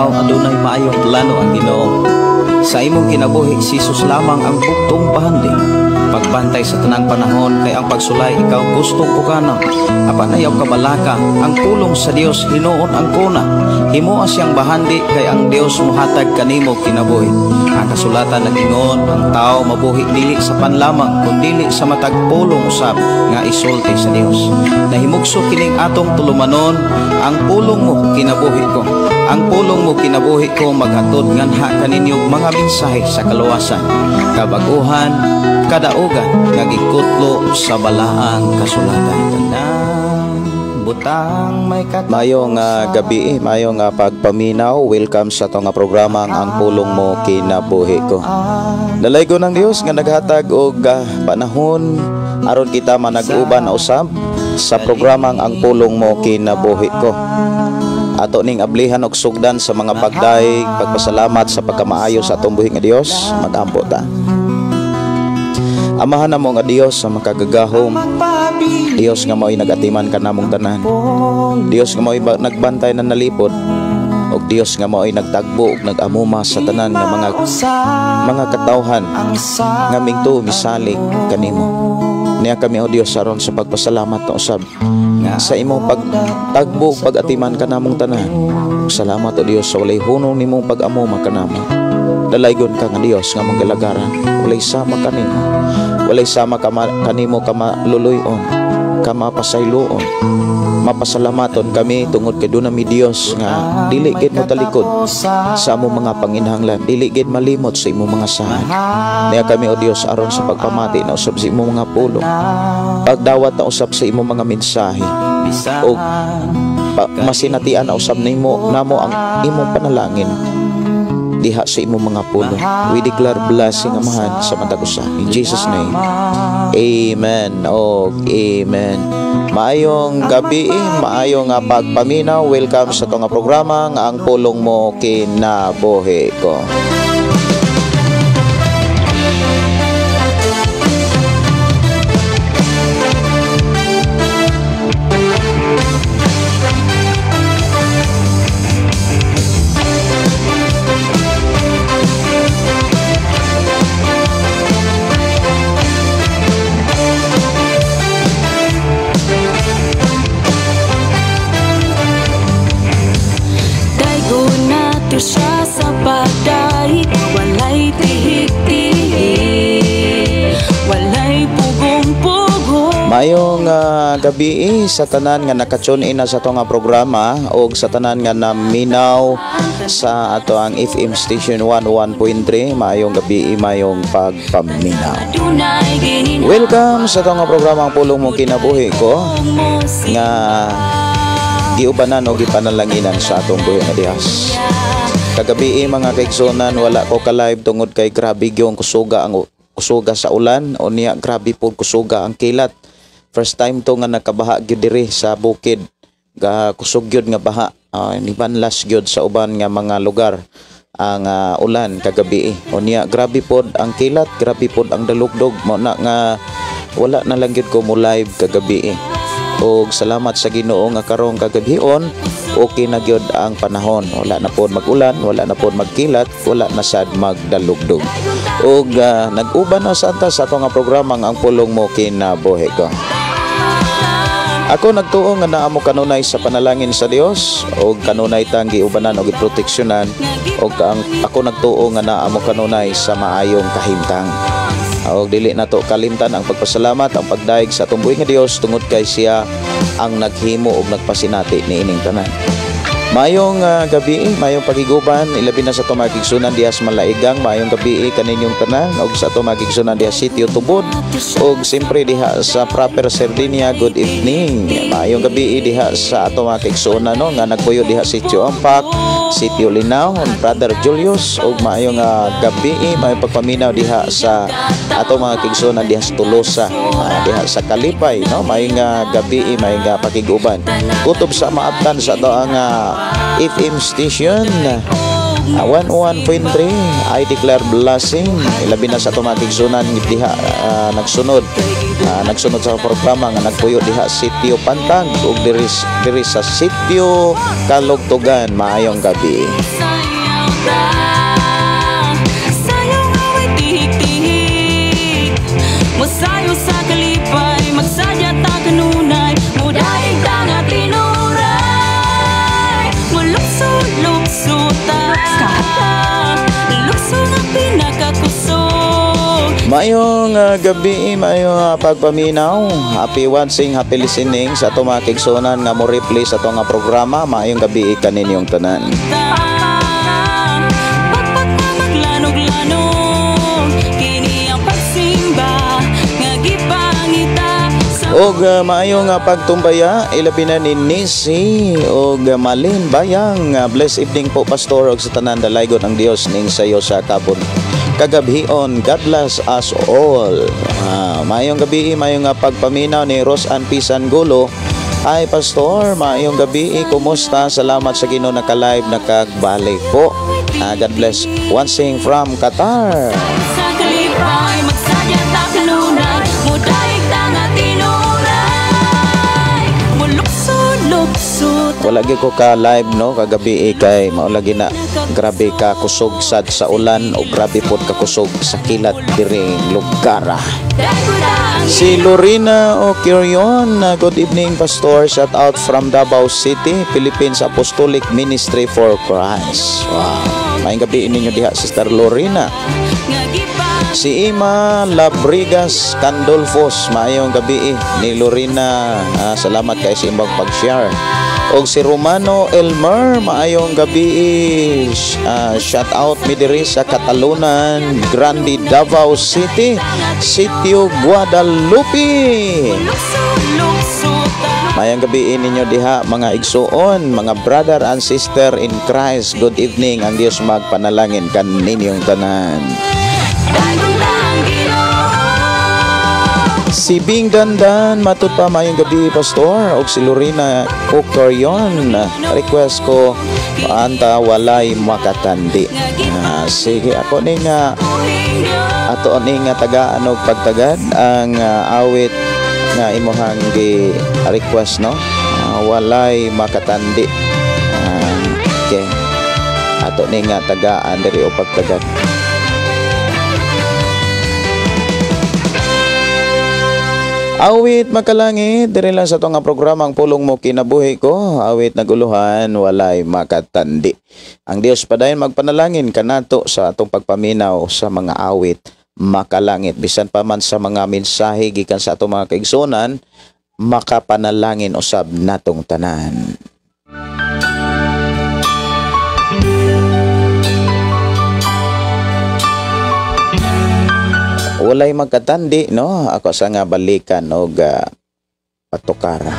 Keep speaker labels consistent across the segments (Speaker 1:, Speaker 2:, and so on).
Speaker 1: Tao, adunay maayong plano ang Ginoo. Sa imong kinabuhi, si Jesus lamang ang buktong bahandi. Pagbantay sa tanang panahon kay ang pagsulay ikaw gustong pukana. Apan ayaw kabalaka, ang pulong sa Dios hinuon ang kuna. Himoa siyang bahandi kay ang Dios mohatag kanimo kinabuhi. Ang kasulatan nag-ingon, ang tao mabuhi dili sa panlamang kun dili sa matag pulong usab nga isulti sa Dios. Nahimugso kining atong tulumanon, ang pulong mo kinabuhi ko. Ang pulong mo kinabuhi ko maghatod nganha kaninyo mga mensahe sa kaluwasan, kabaguhan, kadaugan nga gikutlo sa balaang kasulatan. Tanang butang may kat
Speaker 2: Maayong gabi, maayong pagpaminaw. Welcome sa atong programa Ang Pulong Mo Kinabuhi Ko. Dalaygon ng Dios nga naghatag og panahon aron kita manag-uban na usab sa programang Ang Pulong Mo Kinabuhi Ko. Ato ning ablihan og sugdan sa mga pagdaig, pagpasalamat sa pagkamaayo sa atong buhi nga Dios. Magampo ta. Amahan namo nga Dios sa makagagahom, Dios nga mao'y nagatiman kanamong tanan, Dios nga mao'y nagbantay na nalipod, ug Dios nga mao'y nagtagbo ug nag-amuma sa tanan nga mga katawhan nga mingto misalig kanimo. Niya kami, o Dios, aron sa pagpasalamat na usab sa imong pagtagbo ug pag-atiman kanamong tanan. Salamat, o Dios, sa walay hunong nimong pag-amuma kanamo. Dalaygon ka nga Dios nga mong galagaran. Walay sama kanimo. Walay sama kanimo kamaluluyon, kamapasayloon. Mapasalamaton kami tungod kay duna mi Dios nga dili gid mo talikod sa among mga panginhanglan, dili gid malimot sa imong mga saad. Niya kami, o Dios, aron sa pagpamati na usab sa imong mga pulong, pagdawat na usab sa imong mga mensahe, og masinatian na usab nimo namo ang imong panalangin diha sa imong mga pulong. We declare blessing, Amahan, sa matag usa. In Jesus' name. Amen. Og amen. Maayong gabi, maayong pagpaminaw. Welcome sa atong programa nga Ang Pulong Mo Kinabuhi Ko.
Speaker 3: Siya sa pagdaig, walay tihik-tihik, walay pugong-pugong.
Speaker 2: Maayong gabi sa tanan nga naka-tune in na sa atong programa og sa tanan nga naminaw sa ato ang FM station 101.3. Maayong gabi, maayong pagpaminaw. Welcome sa atong programa Ang Pulong Mo Kinabuhi Ko nga giubanan o gipanalanginan sa atong buhi nga Dios. Kagabi mga kaigsunan, wala ko ka-live tungod kay grabe gyud kusuga ang kusuga sa ulan o niya grabe pud kusuga ang kilat. First time to nga nakabaha gyud diri sa bukid. Ga kusog gyud nga baha, nibanlas gyud sa uban nga mga lugar ang ulan kagabi. O niya grabe pod ang kilat, grabe pod ang dalugdog, mao na nga wala na lang gyud ko mo live kagabi. Og salamat sa Ginoo nga karong kagabion okay na gyud ang panahon. Wala na pod mag-ulan, wala na pod magkilat, wala na sad magdalugdog. Og nag-uban na sa ta sa atong nga programa Ang Pulong Mo Kinabuhi Ko. Ako nagtuo nga naa mo kanunay sa panalangin sa Dios og kanunay tang giubanan og giproteksyonan, og ang ako nagtuo nga naa mo kanunay sa maayong kahimtang. Og dili nato kalimtan ang pagpasalamat, ang pagdaig sa atong buhi nga Dios tungod kay siya ang naghimo og nagpasinati niining tanan. Maayong gabi, maayong pagiguban, ilabi na sa atong mga kigsunan diha sa Malaigang. Maayong gabi kaninyong tanan og sa atong mga kigsunan diha Sitio Tubod og siyempre diha sa proper Sardinia, good evening. Maayong gabi diha sa atong mga kigsunan no nga nagpuyo diha Sitio Ampak, Sitio Linaw, Brother Julius, og maayong gabi, maayong pagpaminaw diha sa atong mga kigsunan diha sa Tolosa, diha sa Kalipay no. Maayong gabi, maayong pakiguban. Kutob sa maabtan sa ato ang FM station 101.3, I declare blessing. Ilabi na sa atong mga kigsunan diha nagsunod nagsunod sa programa nga nagpuyo diha Sitio Pantag ug diri sa Sitio Kalugtugan. Maayong gabi.
Speaker 3: ta. Sayaw nga way tihik-tihik, mosayo sa kalipay, magsadya ta kanunay, mudaig ta nga tinuray. Mulukso-lukso ta, lukso nga pinakakusog.
Speaker 2: Maayong gabi, maayong pagpaminaw. Happy watching, happy listening sa ato mga kaigsuonan nga mo replay sa ato nga programa. Maayong gabi kaninyong tanan.
Speaker 3: Pagpag nga maglanog-lanog, kini ang pagsimba nga gipangita sa
Speaker 2: Og maayong pagtumbaya, ilabi na ni Nisi og Malin Bayang. Blessed evening po, Pastor, og sa tanan. Dalaygon ang Dios ning sayo sa kabon kagabhion. God bless us all. Maayong gabi, maayong pagpaminaw ni Ros Ann Pisan Gulo. Hi, Pastor, maayong gabi, kumusta? Salamat sa Ginoo, naka-live nakagbalik po. God bless. Watching from Qatar.
Speaker 3: Sa kalipay, magsadya ta kanunay, mudaig ta nga tinuray. Mulukso-lukso ta.
Speaker 2: Wala gyud ko ka live, no, kagabi eh, kay mao lagi na, grabe ka kusog sad sa ulan o grabe pod ka kusog sa kilat diri lugar. Si Lorena O'Curion, good evening, Pastor. Shout out from Davao City, Philippines Apostolic Ministry for Christ. Wow. Maayong gabi ninyo diha, Sister Lorena. Si Ima Labrigas Candolfos, maayong gabi ni Lorena. Salamat kay sa imong pag-share. Og si Romano Elmer, maayong gabi. Shout out mi diri sa Catalunan, Grande, Davao City, Sitio Guadalupe. Maayong gabi ninyo diha, mga igsuon, mga brother and sister in Christ. Good evening, ang Dios magpanalangin kaninyong tanan. Si Bing Dandan, matud pa, maayong gabi, Pastor. Og si Lorena Ocarion, request ko anta "Walay Makatandi". Sige, ako ni nga ato ni nga tagaan og pagtagad ang awit nga imuhang gi request, no? "Walay Makatandi". Okay. Ato ni nga tagaan diri og pagtagad. Awit Makalangit, diri lang sa ato nga programa, Ang Pulong Mo Kinabuhi Ko. Awit naguluhan, "Walay Makatandi". Ang Dios padayon magpanalangin kanato sa atong pagpaminaw sa mga awit makalangit. Bisan pa man sa mga mensahe gikan sa atong mga kaigsuonan, makapanalangin usab natong tanan. "Walay Magkatandi", no? Ako sa nga balikan og patukara.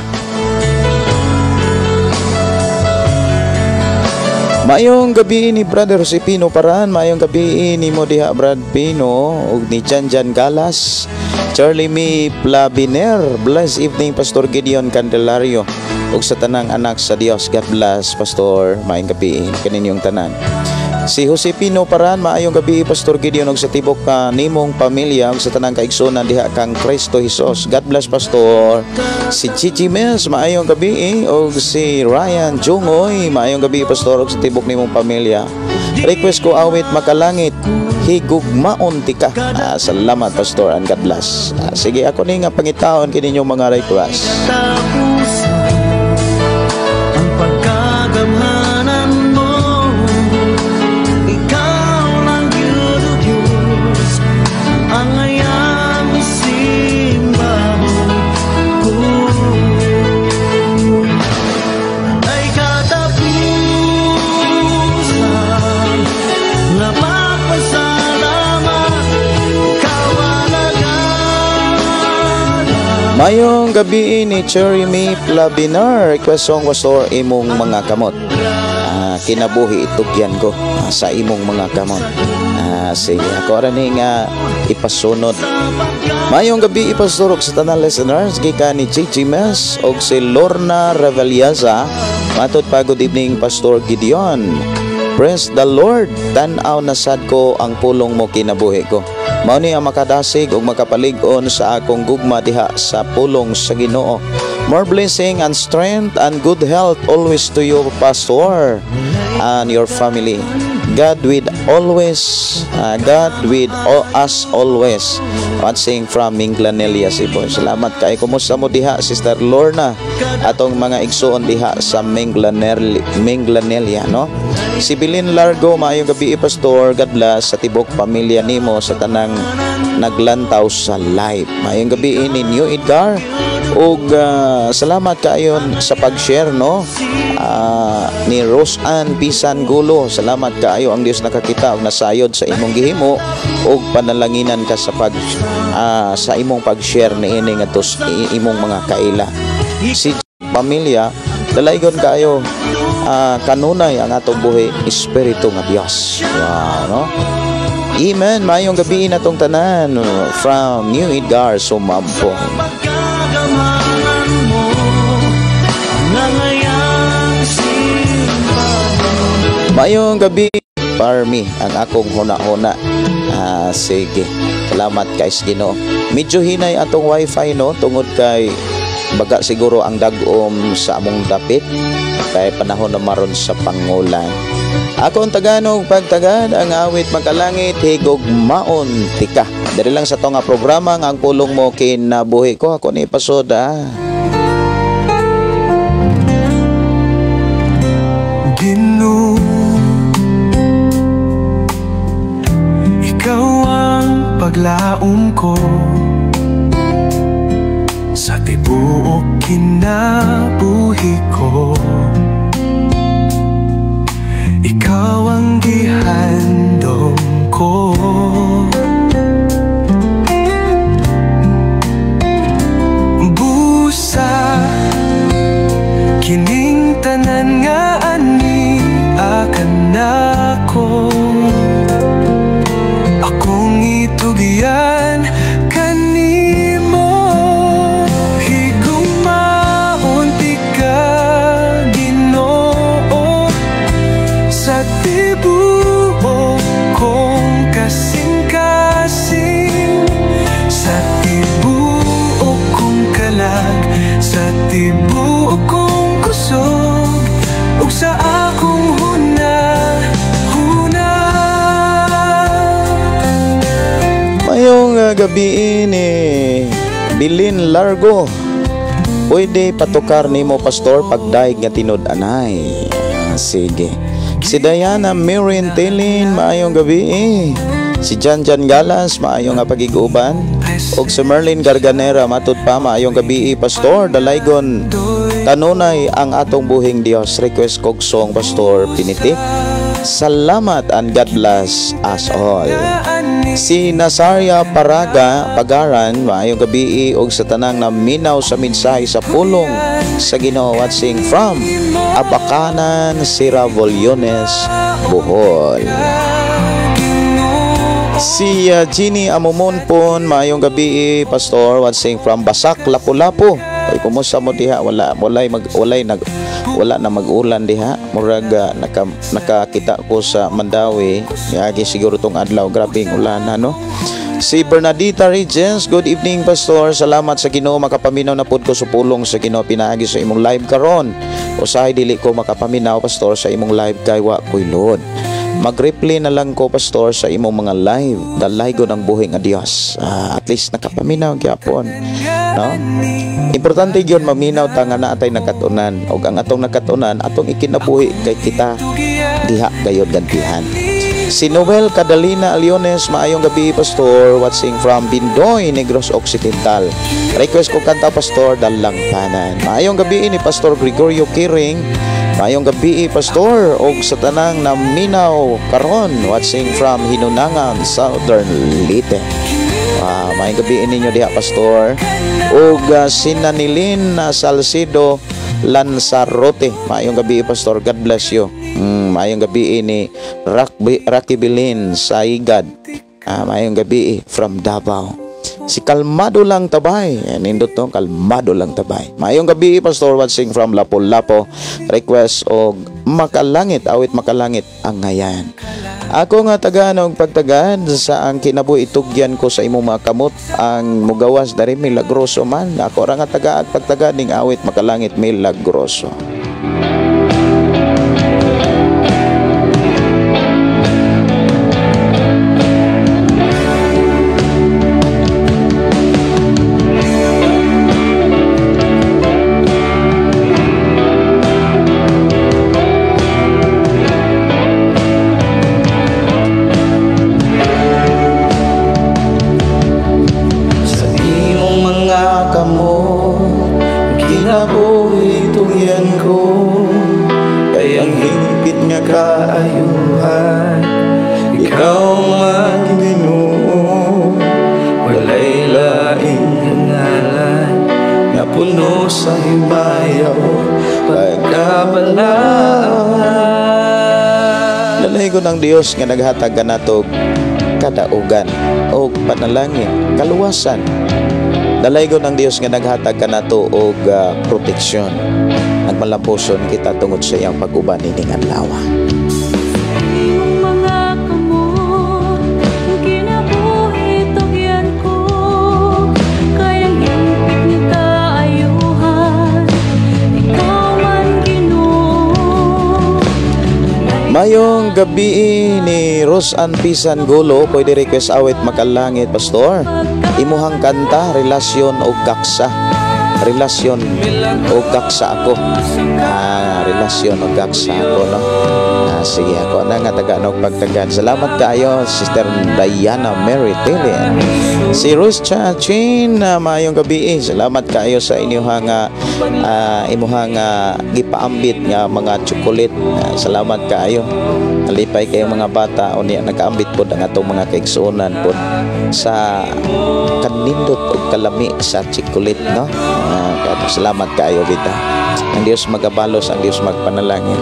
Speaker 2: Maayong gabi ni Brother Josepino Paran, maayong gabi ni mo diha, Brad Pino, ug ni Jan Jan Galas, Charlie Mi Plaviner. Bless evening, Pastor Gideon Candelario, ug sa tanang anak sa Dios. God bless, Pastor. Maayong gabi kaninyong tanan. Si Josepino Paran, maayong gabi, Pastor Gideon, ug sa tibok ka nimong pamilya ug sa tanang kaigsuonan diha kang Kristo Jesus. God bless, Pastor. Si Gigi Mills, maayong gabi ug si Ryan Jungoy, maayong gabi, Pastor, ug sa tibok nimong pamilya. Request ko awit makalangit, "Higugmaon Tika". Salamat, Pastor, and God bless. Sige, ako ni nga pangitaon kini mga request.
Speaker 4: Katapusan ang pagkagamhanan mo. Ikaw lang yun, O Diyos, ang ayang isimbahon ko. Ay katapusan nga pagpasalamat, ikaw alagad.
Speaker 2: Mayong gabi ni Jeremy Plabinar. Request song, Pastor, "Imong Mga Kamot". "Kinabuhi Itugyan Ko", "Sa Imong Mga Kamot". Sige, ako ra ni nga ipasunod. Mayong gabi, ipasturok sa tanan listeners gikan ni Gigi Mes og si Lorna Reveliaza. Matod pa, good evening, Pastor Gideon. Praise the Lord. Tan-aw na sad ko ang pulong mo kinabuhi ko. Mao ni ang makadasig ug makapalig-on sa akong gugma diha sa pulong sa Ginoo. More blessing and strength and good health always to you, Pastor, and your family. God with us always. Watching from Minglanilla, Cebu. Salamat kay. Kumusta mo diha, Sister Lorna? Atong mga igsuon diha sa Minglanilla, no? Si Bilin Largo, maayong gabi, Pastor. God bless sa tibok pamilya nimo, sa tanang naglantaw sa live. Maayong gabi ninyo, Edgar. Ug salamat kaayo sa pag-share, no? Ni Rosan Pisan Gulo. Salamat kaayo, ang Dios nakakita og nasayod sa imong gihimo ug panalanginan ka sa imong pag-share niini ngadto sa imong mga kaila. Si pamilya dalaygon kaayo, kanunay ang atong buhi espiritu nga Dios. Wow, no? Amen. Maayong gabi natong tanan from New Edgar Sumampong.
Speaker 4: Pagkagamhanan mo Nangayang simbahan.
Speaker 2: Maayong gabi, Parmi, ang akong huna-huna. Sige. Salamat kay Ginoo. Medyo hinay atong wifi, no, tungod kay baga siguro ang dagom sa among dapit kay panahon na maron sa pangulan. Ako ang Taganog pagtagad ang awit makalangit higugmaon tika. Diri lang sa to nga programa nga ang pulong mo kinabuhi ko. Ako ni Pasoda.
Speaker 4: Ginoo, ikaw ang paglaom ko sa tibuok kinabuhi ko. Ikaw ang gihandom ko. Busa kining tanan nga ani akan nako, akong itugian kanimo. Higugmaon tika, Ginoo, sa tibuok kong kasing-kasing, sa tibuok kong kalag, sa tibuok kong kusog, ug sa akong huna-huna.
Speaker 2: Mayong gabi ni Bilin Largo. Pwede patukar nimo, Pastor, pagdaig nga tinud-anay. Sige. Si Diana Mirin Tilin, maayong gabi eh. Si Jan Jan Galas, maayong nga pagiguban. Og si Merlin Garganera, matud pa, maayong gabi, Pastor. Dalaygon kanunay ang atong buhing Dios. Request kog song, Pastor, Pinitik. Salamat and God bless us all. Si Nazaria Paraga Pagaran, maayong gabi og sa tanang naminaw sa mensahe sa pulong sa Ginoo, watching from Abakanan, Sierra Voliones, Bohol. Si Jeannie Amumonpon, maayong gabi, Pastor, watching from Basak, Lapu-Lapu. Ay, kumusta mo diha? Wala walay mag walay nag wala na mag-ulan diha. Murag nakakita ko sa Mandaue. Yagi siguro tong adlaw, grabe ang ulan, ano. Si Bernadita Regents, good evening, Pastor. Salamat sa Ginoo, makapaminaw na pud ko sa pulong sa Ginoo pinaagi sa imong live karon. Usahay dili ko makapaminaw, Pastor, sa imong live kay wa koy load. Mag-reply na lang ko, Pastor, sa imong mga live. Dalaygon ang buhi nga Dios. At least nakapaminaw gyapon. No? Importante gyud maminaw ta nga naa tay nakatunan ug ang atong nakatunan atong ikinabuhi kay kita diha gayod gantihan. Si Noel Cadalina Aliones, maayong gabi, Pastor, watching from Bindoy, Negros Occidental. Request ko kanta, Pastor, Dalangpanan. Maayong gabi ni Pastor Gregorio Kiring. Maayong gabi, Pastor, og sa tanang naminaw karon, watching from Hinunangan, Southern Leyte. Maayong gabi ninyo diha, Pastor. Og Sinanilin na Salcedo Lanzarote. Maayong gabi, Pastor. God bless you. Maayong gabi ni Rocky Bilin Saigad. Maayong gabi from Davao. Si Kalmado lang tabay. Nindot to, Kalmado lang tabay. Maayong gabi, Pastor, watching from Lapu-Lapu. Request og makalangit, awit makalangit ang ngayan. Ako nga taganog pagtagad sa ang kinabuhi itugyan ko sa imong mga kamot ang mugawas dari milagroso man. Ako ra nga tagaag pagtagad ning awit makalangit milagroso. tugyan ko, kay ang hingpit nga kaayuhan, ikaw man Ginoo. Walay laing ngalan nga puno sa himaya ug pagkabalaan. Dalaygon ang Dios nga naghatag kanato kadaugan o panalangin, kaluwasan. Dalaygon ang Dios nga naghatag kanato og proteksyon. Nagmalampuson kita tungod sa iyang pag-uban ining adlaw.
Speaker 3: Imong mga kamot, ang kinabuhi tugyan ko, kay ang hingpit nga kaayuhan, ikaw man Ginoo.
Speaker 2: Mayong gabi ni Ros Ann Pisan Gulo, pwede request awit "Makalangit", Pastor. Imuhang kanta, "Relasyon og Gaksa". "Relasyon og Gaksa Ako". Ah, "Relasyon og Gaksa Ako", no? Ah, sige, ako na nga tagaan og pagtagan. Salamat kaayo, Sister Diana Mary Tillen. Si Rose Chin, maayong gabi. Salamat kaayo sa inyong imuhang gipaambit nga mga chocolate. Salamat kaayo. Nalipay kayo mga bata unya nakaambit pod ang atong mga kaigsuonan pod sa kanindot og kalami sa chocolate, no? Salamat kaayo kita. Ang Dios magabalos, ang Dios magpanalangin.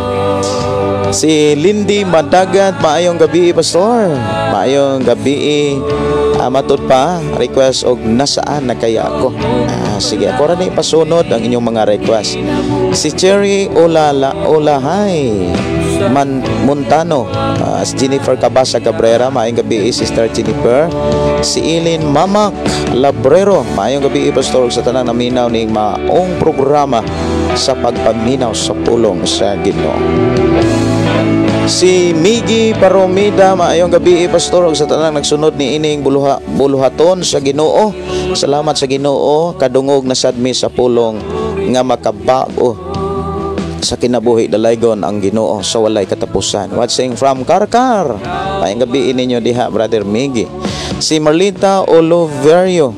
Speaker 2: Si Lindy Madagat, maayong gabi, Pastor. Maayong gabi. Matud pa, request og "Nasaan na Kaya Ako". Sige, ako ra ni pasunod ang inyong mga request. Si Cherry Olala Olahay Man Montano, si Jennifer Cabasa Cabrera, maayong gabi, Sister Jennifer. Si Ilin Mamak Labrero, maayong gabi, Pastor, ug sa tanang naminaw ning maong programa sa pagpaminaw sa pulong sa Ginoo. Si Miggy Paromida, maayong gabi, Pastor, ug sa tanang nagsunod ni ining buluhaton sa Ginoo. Salamat sa Ginoo, kadungog na sad mi sa pulong nga makabag-o sa kinabuhi. Dalaygon ang Ginoo sa walay katapusan. Watching from Karkar. Maayong gabi ninyo diha, Brother Miggy. Si Marlita Oloverio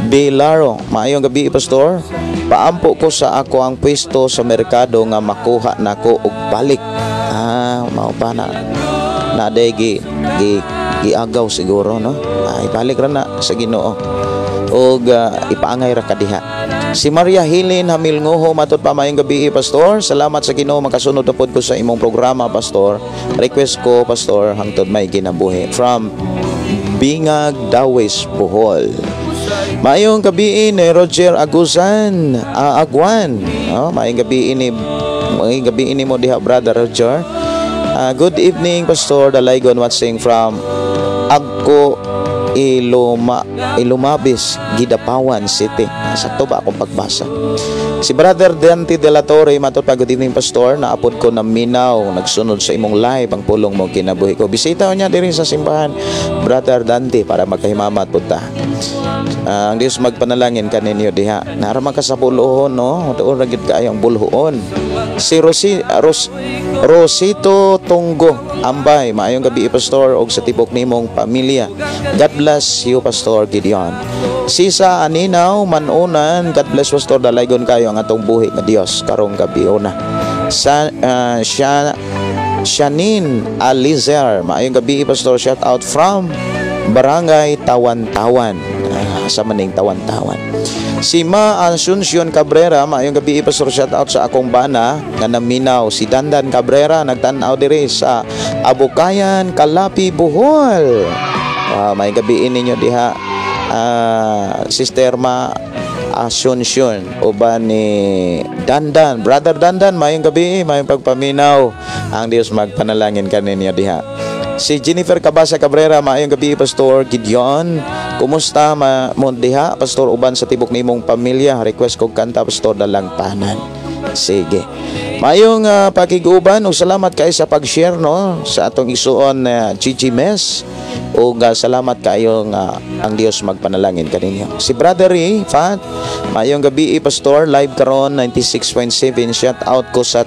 Speaker 2: Bilaro, maayong gabi, Pastor. Paampo ko sa ako ang pwesto sa merkado nga makuha nako og balik. Mao pa na na day gi, gi giagaw siguro, no? Ay, balik ra na sa Ginoo og ipaangay ra kadiha. Si Maria Hilin Hamilngoho, matud pa, maayong gabi, Pastor. Salamat sa Ginoo, makasunod na pod ko sa imong programa, Pastor. Request ko, Pastor, "Hangtod May Kinabuhi" from Bingag, Dawis, Bohol. Maayong gabi ni Roger Agusan, Agwan. Oh, maayong gabi ni mo diha, Brother Roger. Good evening, Pastor Dalaygon, watching from Agco Ilumabis, Gidapawan City. Sakto ba akong pagbasa? Si Brother Dante De La Torre, matud pa, good evening, Pastor. Naapod ko na minaw, nagsunod sa imong live ang pulong mo kinabuhi ko. Bisita niya diri sa simbahan, Brother Dante, para magkahimamat pud ta. Ang Dios magpanalangin kaninyo diha. Nara man ka sa buluhon, no? Doon ra gyud kaayo ang buluhon. Si Rosito Tunggo Ambay, maayong gabi, Pastor, og sa tibok nimong pamilya. God bless you, Pastor Gideon. Sisa Aninaw Manunan, God bless, Pastor. Dalaygon kayo ang atong buhi nga Dios karong gabi una. Sa siya Shanin Alizer, maayong gabi, Pastor, shout out from Barangay Tawan-Tawan. Sa maning Tawan-Tawan. Si Ma Asuncion Cabrera, maayong gabi, Pastor, shout out sa akong bana nga naminaw, si Dandan Cabrera, nagtan-aw diri sa Abukayan, Kalapi, Bohol. Maayong gabi ninyo diha, Sister Ma Asuncion uban ni Dandan, Brother Dandan, maayong gabi, maayong pagpaminaw. Ang Dios magpanalangin kaninyo diha. Si Jennifer Cabasa Cabrera, maayong gabi, Pastor Gideon. Kumusta mo diha, Pastor, uban sa tibok nimong pamilya? Request kog kanta, Pastor, "Dalangpanan". Sige. Maayong pakiguban ug salamat kay sa pag-share, no, sa atong igsuon na Gigi Mes. Ug salamat kayo nga ang Dios magpanalangin kaninyo. Si Brother E, Fat, maayong gabi, Pastor, live karon 96.7. Shout out ko sa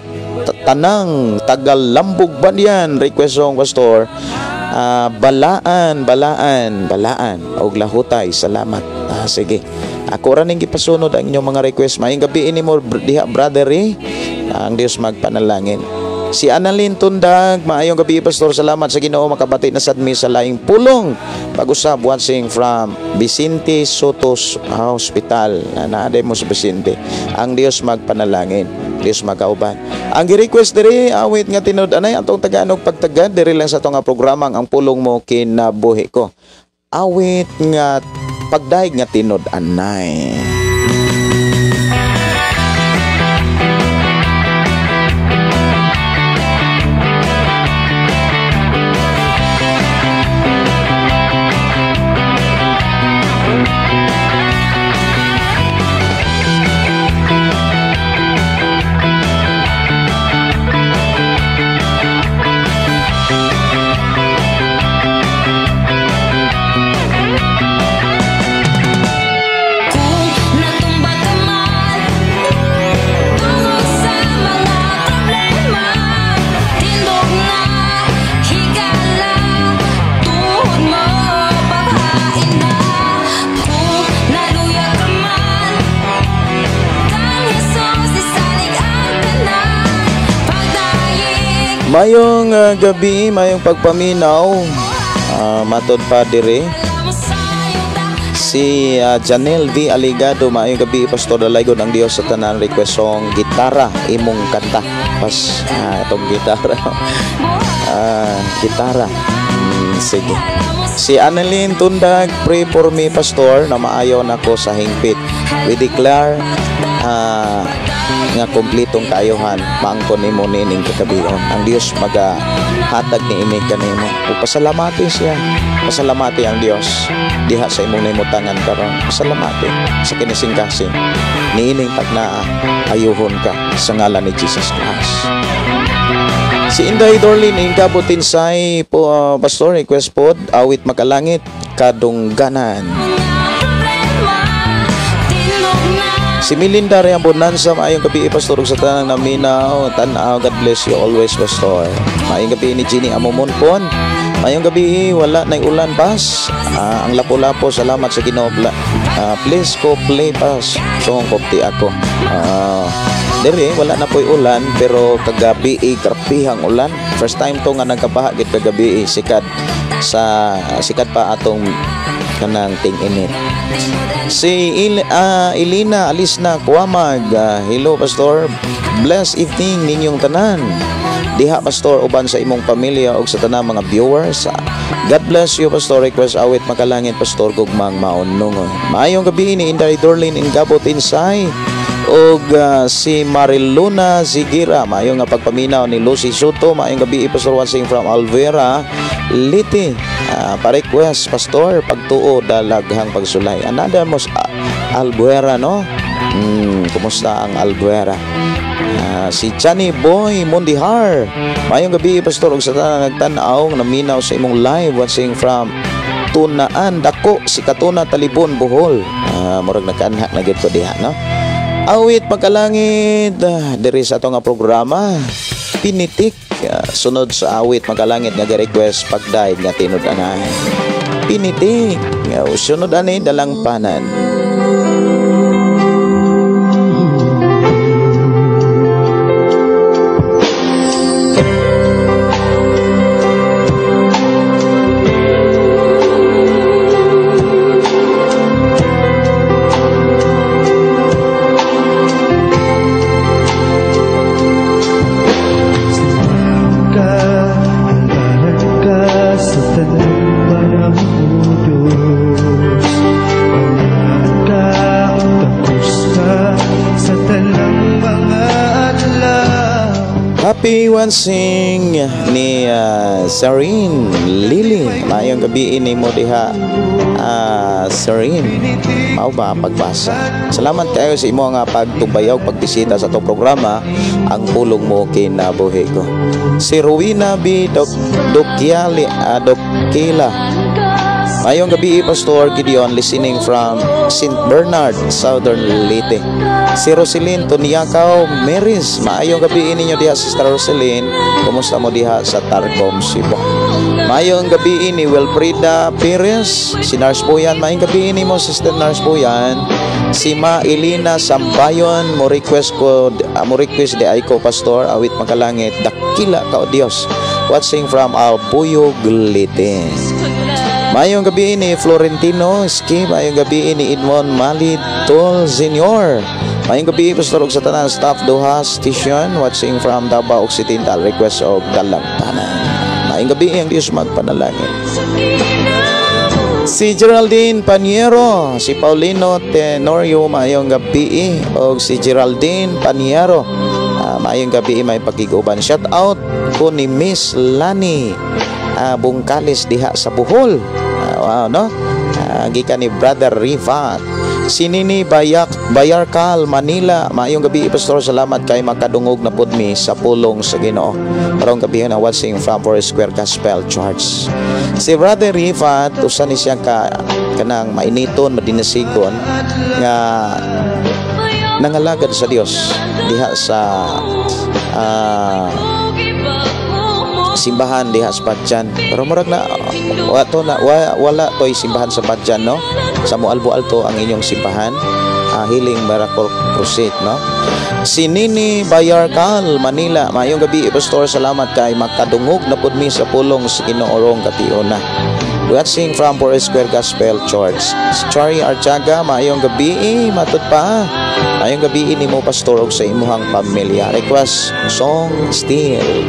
Speaker 2: tanang Tagalambog Banyan. Request song, Pastor. "Balaan, Balaan, Balaan" og "Lahutay". Salamat. Sige. Ako ra ning gipasunod ang inyong mga request. Maayong gabi nimo diha, Brother E. Ang Dios magpanalangin. Si Annalyn Tundag, maayong gabi, Pastor. Salamat sa Ginoo, makabati na sad mi sa laing pulong. Pag-usab, watching from Vicente Soto's Hospital. Na naaday mo sa Vicente. Ang Dios magpanalangin. Dios magkauban. Ang gi-request diri, awit nga tinud-anay, atong tagaan og pagtagad diri lang sa atong nga programa Ang Pulong Mo Kinabuhi Ko. Awit nga pagdaig nga tinud-anay.
Speaker 3: Kung natumba ka man tungod sa mga problema, tindog na, higala, tuhod mo pahain na. Kung naluya ka man, kang Jesus isalig ang tanan. Pagdaig
Speaker 2: Mayong gabi, mayong pagpaminaw. Matod pa diri
Speaker 3: mo sa iyong
Speaker 2: si Janelle V. Aligado, maayong gabi, Pastor Dalaygon ang Dios sa tanan, request song Gitara Imong Kanta. Pas itong gitara. Gitara. Sige. Si Annalyn Tundag, pray for me, Pastor, na maayo nako sa hingpit. We declare nga kompletong kaayohan maangkon nimo niining kagabion. Ang Dios magahatag niini kanimo. Ug pasalamati siya. Pasalamati ang Dios diha sa imong nahimutangan karon. Pasalamati sa kinising-kasing. Niining tagnaa, ayuhon ka sa ngalan ni Jesus Christ. Si Inday Dorlin Ingkabot Tinsay po, Pastor, request po awit Makalangit Kadungganan.
Speaker 3: Problema, tindog na.
Speaker 2: Si Melinda Reang Bonanza, maayong gabi, Pastor, ug sa tanang naminaw, tan-aw, God bless you always, Pastor. Maayong gabi ni Jenny Amumonpon. Maayong gabi, wala na ulan pas. Ang lapo-lapo, salamat sa Ginoo. Please ko play pas. Song kopti ako. Diri wala na po'y ulan pero kagabi grabehang ulan. First time to nga nagkabaha gid kagabi, sikat sa sikat pa atong kanang ting-init. Si Elena Alisna Kuamag, hello Pastor. Bless evening ninyong tanan. Diha Pastor uban sa imong pamilya ug sa tanang mga viewers. God bless you, Pastor. Request awit Makalangit, Pastor Gugmang Maunungoy. Maayong gabi ni Inday Dorlin Ingabot Insay ug si Mariluna Zigira. Maayong nga pagpaminaw ni Lucy Soto. Maayong gabi, Pastor, watching from Alvera, Leyte. Pa-request, Pastor, pagtuo dalaghang pagsulay. Another mos Albuera, no? Kumusta ang Albuera? Si Johnny Boy Mundihar. Maayong gabi, Pastor, ug sa tanang nagtan-aw naminaw sa imong live, watching from Tunaan Dako, si Katuna Talibon, Bohol. Murag nagkanha na gyud ko diha, no? Awit Pagkalangit diri sa ato nga programa Pinitik, sunod sa awit Makalangit nga request pagdaig nga tinud-anay. Pinitik, sunod ani Dalangpanan.
Speaker 4: Ka, hangganan ka sa tanang panahon, Diyos. Balaan ka, takos ka sa tanang mga adlaw.
Speaker 2: Happy watching ni Serene Lily. Maayong gabi nimo diha, Serene. Mao ba ang pagbasa? Salamat kayo sa imo nga pagtubayaw pagbisita sa atong programa Ang Pulong Mo Kinabuhi Ko. Si Rowena B. Dokyali, Dokila. Maayong gabi, Pastor Gideon, listening from St. Bernard, Southern Leyte. Si Roselyn Toniakaw Meris, maayong gabi ninyo diha, Sister Roselyn. Kumusta mo diha sa Tarcom, Cebu? Mayong gabi ni Wilfrida Perez, si Nurse Boyan, maayong gabi nimo Sister Nurse Boyan. Si Ma Elena Sambayon mo request ko, mo request di ay ko pastor, awit makalangit, dakila ka o Dios. Watching from Abuyog, Leyte. Mayong gabi ni Florentino Ski, mayong gabi ni Edmond Malitol Senior. Mayong gabi pastor og sa tanan staff Duha Station, watching from Davao Occidental, request og Dalangpanan. Maayong gabi, ang Dios magpanalangin. Si Geraldine Paniero, si Paulino Tenorio, maayong gabi og si Geraldine Paniero. Maayong gabi, may pagkiguban. Shout out ko ni Miss Lani Bungkalis diha sa Bohol. Wow, no? Gikan ni Brother Rifat. Si Nini Bayak, Bayarkal, Manila. Maayong gabi, Pastor. Salamat kay makadungog na pud mi sa pulong sa Ginoo. Karong gabi na watching from Four Square Gospel Church. Si Brother Rifat, usa ni siya ka kanang mainiton, madinasigon nga nangalagad sa Dios diha sa simbahan diha sa Badjan. Pero murag na wa to na wala toy simbahan sa Badjan, no? Sa Moalbo Alto ang inyong simbahan, Healing Miracle Crusade, no? Si Nini Bayarkal, Manila. Maayong gabi, Pastor. Salamat kay makadungog na pud mi sa pulong sa Ginoo rong gabiona. Watching from Four Square Gospel Church. Si Chari Archaga, maayong gabi, matud pa. Maayong gabi nimo Pastor og sa imuhang pamilya. Request song Still.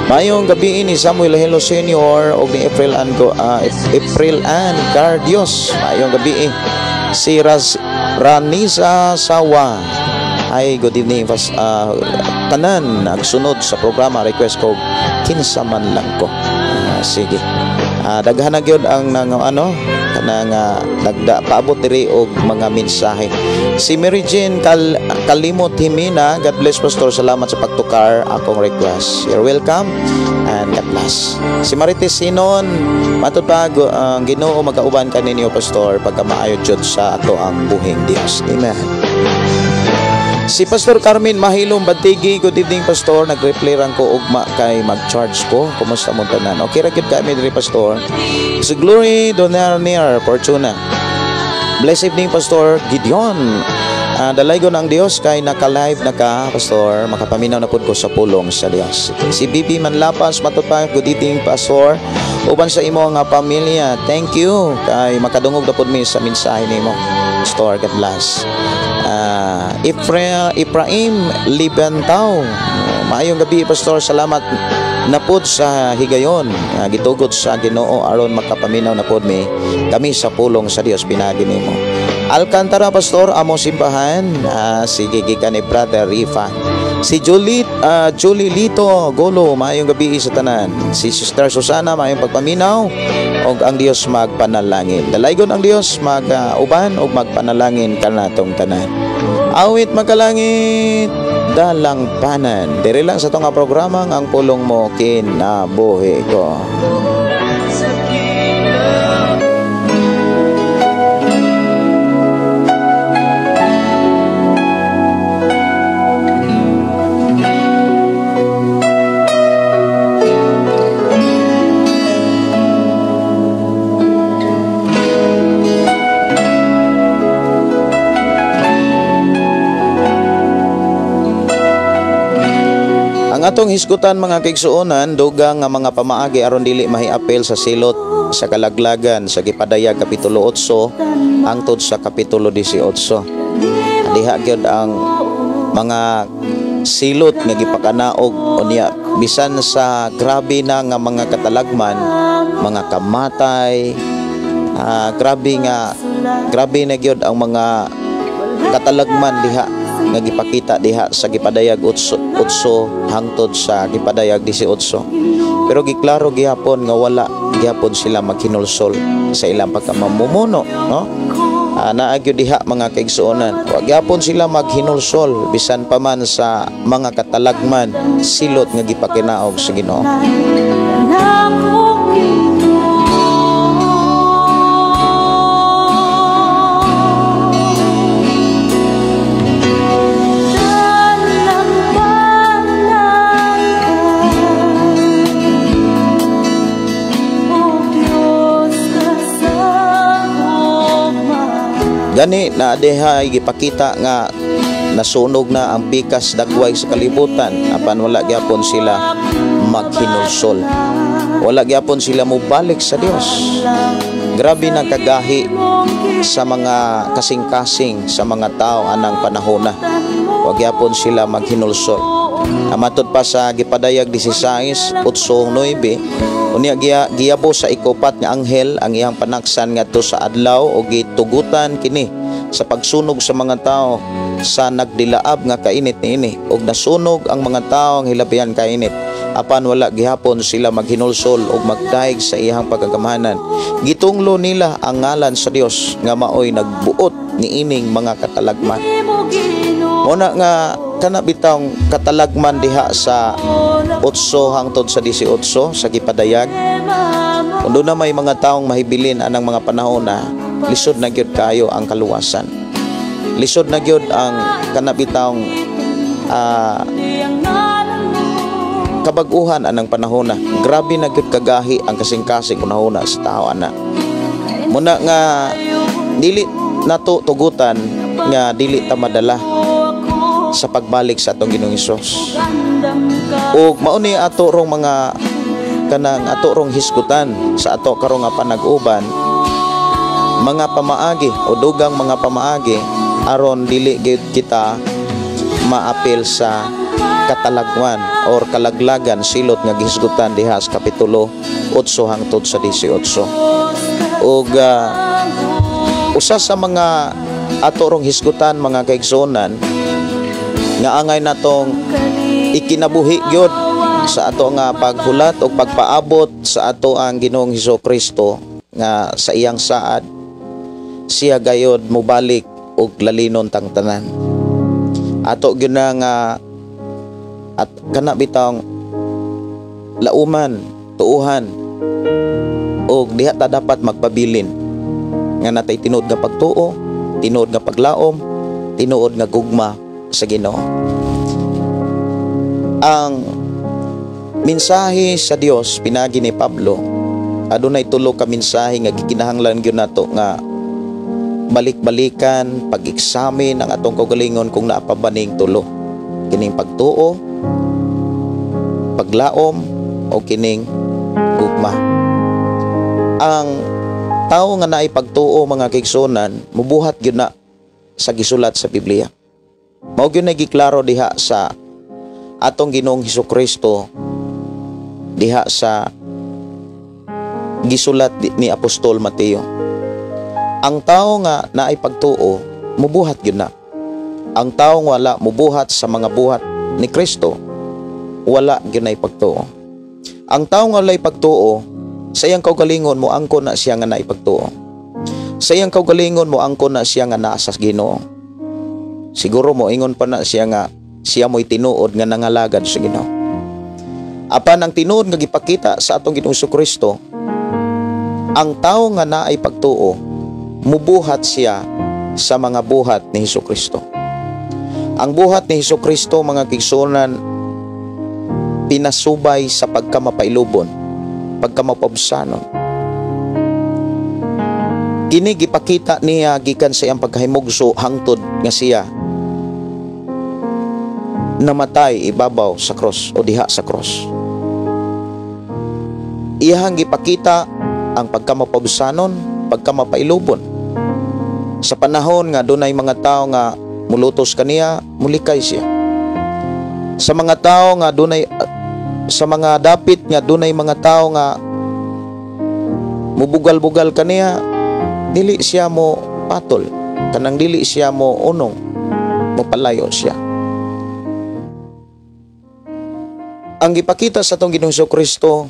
Speaker 2: Maayong gabi ni Samuel Helo Senior og ni April Ann April Ann Cardios. Maayong gabi. Si Raz Ranisa Sawa. Ay, good evening tanan nagsunod sa programa, request ko kinsa man lang ko. Sige. Daghan na gyud ang nang ano kanang nagda paabot diri og mga mensahe. Si Mary Jane Kalimot Himina, God bless Pastor, salamat sa pagtukar akong request. You're welcome and God bless. Si Marites Sinon, matud pa ang Ginoo magauban kaninyo Pastor pagkamaayo jud sa ato ang buhing Dios. Amen. Si Pastor Carmen Mahilom Bantigi, good evening Pastor. Nag-reply rang ko ugma kay mag-charge ko. Kumusta mo tanan? Okay ra gyud kami diri Pastor. Si Glory Donaire Fortuna. Bless evening Pastor Gideon. Dalaygon ang Dios kay naka-live na ka Pastor. Makapaminaw na pud ko sa pulong sa Dios. Si Bibi Manlapas matud pa, good evening Pastor. Uban sa imo nga pamilya. Thank you kay makadungog na pud mi sa mensahe nimo. Pastor, God bless. Ibrahim Libentao, maayong gabi Pastor, salamat na pod sa higayon gitugot sa Ginoo aron makapaminaw na pod mi kami sa pulong sa Dios pinagi nimo. Alcantara Pastor, amo simbahan, sige gikan ni Brother Rifa. Si Julie Julie Lito Golo, maayong gabi sa tanan. Si Sister Susana, maayong pagpaminaw og ang Dios magpanalangin. Dalaygon ang Dios mag-uban og magpanalangin kanatong tanan. Awit makalangit Dalangpanan. Diri lang sa itong programa ang pulong mo kinabuhi ko. Ang atong hisgutan mga kaigsuonan, dugang nga mga pamaagi aron dili mahiapil sa silot sa kalaglagan sa gipadayag kapitulo 8 hangtod sa kapitulo 18. Diha gyud ang mga silot nga gipakanaog unya bisan sa grabe na nga mga katalagman, mga kamatay, grabe na gyud ang mga katalagman diha nga gipakita diha sa gipadayag 8 hangtod sa gipadayag 18. Pero giklaro gihapon nga wala gihapon sila maghinulsol sa ilang pagkamamumuno, no? Naa gyud diha mga kaigsuonan. Wa gihapon sila maghinulsol bisan pa man sa mga katalagman silot nga gipakinaog sa Ginoo. Gani na diha gipakita nga nasunog na ang pikas dagway sa kalibutan, apan wala gyapon sila maghinulsol. Wala gyapon sila mobalik sa Dios. Grabe na kagahi sa mga kasing-kasing sa mga tao anang panahona. Wa gyapon sila maghinulsol. Matod pa sa gipadayag 16:8-9, unya giyabo sa ikupat nga anghel ang iyang panaksan ngadto sa adlaw o gitugutan kini sa pagsunog sa mga tao sa nagdilaab nga kainit niini, ug nasunog ang mga tao ang hilabihan kainit, apan wala gihapon sila maghinulsol ug magdayeg sa iyang pagkagamhanan. Gitunglo nila ang ngalan sa Dios nga maoy nagbuot niining mga katalagman. Muna nga kana bitawng katalagman diha sa 8 hangtod sa 18 sa gipadayag, kung doon na may mga taong mahibilin anang mga panahon na lisod na gyud kayo ang kaluwasan. Lisod na gyud ang kana bitawng kabag-uhan anang panahon na. Grabe na gyud kagahi ang kasing-kasing panahon sa tao ana. Muna nga dili nato tugutan nga dili ta madala sa pagbalik sa atong Ginoong Hesus. Ug mao ni ato rong mga kanang ato rong hisgutan sa ato karong nga panag-uban, mga pamaagi o dugang mga pamaagi aron dili gyud kita maapil sa katalagman or kalaglagan silot nga gihisgutan diha sa kapitulo 8 hangtod sa 18. Ug usa sa mga ato rong hisgutan, mga kaigsuonan, nga angay natong ikinabuhi gyud sa ato nga paghulat o pagpaabot sa ato ang Ginoong Hesus Kristo nga sa iyang saad siya gayod mobalik og lalinon tang tanan. Ato gyud na nga at kana bitawng lauman, tuuhan, og diha ta dapat magpabilin nga natay tinuod nga pagtuo, tinuod nga paglaom, tinuod nga gugma sa Ginoo. Ang mensahe sa Dios pinagi ni Pablo, adunay tulo ka mensahe nga gikinahanglan gyud nato nga balik-balikan, pag-examine ang atong kaugalingon kung naa pa ba ning tulo. Kining pagtuo, paglaom, o kining gugma. Ang tao nga naay pagtuo, mga kaigsuonan, mubuhat gyud na sa gisulat sa Biblia. Mao gyud na giklaro diha sa atong Ginoong Hesukristo diha sa gisulat ni Apostol Mateo. Ang tao nga naay pagtuo, mubuhat gyud na. Ang tao nga wala mubuhat sa mga buhat ni Kristo, wala gyud nay pagtuo. Ang tao nga walay pagtuo, sa iyang kaugalingon moangkon na siya nga naay pagtuo. Sa iyang kaugalingon moangkon na siya nga naa sa Ginoo. Siguro moingon pa na siya nga siya mo'y tinuod nga nangalagad sa Ginoo. Apan ang tinuod nga gipakita sa atong Ginoong Kristo, ang tao nga naay pagtuo, mubuhat siya sa mga buhat ni Hesus Kristo. Ang buhat ni Hesus Kristo, mga kaigsuonan, pinasubay sa pagkamapailubon, pagkamapabsanon. Kini gipakita niya gikan sa iyang pagkahimugso hangtod nga siya namatay ibabaw sa cross o diha sa cross. Iyahang gipakita ang pagkamapabsanon, pagkamapailubon. Sa panahon nga dunay mga tao nga mulutos kaniya, mulikay siya. Sa mga tao nga dunay, sa mga dapit nga dunay mga tao nga mubugal-bugal kaniya, dili siya mo patol, kanang dili siya mo unong, mopalayo siya. Ang gipakita sa atong Ginoong Kristo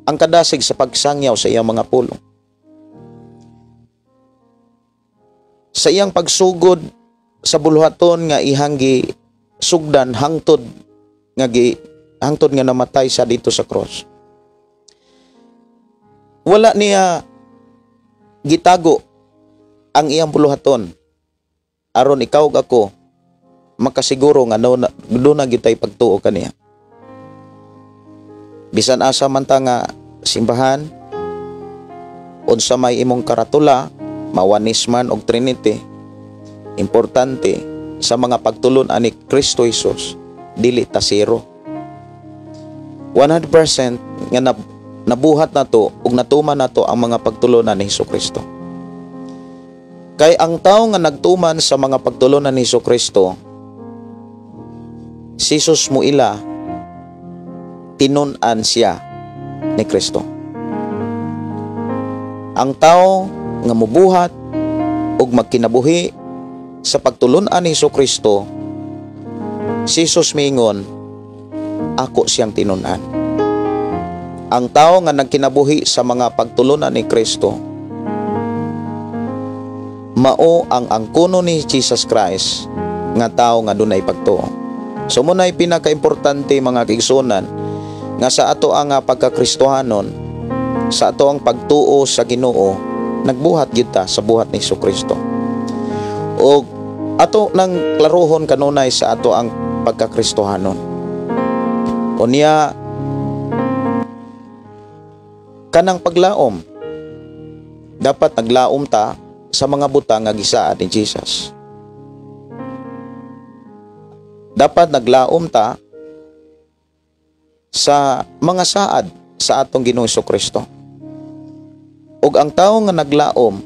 Speaker 2: ang kadasig sa pagsangyaw sa iyang mga pulong. Sa iyang pagsugod sa buluhaton nga ihang gisugdan hangtod nga namatay sa dito sa cross. Wala niya gitago ang iyang buluhaton aron ikaw ug ako makasiguro nga doon na gitay pagtuo kaniya. Bisan asa man ta nga simbahan, unsa may imong karatula, ma-Oneness man og Trinity, importante sa mga pagtulon-an ni Kristo Jesus, dili ta zero. 100% nga nabuhat nato ug natuman nato ang mga pagtulunan ni Hesus Kristo. Kay ang tao nga nagtuman sa mga pagtulunan ni Hesus Kristo, si Jesus muila, tinun-an siya ni Kristo. Ang tao nga mubuhat ug magkinabuhi sa pagtulunan ni Hesus Kristo, si Jesus miingon, "Ako siyang tinun-an." Ang tao nga nagkinabuhi sa mga pagtulunan ni Kristo, mao ang angkono ni Jesus Christ nga tao nga dunay pagtuo. So mao na'y pinakaimportante, mga kaigsuonan, nga sa ato ang pagkakristohanon, sa ato ang pagtuo sa Ginoo, nagbuhat gyud ta sa buhat ni Kristo. Og ato nang klarohon kanunay sa ato ang pagkakristohanon. Unya kanang paglaom, dapat naglaom ta sa mga butang nga gisaad ni Jesus. Dapat naglaom ta sa mga saad sa atong Ginoong Kristo. Ug ang tawo nga naglaom,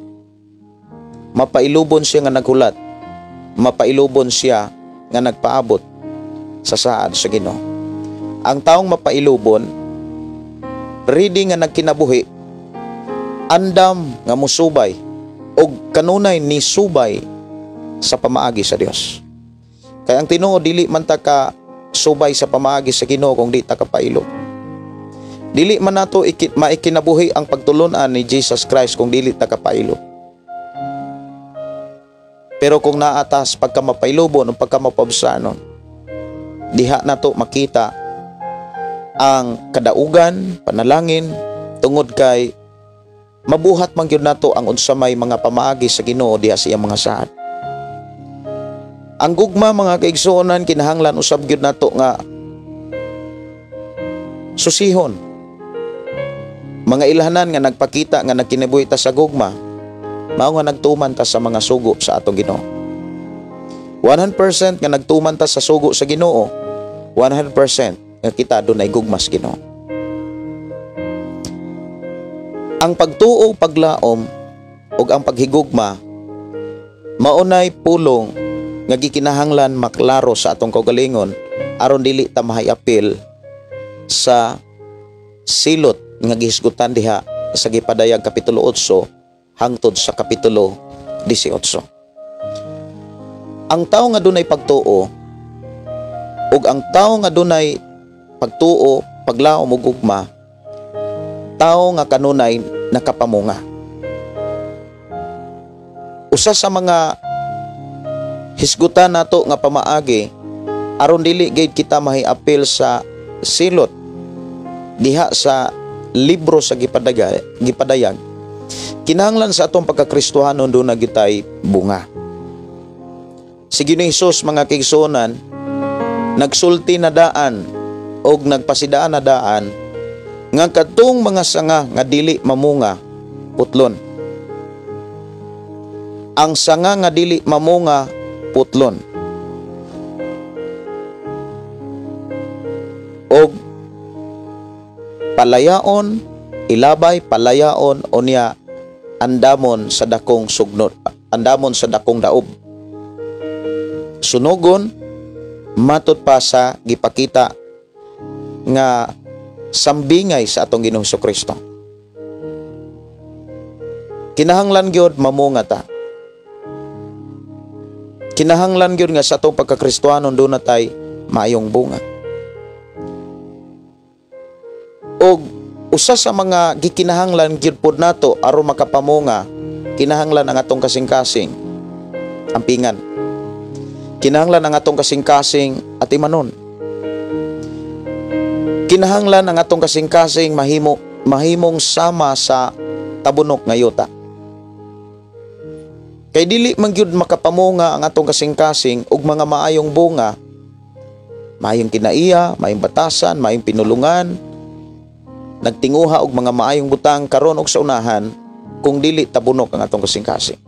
Speaker 2: mapailubon siya nga naghulat, mapailubon siya nga nagpaabot sa saad sa Ginoo. Ang taong mapailubon, ready nga nagkinabuhi, andam nga musubay og kanunay ni subay sa pamaagi sa Dios. Kay ang tinuod, dili man ta ka subay sa pamaagi sa Ginoo kung di ta kapailo. Dili man nato maikinabuhi ang pagtulunan ni Jesus Christ kung dili ta kapailo. Pero kung naatas pagka mapailubon o pagka mapabsanon, diha nato makita ang kadaugan, panalangin, tungod kay mabuhat man gyud nato ang unsa may mga pamaagi sa Ginoo diha sa iyang mga saad. Ang gugma, mga kaigsuonan, kinahanglan usab gyud nato nga susihon. Mga ilhanan nga nagpakita nga nagkinabuhi ta sa gugma, mao nga nagtuman ta sa mga sugo sa atong Ginoo. 100% nga nagtuman ta sa sugo sa Ginoo, 100% nga kita dunay gugma sa Ginoo. Ang pagtuo, paglaom ug ang paghigugma maunay pulong nga gikinahanglan maklaro sa atong kaugalingon aron dili ta mahiapil sa silot nga gihisgutan diha sa Gipadayag kapitulo 8 hangtod sa kapitulo 18. Ang tawo nga dunay pagtuo ug ang tawo nga dunay pagtuo, paglaom ug gugma, tawo nga kanunay nakapamunga. Usa sa mga hisgutan nato nga pamaagi aron dili gayud kita mahiapil sa silot diha sa libro sa Gipadayag, kinahanglan sa atong pagkakristohanon duna gitay bunga. Si Ginoong Hesus, mga kaigsuonan, nagsulti na daan og nagpasidaan na daan nga kadtong mga sanga nga dili mamunga, putlon. Ang sanga nga dili mamunga, putlon. Og palayaon, ilabay, palayaon unya andamon sa dakong sugnod, andamon sa dakong daob. Sunugon, matud pa sa gipakita nga sambingay sa atong Ginoong Kristo. Kinahanglan gyud mamunga ta. Kinahanglan gyud nga sa atong pagkakristohanon duna tay maayong bunga. Og usa sa mga gikinahanglan gyud pod nato aron makapamunga, kinahanglan ang atong kasing-kasing ampingan. Kinahanglan ang atong kasing-kasing atimanon. Kinahanglan ang atong kasing-kasing mahimong sama sa tabunok nga yuta. Kay dili man gyud makapamunga ang atong kasing-kasing og mga maayong bunga, maayong kinaiya, maayong batasan, maayong pinulungan, nagtinguha og mga maayong butang karon og sa unahan Kung dili tabunok ang atong kasing-kasing.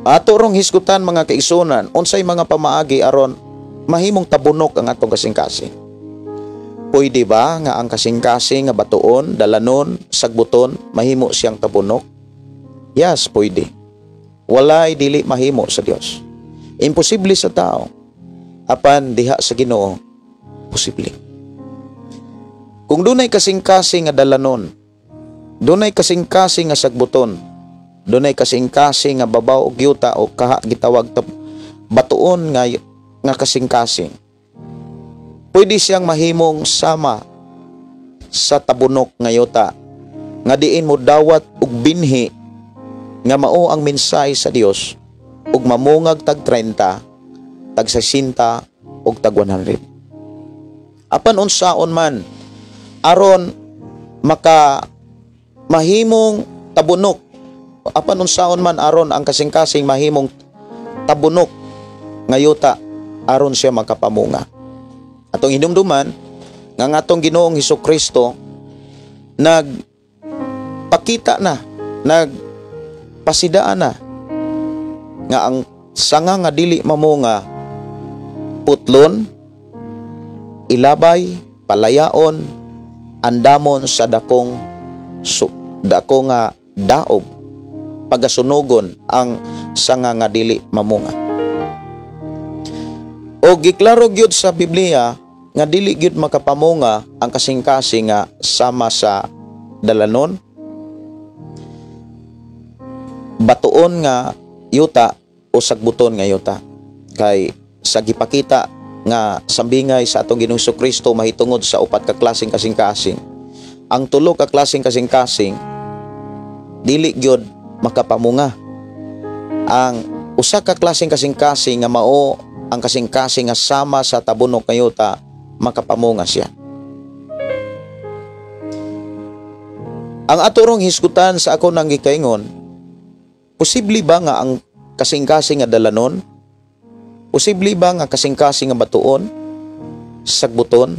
Speaker 2: Ato rong hisgutan, mga kaigsuonan, unsay mga pamaagi aron mahimong tabunok ang atong kasing-kasing. Pwede ba nga ang kasing-kasing nga batuon, dalanon, sagbuton, mahimo siyang tabunok? Yes, pwede. Walay dili mahimo sa Dios. Imposible sa tao. Apan diha sa Ginoo, posible. Kung dunay kasing-kasing nga dalanon, dunay kasing-kasing nga sagbuton, dunay kasing-kasing nga babaw og yuta o kaha gitawag batuon nga kasing-kasing, pwede siyang mahimong sama sa tabunok nga yuta nga diin mo dawat og binhi nga mao ang mensahe sa Dios ug mamungag tag 30, tag 60 ug tag 100. Apan unsaon man aron maka mahimong tabunok, apan unsaon man aron ang kasing-kasing mahimong tabunok nga yuta aron siya makapamunga. Atong hinumduman nga ang atong Ginoong Hesukristo nagpakita na, nagpasidaan na nga ang sanga nga dili mamunga putlon, ilabay, palayaon, andamon sa dako nga daog, pagasunugon ang sanga nga dili mamunga. O giklaro gyud sa Biblia nga dili gyud makapamunga ang kasing-kasing nga sama sa dalanon, batuon nga yuta o sagbuton nga yuta. Kay sa gipakita nga sambingay sa atong Ginoong Hesukristo mahitungod sa upat ka klaseng kasing-kasing, ang tulo ka klaseng kasing-kasing dili gyud makapamunga. Ang usa ka klaseng kasing-kasing nga mao ang kasing-kasing nga sama sa tabunok nga yuta, makapamunga siya. Ang ato rong hisgutan sa ako nang gikaingon, posible ba nga ang kasing-kasing nga dalanon? Posible ba nga kasing-kasing nga batuon, sagbuton,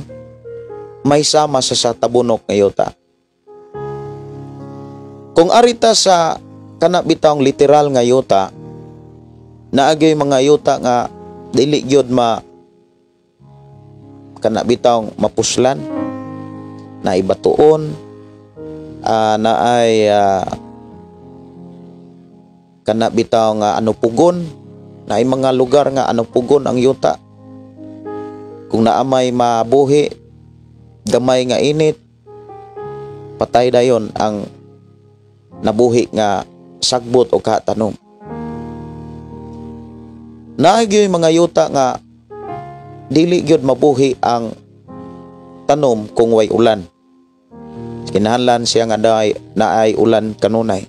Speaker 2: may sama sa tabunok nga yuta? Kung arita sa kana bitawng literal nga yuta, naagay mga yuta nga dili gyud ma kana bitawng mapuslan, na ibatuon, naay kana bitaw nga ano pugon, naay mga lugar nga ano pugon ang yuta. Kung naamay mabuhi, gamay nga init, patay dayon ang nabuhi nga sagbot o katanom. Naay gyud mga yuta nga dili gyud mabuhi ang tanom kung way ulan. Kinahanglan siya nga naay ulan kanunay.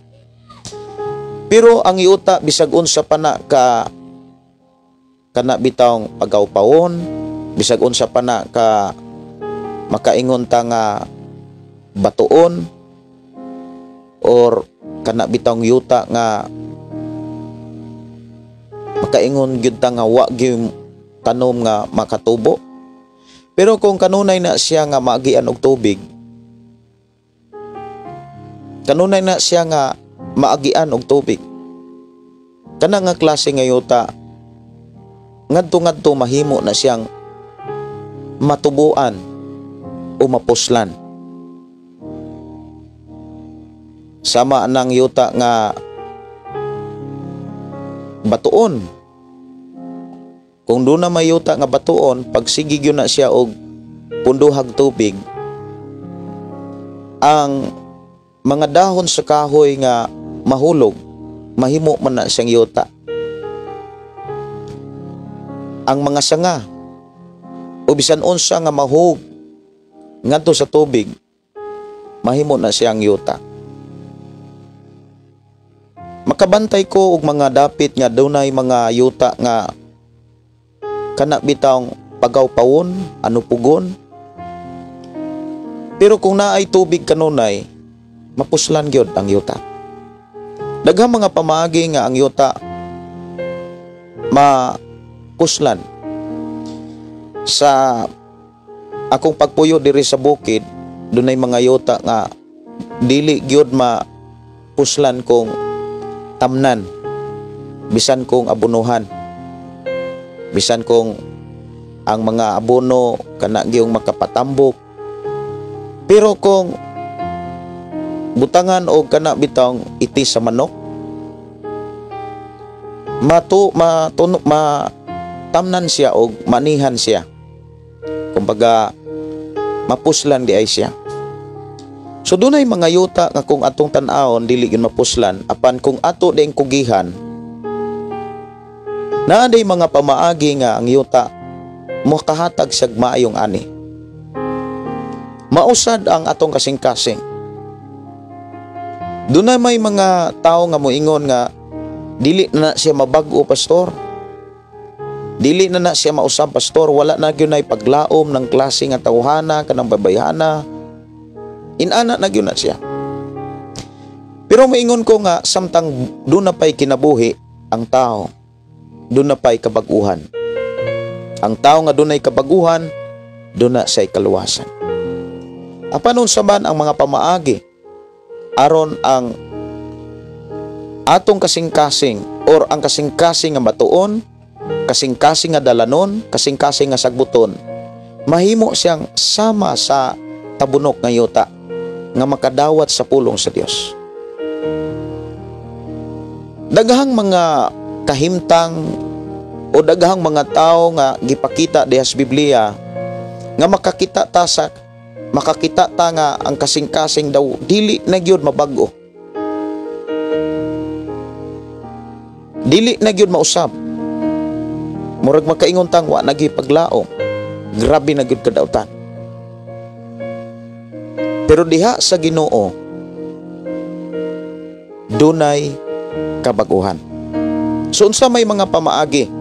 Speaker 2: Pero ang yuta bisag unsa pa na ka kana bitawng pagawpawon, bisag unsa pa na ka makaingon ta nga batuon or kana bitawng yuta nga makaingon gyud ta nga wa gyud tanom nga makatubo. Pero kung kanunay na siya nga maagian og tubig, kanunay na siya nga maagian og tubig, kana nga klase nga yuta ngadto-ngadto mahimo na siyang matubuan o mapuslan. Sama nang yuta nga batuon. Kung doon na may yuta nga batuon, pagsige gyud na siya og punduhag tubig, ang mga dahon sa kahoy nga mahulog, mahimo man na siyang yuta. Ang mga sanga o bisan unsa nga mahug ngadto sa tubig, mahimo na siyang yuta. Makabantay ko og mga dapit nga dunay mga yuta nga kana bitawng pagawpawon, ano pugon. Pero kung naay tubig kanunay, mapuslan gyud ang yuta. Daghang mga pamaagi nga ang yuta mapuslan. Sa akong pagpuyo diri sa bukid, dunay mga yuta nga dili gyud mapuslan kung tamnan, bisan kung abunuhan, bisan kung ang mga abono kana gyung makapatambok. Pero kung butangan og kana bitong iti sa manok, matamnan siya og manihan siya. Kumbaga mapuslan di ay siya. So dunay mga yuta nga kung atong tan-awon dili gyud mapuslan, apan kung ato ding kugihan, naa day mga pamaagi nga ang yuta mokahatag siya maayong ani. Mausad ang atong kasing-kasing. Dunay may mga tao nga moingon nga dili na siya mabag-o, pastor. Dili na na siya mausab, pastor. Wala na gyud nay paglaom ng klase nga tawhana kanang babayhana. Inana na gyud na siya. Pero moingon ko nga samtang doon na pa'y kinabuhi ang tao, doon na pa'y kabaguhan. Ang tao nga doon ay kabaguhan, doon na siya'y kaluwasan. Apan unsa man ang mga pamaagi aron ang atong kasing-kasing or ang kasing-kasing nga batuon, kasing-kasing nga dalanon, kasing-kasing nga sagbuton, mahimo siyang sama sa tabunok nga yuta nga makadawat sa pulong sa Dios. Daghang mga kahimtang o daghang mga tao nga gipakita diha sa Biblia nga makakita ta nga ang kasing-kasing daw dili na gyud mabag-o. Dili na gyud mausab. Murag makaingon tang wa na gyud paglaom. Grabe na gyud kadautan. Pero diha sa Ginoo dunay kabaguhan. So unsa may mga pamaagi?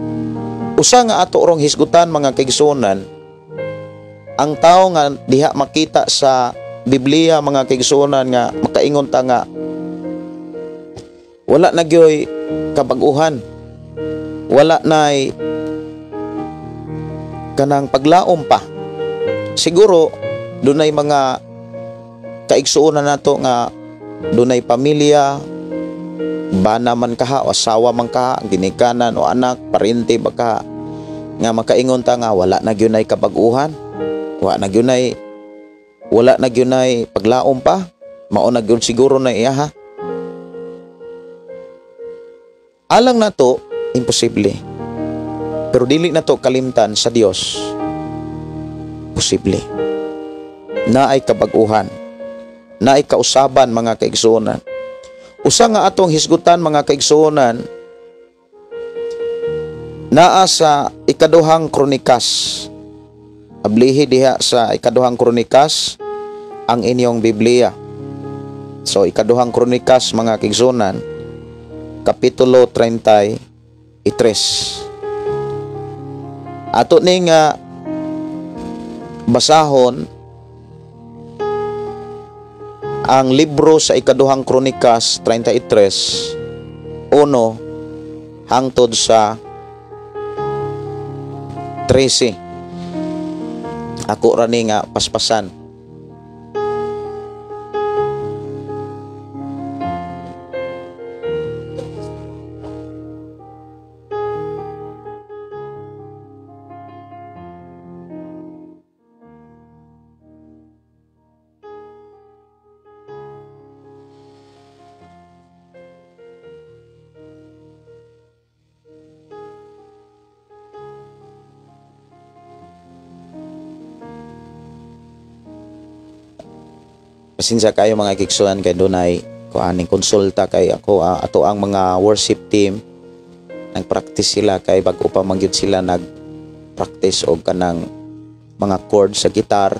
Speaker 2: Usa nga ato rong hisgutan mga kaigsuonan, ang tao nga diha makita sa Biblia mga kaigsuonan nga makaingon ta nga wala na gyoy kabaguhan, wala nay kanang paglaom pa. Siguro dunay mga kaigsuonan nato nga dunay pamilya, bana man kaha o asawa man kaha, ginikanan o anak, parente ba kaha, nga makaingon ta nga wala na gyud nay kabaguhan, wala na gyud nay paglaom pa, mao na gyud siguro na iya ha. Alang nato imposible. Pero dili nato kalimtan sa Dios posible. Naay kabaguhan, naay kausaban mga kaigsuonan. Usa nga atong hisgutan mga kaigsuonan naa sa Ikaduhang Kronikas. Ablihi diha sa Ikaduhang Kronikas ang inyong Biblia. So Ikaduhang Kronikas mga kaigsuonan, Kapitulo 33. Ato ning basahon ang libro sa Ikaduhang Kronikas 33, 1 hangtod sa 13. Ako ra ni nga paspasan. Pasensya kayo mga kiksuan kay dunay kuaning konsulta kay ako, ato ang mga worship team nagpractice sila kay bag-o pa man gyud sila nagpractice og kanang mga chord sa gitar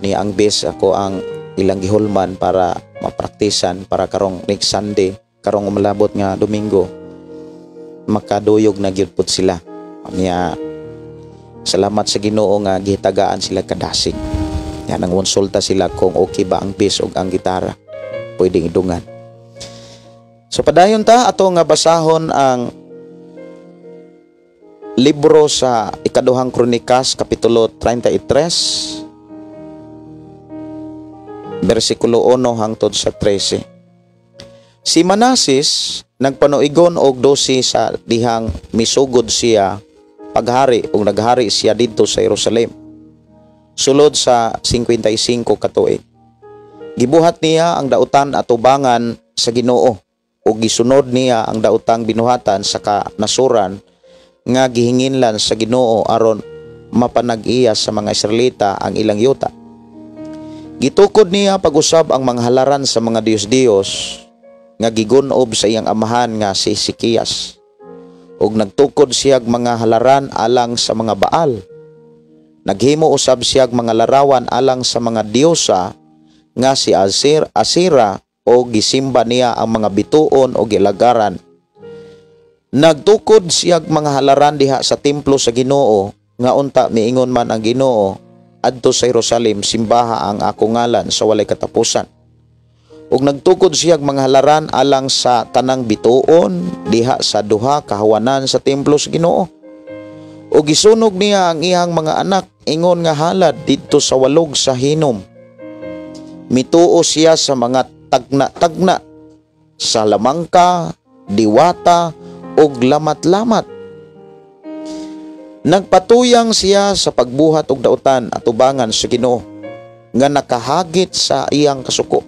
Speaker 2: ni ang bass ako ang ilang gihulman para mapraktisan para karong next Sunday, karong umalabot nga Domingo makaduyog na gyud pud sila. Niya salamat sa Ginoo nga gihitagaan sila kadasig. Yan, ang konsulta sila kung okay ba ang bass o ang gitara. Pwedeng idungan. So padayon ta ato nga basahon ang libro sa Ikaduhang Kronikas kapitulo 33 versikulo 1 hangtod sa 13. Si Manases nagpanuigon og 12 sa dihang misugod siya paghari ug naghari siya didto sa Jerusalem. Sulod sa 55 ka tuig. Gibuhat niya ang dautan atubangan sa Ginoo ug gisunod niya ang daotang binuhatan sa kanasuran nga gihinginlan sa Ginoo aron mapanag-iya sa mga Israelita ang ilang yuta. Gitukod niya pag-usab ang mga halaran sa mga diyos-diyos nga gigunob sa iyang amahan nga si Ezekias. Ug nagtukod siyag mga halaran alang sa mga Baal. Naghimo usab siyag mga larawan alang sa mga diyosa nga si Asira o gisimba niya ang mga bituon o gilagaran. Nagtukod siyag mga halaran diha sa templo sa Ginoo nga unta miingon man ang Ginoo adto sa Jerusalem simbaha ang ako ngalan sa walay katapusan. Ug nagtukod siyag mga halaran alang sa tanang bituon diha sa duha kahawanan sa templo sa Ginoo. Ug gisunog niya ang iyang mga anak ingon nga halad didto sa walog sa Hinom. Mituo siya sa mga tagna-tagna, sa lamangka, diwata ug lamat-lamat. Nagpatuyang siya sa pagbuhat og dautan atubangan sa Ginoo nga nakahagit sa iyang kasuko.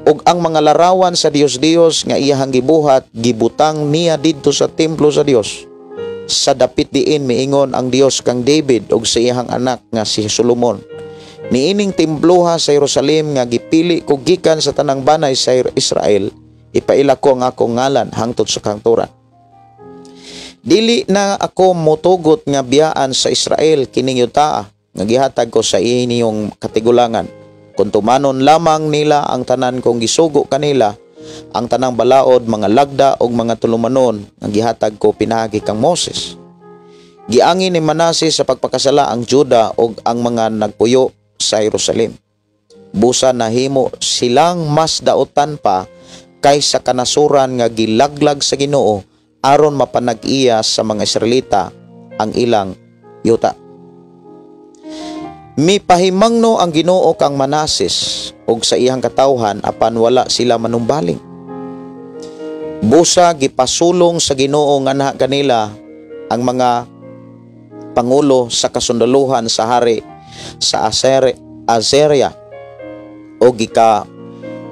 Speaker 2: Ug ang mga larawan sa Dios-Dios nga iyahang gibuhat gibutang niya didto sa templo sa Dios. Sa dapit diin miingon ang Dios kang David ug sa iyahang anak nga si Solomon. Niining temploha sa Jerusalem nga gipili ko gikan sa tanang banay sa Israel, ipaila ko ang akong ngalan hangtod sa kangturan. Dili na ako motugot nga biyaan sa Israel kining yutaa nga gihatag ko sa inyong katigulangan. Kung tumanon lamang nila ang tanan kong gisugo kanila, ang tanang balaod, mga lagda ug mga tulumanon nga gihatag ko pinaagi kang Moses. Giangin ni Manase sa pagpakasala ang Juda ug ang mga nagpuyo sa Jerusalem. Busa nahimo silang mas dautan pa kaysa kanasuran nga gilaglag sa Ginoo aron mapanag-iya sa mga Israelita ang ilang yuta. Mipahimangno ang Ginoo kang Manases ug sa iyang katawhan apan wala sila manumbaling. Busa gipasulong sa Ginoo nganha kanila ang mga pangulo sa kasundaluhan sa hari sa Assyria o gika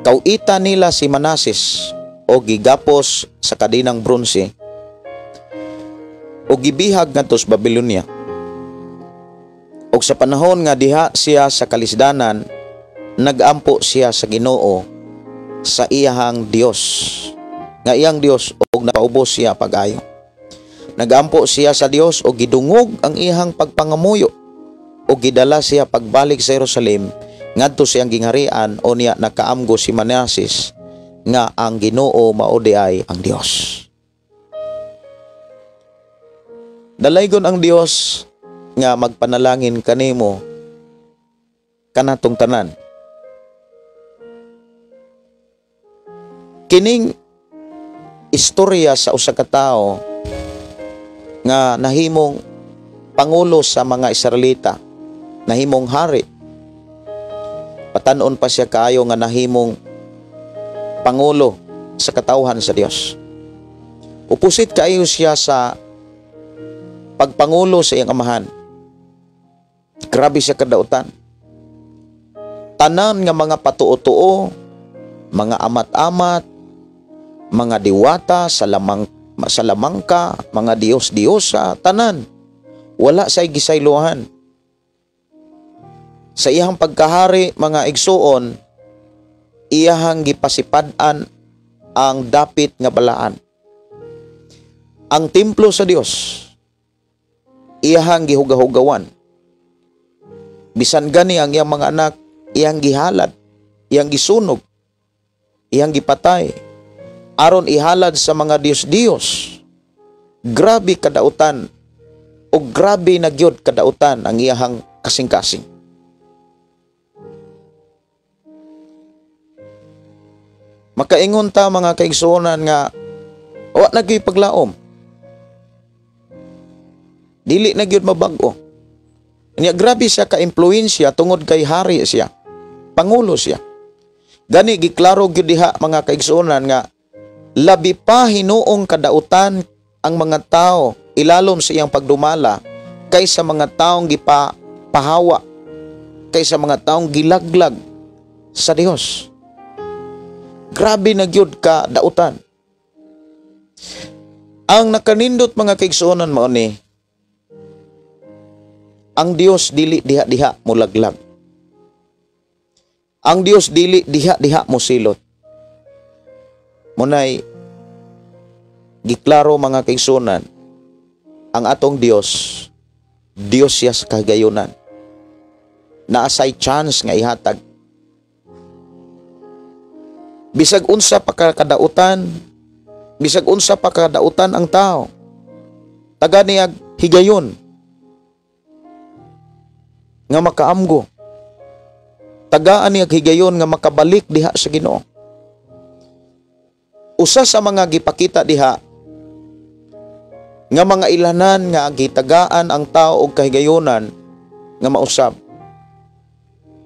Speaker 2: kauita nila si Manases o gigapos sa kadinang bronse o gibihag ngadto sa Babylonia. Og sa panahon nga diha siya sa kalisdanan, nagampo siya sa Ginoo sa iyahang Dios, nga iyang Dios, og napaubos siya pag-ayo. Nagampo siya sa Dios og gidungog ang iyahang pagpangamuyo og gidala siya pagbalik sa Jerusalem ngadto siyang gingharian o niya nakaamgo si Manases nga ang Ginoo mao di ay ang Dios. Dalaygon ang Dios nga magpanalangin kanimo kanatong tanan. Kining istorya sa usa ka tawo nga nahimong pangulo sa mga Israelita, nahimong hari. Patan-on pa siya kaayo nga nahimong pangulo sa katawhan sa Dios. Upusit kaayo siya sa pagpangulo sa iyang amahan. Grabe siya kadautan. Tanan nga mga patuo-tuo, mga amat-amat, mga diwata, sa lamangka, mga diyos-diyosa, tanan. Wala say gisaylohan. Sa iyang pagkahari, mga igsuon, iyahang gipasipad-an ang dapit nga balaan. Ang templo sa Dios, iyahang gihugahugawan. Bisan gani ang iyang mga anak, iyang gihalad, iyang gisunog, iyang gipatay, aron ihalad sa mga diyos-diyos. Grabe kadautan o grabe na gyud kadautan ang iyahang kasing-kasing. Makaingon ta mga kaigsuonan nga wa na gyud paglaom. Dili na gyud mabag-o. Nya grabe siya ka-impluwensya tungod kay hari siya. Pangulo siya. Gani giklaro gyud diha mga kaigsuonan nga labi pa hinuong kadautan ang mga tao ilalom sa iyang pagdumala kaysa mga taong gipahawa, kaysa mga taong gilaglag sa Dios. Grabe na gyud ka dautan. Ang nakanindot mga kaigsuonan mao ni ang Dios dili diha-diha molaglag. Ang Dios dili diha-diha mosilot. Munay giklaro mga kaigsuonan, ang atong Dios, Dios siya sa kahigayunan. Naasay chance nga ihatag. Bisag unsa pa kadautan, bisag unsa pa kadautan ang tao, taga niyag higayon nga makaamgo. Tagaan niyag higayon nga makabalik diha sa Ginoo. Usa sa mga gipakita diha nga mga ilanan nga gitagaan ang tao og kahigayonan nga mausab,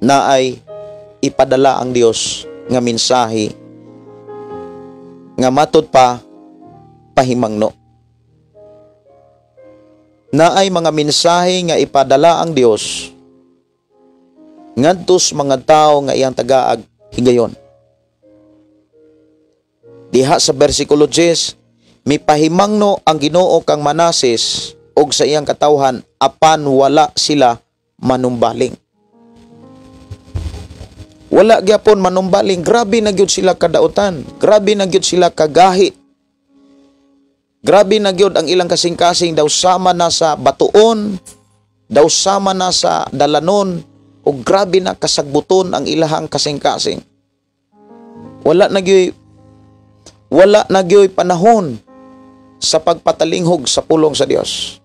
Speaker 2: na ay ipadala ang Dios nga mensahe nga matud pa pahimangno. Na ay mga mensahe nga ipadala ang Dios ngadto sa mga tao nga iyang tagaag higayon. Diha sa bersikulo 10, mipahimangno ang Ginoo kang Manases og sa iyang katawhan apan wala sila manumbaling. Wala gyapon manumbaling. Grabe na gyud sila kadautan. Grabe na gyud sila kagahi. Grabe na gyud ang ilang kasing-kasing, daw sama na sa batuon, daw sama na sa dalanon, o grabe na kasagbuton ang ilahang kasing-kasing. Wala na gyud panahon sa pagpatalinghog sa pulong sa Dios.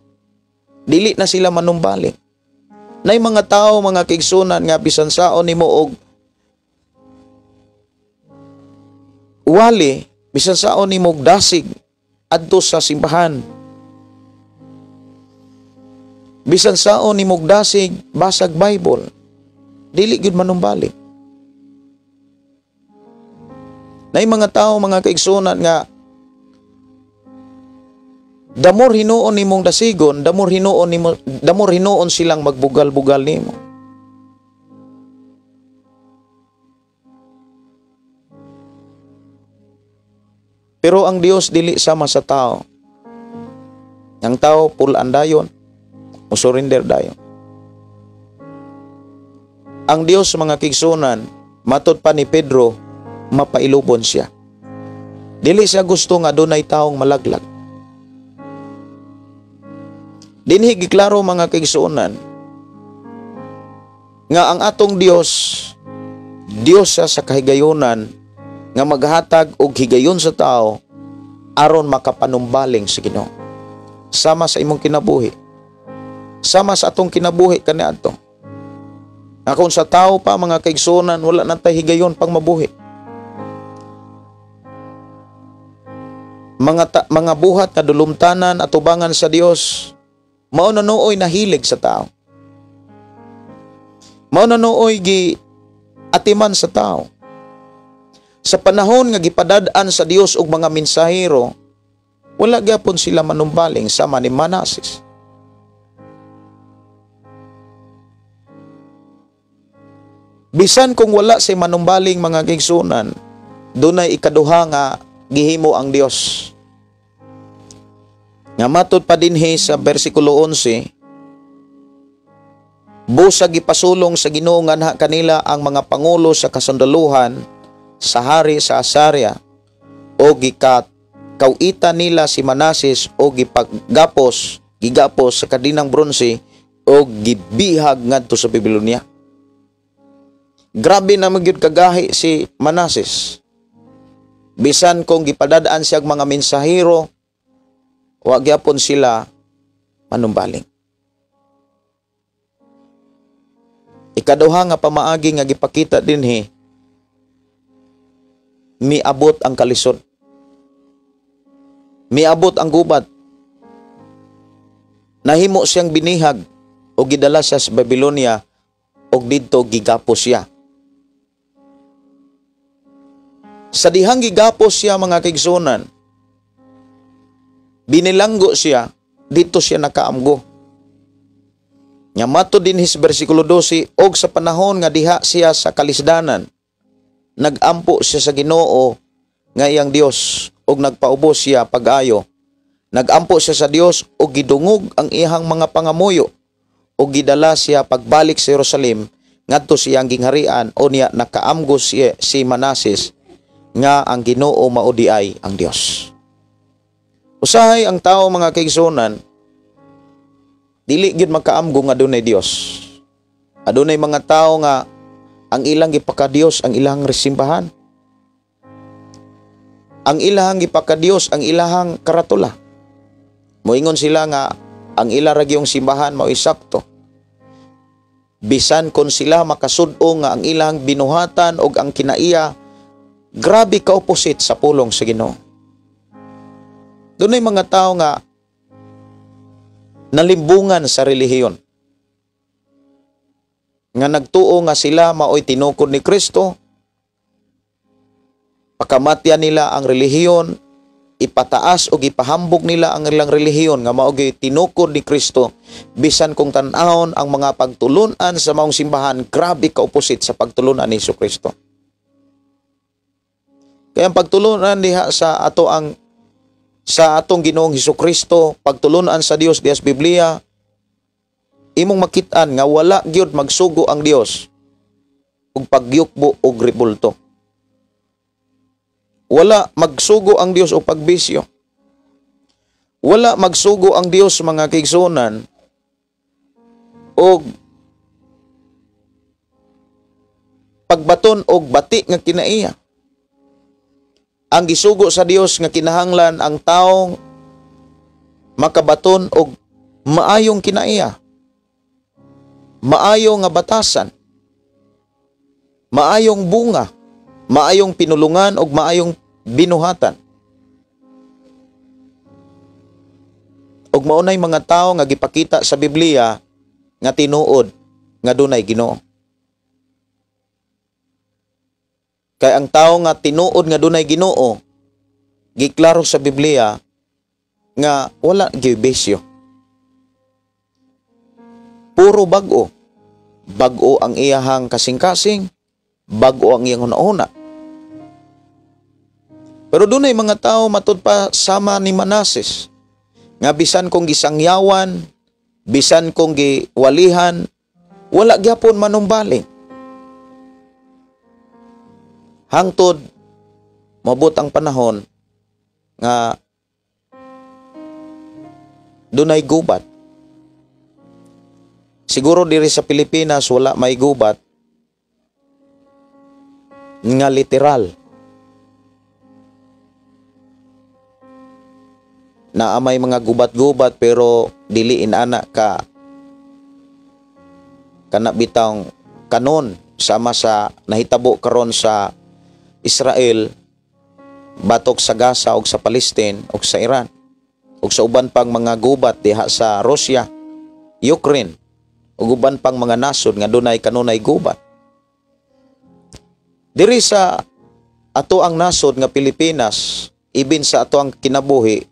Speaker 2: Dili na sila manumbaling. Nay mga tao, mga kaigsunan nga bisan saon nimo og wali, bisan saon nimo og dasig adto sa simbahan, bisan saon nimo og dasig basag Bible, dili gyud manumbalik. Nay mga tao, mga kaigsunan nga damor hinuon nimong dasigon, damor hinuon silang magbugal-bugal nimo. Pero ang Dios dili sama sa tao. Ang tao pulaan dayon, o surrender dayon. Ang Dios mga kaigsunan, matod pa ni Pedro, mapailubon siya. Dili siya gusto nga dunay taong malaglag. Dinhi giklaro mga kaigsuonan nga ang atong Dios, Dios siya sa kahigayonan nga maghatag og higayon sa tao aron makapanumbaling sa Ginoo. Sama sa imong kinabuhi. Sama sa atong kinabuhi kaniadto. Nga kung sa tao pa mga kaigsuonan, wala na tay higayon pang mabuhi. Mga buhat nga dulumtanan at tubangan sa Dios, mao na nooy nahilig sa tao. Mao na nooy gi atiman sa tao. Sa panahon nga gipadad-an sa Dios og mga mensahero, wala gyapon sila manumbaling sama ni Manases. Bisan kung wala si manumbaling mga kaigsunan, dunay ikaduha nga gihimo ang Dios. Nga matud pa dinhi sa bersikulo 11, busag gipasulong sa Ginoo nganha kanila ang mga pangulo sa kasundaluhan sa hari sa Assyria, o gikauitan nila si Manases o gipagapos, gigapos sa kadinang bronse o gibihag ngadto sa Babylonia. Grabe na magyud kagahi si Manases. Bisan kung gipadadaan siya mga mensahero, wa gyapon sila manumbaling. Ikaduha nga pamaagi nga gipakita dinhi, miabot ang kalisod. Miabot ang gubat. Nahimo siyang binihag o gidala siya sa Babylonia og didto gigapos siya. Sa dihang gigapos siya, mga kaigsuonan, binilanggo siya, dito siya nakaamgo. Nga matud dinhi sa versikulo 12, og sa panahon nga diha siya sa kalisdanan, nagampo siya sa Ginoo nga iyang Dios og nagpaubos siya pag-ayo. Nagampo siya sa Dios og gidungog ang iyang mga pangamuyo og gidala siya pagbalik sa Jerusalem ngadto sa iyang gingharian. O niya nakaamgo siya, si Manases, nga ang Ginoo mao diay ang Dios. Usahay ang tao, mga kaigsuonan, dili gyud makaamgo nga adunay Dios. Adunay mga tao nga ang ilang gipakadiyos ang ilang simbahan. Ang ilang gipakadiyos ang ilahang karatula. Moingon sila nga ang ila ra gyung simbahan mao sakto. Bisan kon sila makasud-o nga ang ilang binuhatan og ang kinaiya grabe ka opposite sa pulong sa Ginoo. Dunay mga tao nga nalimbungan sa relihiyon, nga nagtuo nga sila maoy tinukod ni Kristo. Pakamatyan nila ang relihiyon, ipataas o ipahambog nila ang ilang relihiyon nga mao gyud tinukod ni Kristo, bisan kung tan-awon ang mga pagtulunan sa maong simbahan grabe ka opposite sa pagtulunan ni Kristo. Kaya ang pagtulunan diha sa atong Ginoong Hesukristo, pagtulunan sa Dios diha sa Biblia, imong makit-an nga wala gyud magsugo ang Dios og pagyukbo og rebulto. Wala magsugo ang Dios og pagbisyo. Wala magsugo ang Dios, mga kaigsuonan, og pagbaton og bati nga kinaiya. Ang gisugo sa Dios nga kinahanglan ang taong makabaton og maayong kinaiya, maayo nga batasan, maayong bunga, maayong pinulungan og maayong binuhatan. Og maunay mga tao nga gipakita sa Biblia nga tinuod nga dunay Ginoo. Kay ang tao nga tinuod nga dunay Ginoo, giklaro sa Biblia nga wala gyud bisyo. Puro bag-o. Bag-o ang iyahang kasing-kasing, bag-o ang iyang hunahuna. Pero dunay mga tao matud pa sama ni Manases, nga bisan kung gisangyawan, bisan kung giwalihan, wala gyapon manumbaling. Hangtod mabot ang panahon nga dunay gubat. Siguro diri sa Pilipinas wala may gubat nga literal. Naa may mga gubat-gubat pero dili inana ka kana bitang kanon sama sa nahitabo karon sa Israel batok sa Gaza og sa Palestine og sa Iran og sa uban pang mga gubat diha sa Russia, Ukraine ug uban pang mga nasod nga dunay kanunay gubat. Diri sa ato ang nasod nga Pilipinas, ibin sa ato ang kinabuhi,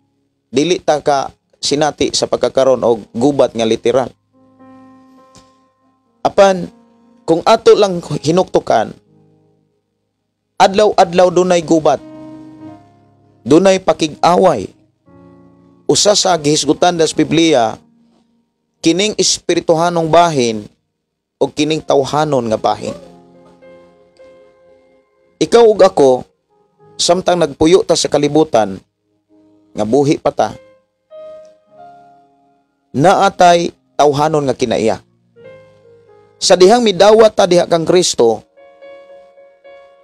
Speaker 2: dili ta ka sinati sa pagkakaron og gubat nga literal. Apan kung ato lang hinuktukan, adlaw-adlaw dunay gubat, dunay pakig-away. Usa sa gihisgutan sa Biblia, kining espirituhanong bahin o kining tawhanon nga bahin. Ikaw ug ako, samtang nagpuyo ta sa kalibutan, nga buhi pa ta, naatay tawhanon nga kinaiya. Sa dihang midawat ta diha kang Kristo,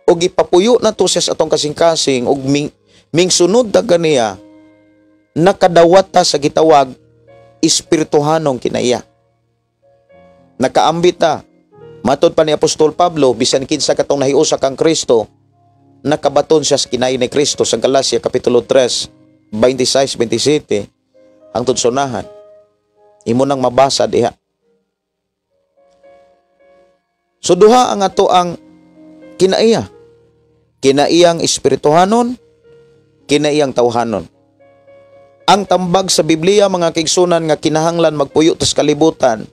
Speaker 2: og ipapuyo na to siya sa atong kasing-kasing, og mingsunod ta kaniya, nakadawat ta sa gitawag espirituhanong kinaiya. Nakaambit ta. Matod pa ni Apostol Pablo, bisan kinsa katong nahiusa kang Kristo, nakabaton siya sa kinaiya ni Kristo sa Galacia Kapitulo 3, 26-27, hangtod sonahan. Imo nang mabasa diha. So duha ang ato ang kinaiya. Kinaiyang espirituhanon, kinaiyang tawhanon. Ang tambag sa Biblia mga kaigsunan nga kinahanglan magpuyo tas kalibutan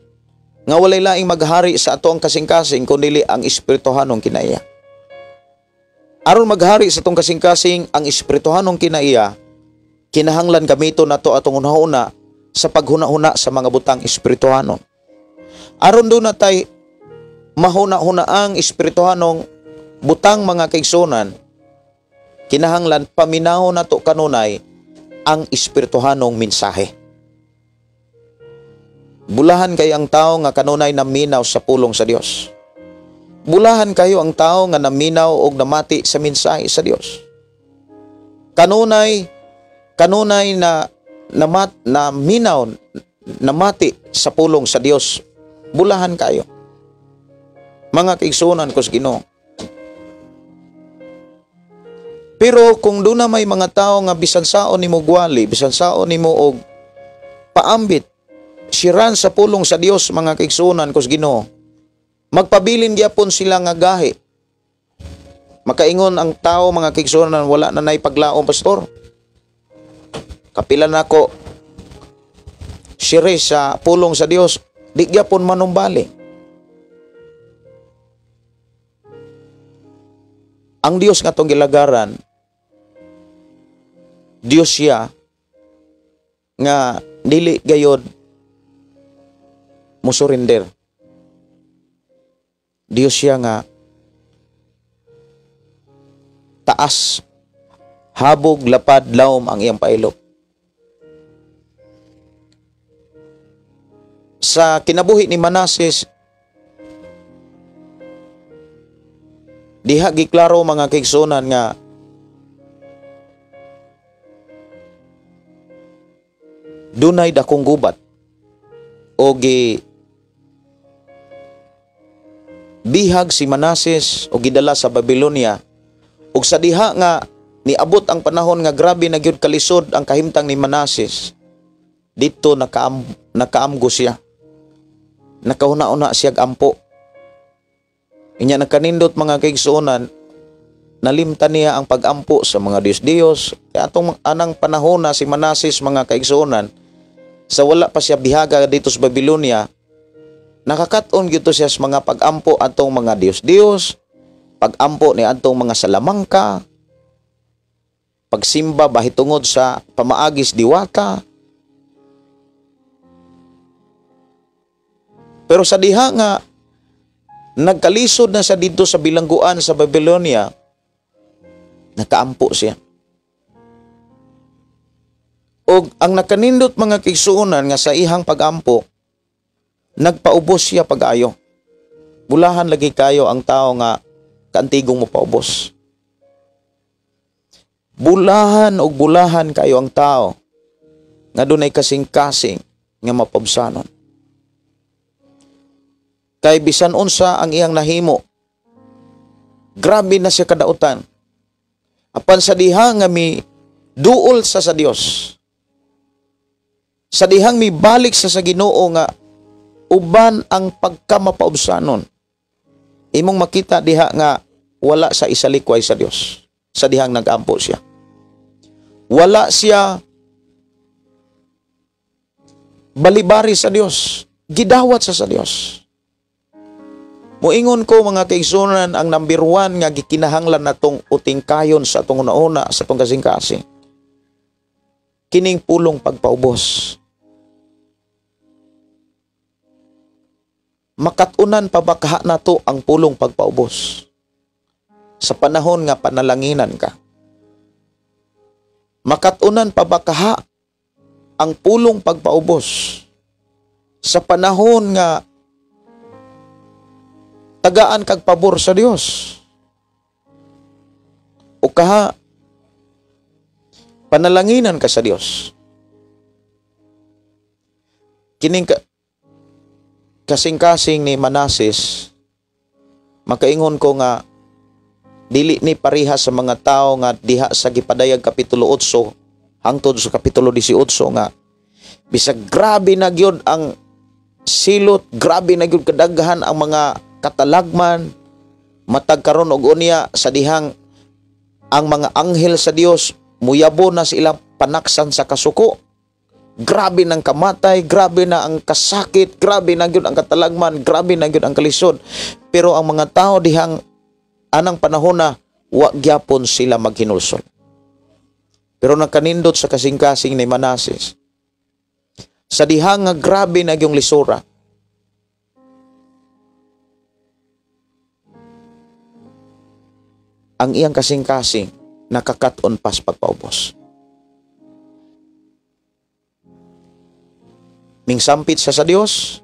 Speaker 2: nga walay laing maghari sa ato ang kasing-kasing kundi ang espirituhanong kinaiya. Aron maghari sa atong kasing-kasing ang espirituhanong kinaiya, kinahanglan gamiton nato atong hunahuna sa paghuna-huna sa mga butang espirituhanon. Aron do natay mahuna-huna ang espirituhanong butang mga kaigsunan, kinahanglan paminaw nato kanunay ang espirituhanong mensahe. Bulahan kay ang tao nga kanunay naminaw sa pulong sa Dios. Bulahan kayo ang tao nga naminaw og namati sa mensahe sa Dios. Kanunay na naminaw, namati sa pulong sa Dios. Bulahan kayo. Mga kaigsunan ko sa Ginoo. Pero kung doon na may mga tao nga bisan saon nimo gwali, bisan saon nimo og paambit, siran sa pulong sa Dios mga kaigsunan ko sa Ginoo, magpabilin gyapon sila nga gahi. Makaingon ang tao mga kaigsunan, wala na nay paglaom, pastor. Kapila nako sire sa pulong sa Dios, di gyapon manumbali. Ang Dios nga atong gilagaran, Dios siya nga dili gayod musurrender. Dios siya nga taas, habog, lapad, lawom ang iyang pailok. Sa kinabuhi ni Manases, diha giklaro mga kaigsunan nga dunay dakong gubat o gi bihag si Manases o gidala sa Babylonia, ug sa diha nga niabot ang panahon nga grabe na gyud kalisod ang kahimtang ni Manases, didto nakaamgo siya, nakahuna-una siya ampo. Inya nakanindot mga kaigsuonan, nalimtan niya ang pagampo sa mga Diyos-Diyos. Kaya atong anang panahon na si Manases mga kaigsuonan, sa wala pa siya bihaga dito sa Babylonia, nakakat-on gyud siya sa mga pagampo atong mga Diyos-Diyos, pagampo ni atong mga salamangka, pagsimba bahitungod sa pamaagis diwata. Pero sa diha nga nagkalisod na siya dito sa bilangguan sa Babylonia, nakaampo siya. Og ang nakanindot mga kaigsuonan nga sa ihang pagampo, nagpaubos siya pag-ayo. Bulahan lagi kayo ang tao nga kaantigong mo paubos. Bulahan og bulahan kayo ang tao nga dunay kasing-kasing nga mapabsanon. Kay bisan unsa ang iyang nahimo, grabe na siya kadautan. Apan sa diha nga mi duol sa Dios, sa dihang mibalik sa Ginoo nga uban ang pagkamapaubsanon, imong makita diha nga wala sa isalikway sa Dios. Sa dihang nagampo siya, wala siya balibari sa Dios, gidawat sa Dios. Moingon ko mga kaigsunan, ang number 1 nga gikinahanglan natong utingkayon sa atong una-una, sa atong kasing-kasing, kining pulong pagpaubos. Makatunan pa ba kaha nato ang pulong pagpaubos sa panahon nga panalanginan ka? Makatunan pa ba kaha ang pulong pagpaubos sa panahon nga tagaan kag pabor sa Dios? O kaha panalanginan ka sa Dios? Kining kasing-kasing ni Manases, makaingon ko nga dili ni pareha sa mga tao nga diha sa gipadayag kapitulo 8 hangtod sa kapitulo 18 nga bisag grabe na gyud ang silot, grabe na gyud kadaghan ang mga katalagman, matag karon og unya sa dihang Ang mga anghel sa Dios muyabo na sa ilang panaksan sa kasuko. Grabe ng kamatay, grabe na ang kasakit, grabe na gyud ang katalagman, grabe na gyud ang kalisod. Pero ang mga tao dihang anang panahon na wa gyapon sila maghinulsol. Pero nakanindot sa kasing-kasing ni Manases. Sa dihang nga grabe na gyung lisura, ang iyang kasing-kasing nakakat-on pas pagpaubos. Mingsampit siya sa Dios,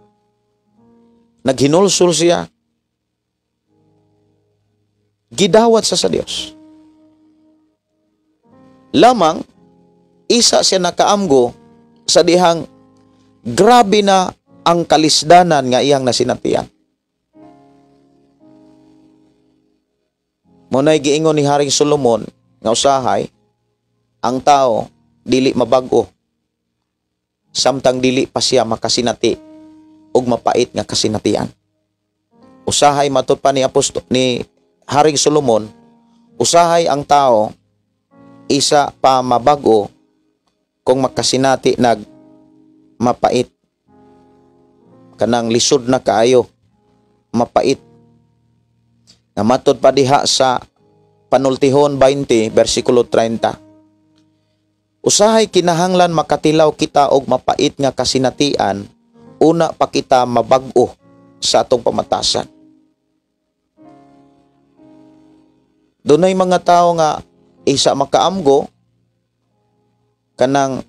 Speaker 2: naghinulsol siya, gidawat siya sa Dios. Lamang, isa siya nakaamgo sa dihang grabe na ang kalisdanan nga iyang nasinatian. Muna'y giingon ni Haring Solomon nga usahay, ang tao dili mabag-o samtang dili pa siya makasinati og mapait nga kasinatian. Usahay matud pa ni apostol ni Haring Solomon, usahay ang tao isa pa mabag-o kung makasinati nag mapait, kanang lisod na kaayo, mapait. Nga matud pa diha sa Panultihon 20 versikulo 30. Usahay kinahanglan makatilaw kita og mapait nga kasinatian, una pa kita mabag-o sa atong pamatasan. Dunay mga tao nga isa makaamgo kanang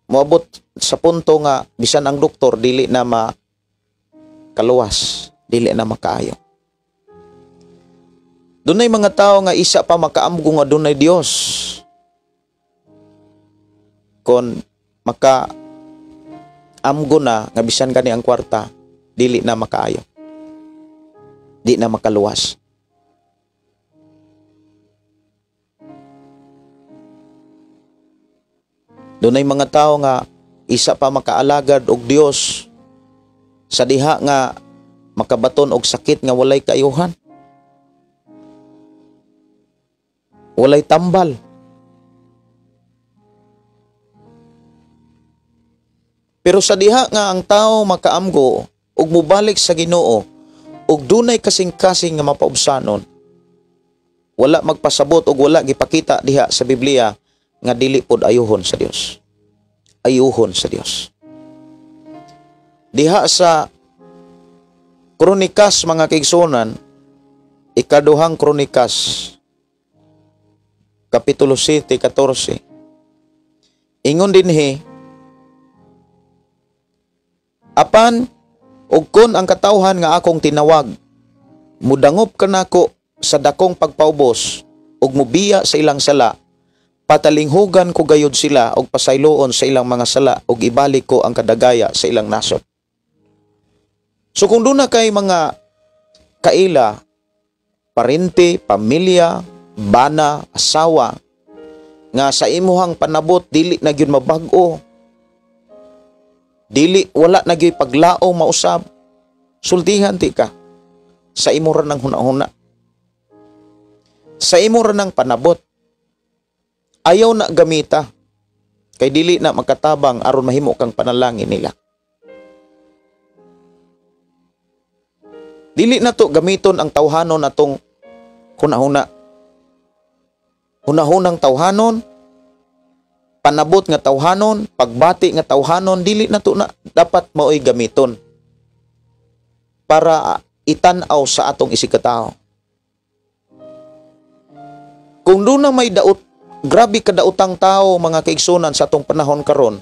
Speaker 2: moabot sa punto nga bisan ang doktor dili na makaluwas, dili na makaayo. Dunay mga tao nga isa pa makaamgo nga dunay Dios. Kon maka amgo na nga bisan gani ang kwarta, dili na makaayo, di na makaluwas. Dunay mga tao nga isa pa makaalagad og Dios sa diha nga makabaton og sakit nga walay kaayuhan, walay tambal. Pero sa diha nga ang tao makaamgo ug mobalik sa Ginoo ug dunay kasing-kasing nga mapaubsanon, wala magpasabot ug wala gipakita diha sa Biblia nga dili pod ayuhon sa Dios. Ayuhon sa Dios. Diha sa Kronikas mga kaigsuonan, ikaduhang Kronikas kapitulo 7:14. Ingon dinhi, apan og kon ang katawhan nga akong tinawag mudangop kanako sa dakong pagpaubos ug mubiya sa ilang sala, patalinghugan ko gayud sila og pasayloon sa ilang mga sala ug ibalik ko ang kadagaya sa ilang nasod. So kung duna kay mga kaila, parente, pamilya, bana, asawa nga sa imuhang panabot dili na gyud mabag-o, dili wala na gyud paglao mausab, sultihan ti ka sa imo ra ng hunahuna, sa imo ra ng panabot. Ayaw na gamita kay dili na makatabang aron mahimo kang panalangin nila. Dili na to gamiton ang tawhanon atong hunahuna. Hunahunang tawhanon, panabot nga tawhanon, pagbati nga tawhanon, dili na to na dapat maoy gamiton para itan-aw sa atong isigkatawo. Kung doon na may daot, grabe kadaotang tao mga kaigsunan sa atong panahon karon,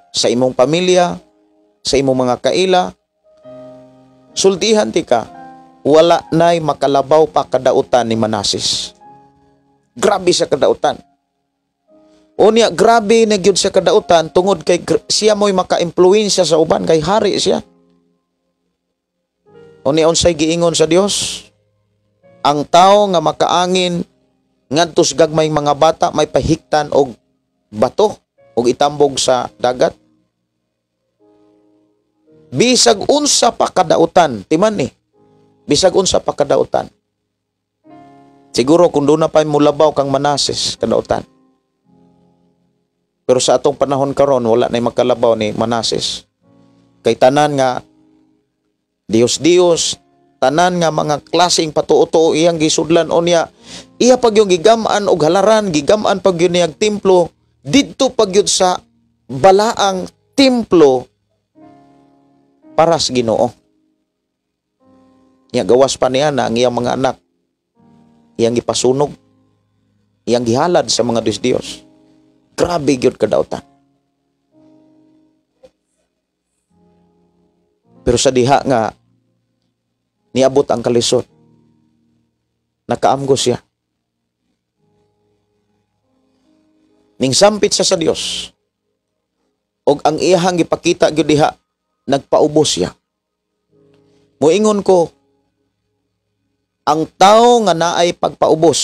Speaker 2: sa imong pamilya, sa imong mga kaila, sultihan ti ka, wala na'y makalabaw pa kadautan ni Manases. Grabe sa kadautan. Unya, grabe na gyud sa kadautan tungod kay siya mo'y maka-impluwensya sa uban, kay hari siya. Unya, unsay giingon sa Dios? Ang tao nga makaangin ngadto sa gagmay mga bata may pahiktan og bato og itambog sa dagat. Bisag unsa pa kadautan, timan ni. Bisag unsa pa kadautan. Siguro kung doon na pa mulabaw kang Manases kadautan. Pero sa atong panahon karon wala na makalabaw ni Manases. Kay tanan nga Dios-Dios, tanan nga mga klaseng patuo-tuo iyang gisudlan unya, iya pag yung gigam-an og halaran, gigam-an pag yun niyang templo, didto pag yun sa balaang templo para sa Ginoo. Nya gawas pa niya na ang iyang mga anak iyang gipasunog, iyang gihalad sa mga Diyos-Diyos. Grabe gyud kadautan. Pero sa diha nga niabot ang kalisod, nakaamgo siya. Ning sampit siya sa Dios. Og ang iyahang gipakita gyud diha, nagpaubos siya. Moingon ko, ang tao nga naay pagpaubos,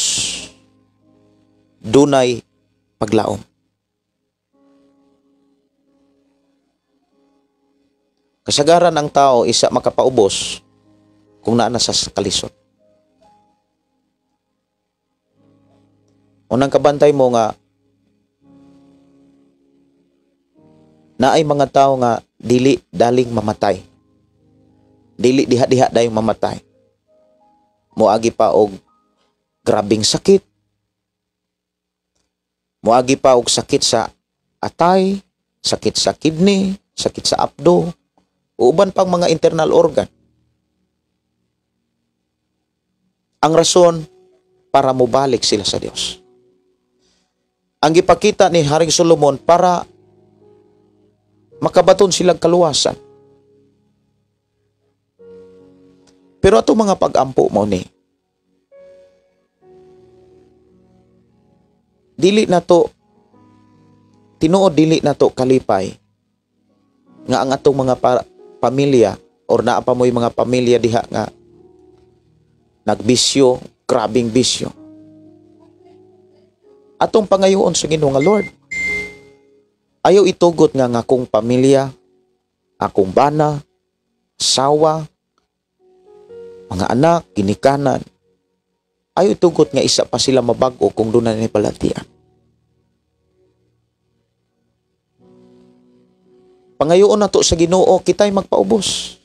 Speaker 2: dunay paglaom. Kasagaran ang tao isa makapaubos kung naa na sa kalisod. Unang kabantay mo nga naay mga tao nga dili daling mamatay. Dili diha-diha dayong mamatay. Moagi pa og grabing sakit. Moagi pa og sakit sa atay, sakit sa kidney, sakit sa abdo, uban pang mga internal organ. Ang rason para mobalik sila sa Dios. Ang gipakita ni Haring Solomon para makabaton silang kaluwasan. Pero ato mga pag-ampo mo ni, dili na to, tinuod dili na to kalipay nga ang atong mga pamilya or naa pa mo'y mga pamilya diha nga nagbisyo, grabing bisyo. Atong pangayoon sa Ginoo nga Lord, ayaw itugot nga akong pamilya, akong bana, sawa, mga anak, ginikanan, ayaw itugot nga isa pa sila mabag-o kung doon na balatian. Pangayoon na to sa Ginoo, kita'y magpaubos.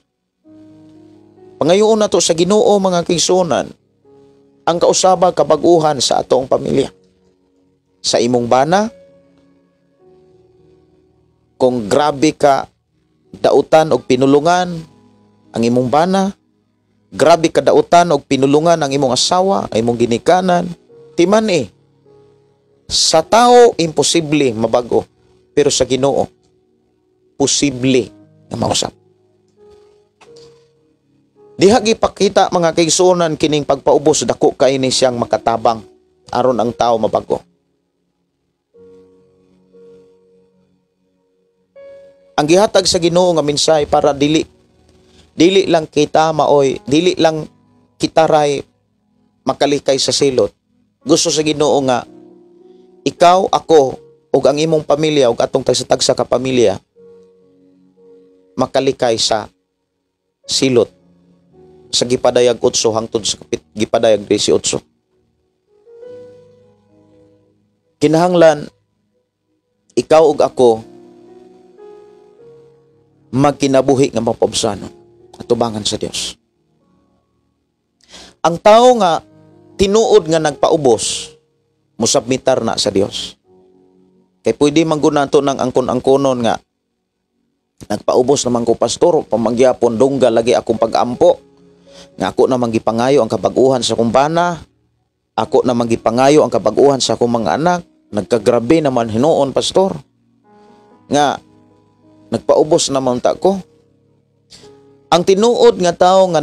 Speaker 2: Pangayoon na to sa Ginoo, mga kaigsuonan, ang kausaba kabag-uhan sa atong pamilya. Sa imong bana, kung grabe ka dautan og pinulungan ang imong bana, grabe ka dautan og pinulungan ang imong asawa, ang imong ginikanan, timan eh. Sa tao, imposible mabago, pero sa Ginoo, posible nga mausap. Diha gipakita mga kaigsuonan kining pagpaubos, dako kay ni siyang makatabang aron ang tao mabago. Ang gihatag sa Ginoo nga mensahe para dili lang kita maoy, dili lang kita ray makalikay sa silot. Gusto sa Ginoo nga ikaw, ako ug ang imong pamilya ug atong tagsa-tagsa ka pamilya makalikay sa silot sa gipadayag 8 hangtod sa gipadayag 18. Kinahanglan ikaw ug ako magkinabuhi nga mapaubsanon atubangan sa Dios. Ang tao nga tinuod nga nagpaubos, musubmitar na sa Dios. Kay pwede man gud nato nang angkon-angkonon nga nagpaubos naman ko pastor, pamangyapon dongga lagi akong pagampo. Nga ako namang gipangayo ang kabag-uhan sa akong bana, ako namang gipangayo ang kabag-uhan sa akong mga anak. Nagkagrabe naman hinuon pastor. Nga nagpaubos naman ta ko. Ang tinuod nga tao nga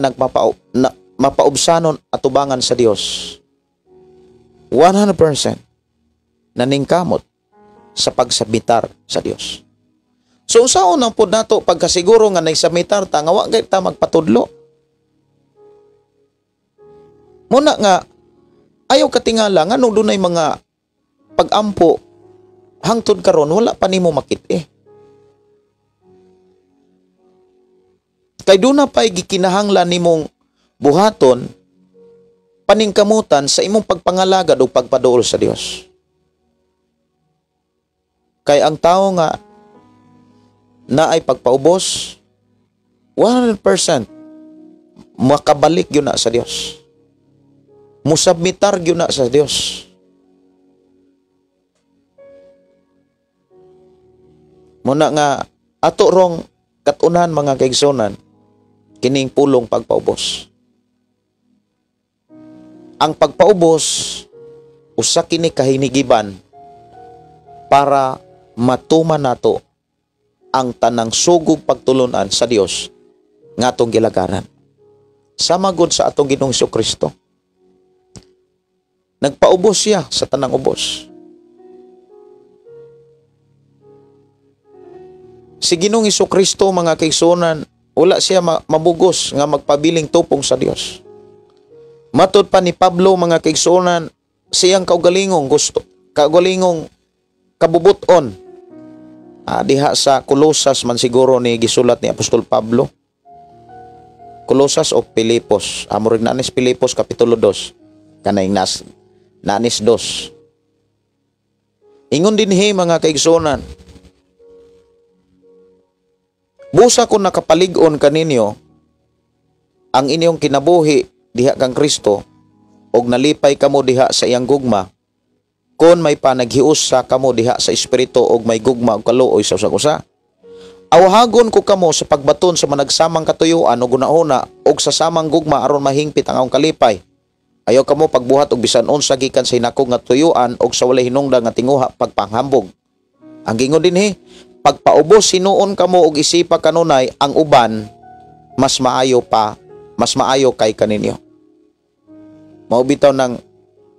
Speaker 2: mapaubsanon atubangan sa Dios, 100% naningkamot sa pagsabmitar sa Dios. So usaon ang pud nato pagkasiguro nga nagsabmitar ta nga wa gay ta magpatudlo. Muna nga ayaw katingala nganong dunay mga pag-ampo hangtod karon wala pa nimo makit-e. Kay duna pa'y gikinahanglan nimong buhaton paningkamutan sa imong pagpangalagad o pagpaduol sa Dios. Kay ang tao nga naay pagpaubos, 100% makabalik yun na sa Dios. Musubmitar yun na sa Dios. Muna nga ato rong katunan mga kaigsunan kining pulong pagpaubos. Ang pagpaubos usa kini kahinigiban para matuman nato ang tanang sugog pagtulunan sa Dios nga atong gilagaran. Sama gud sa atong Ginoong Jesucristo. Nagpaubos siya sa tanang ubos. Si Ginoong Jesucristo mga kaigsunan, wala siya mabugos nga magpabiling tupong sa Dios. Matod pa ni Pablo mga kaigsunan, siyang kaugalingong gusto, kaugalingong kabubuton. Diha sa Colosas man siguro ni gisulat ni Apostol Pablo. Colosas o Pilipos. Amorig nanis Pilipos kapitulo 2. Kanay nanis 2. Ingon dinhi mga kaigsunan, busa kung nakapalig-on kaninyo ang inyong kinabuhi diha kang Kristo og nalipay kamo diha sa iyang gugma, kon may panaghius sa kamo diha sa espiritu og may gugma og kaluoy sa usag-usa. Awhagon ko kamo sa pagbaton sa managsamang katuyuan og hunahuna og sa samang gugma aron mahingpit ang akong kalipay. Ayaw kamo pagbuhat og bisan unsa gikan sa hinakog nga tuyuan og sa walay hinungdan nga tinguha pagpanghambog. Ang gingon dinhi, pagpaubos hinuon kamo og isipa kanunay ang uban mas maayo pa, mas maayo kay kaninyo. Mao bitaw nang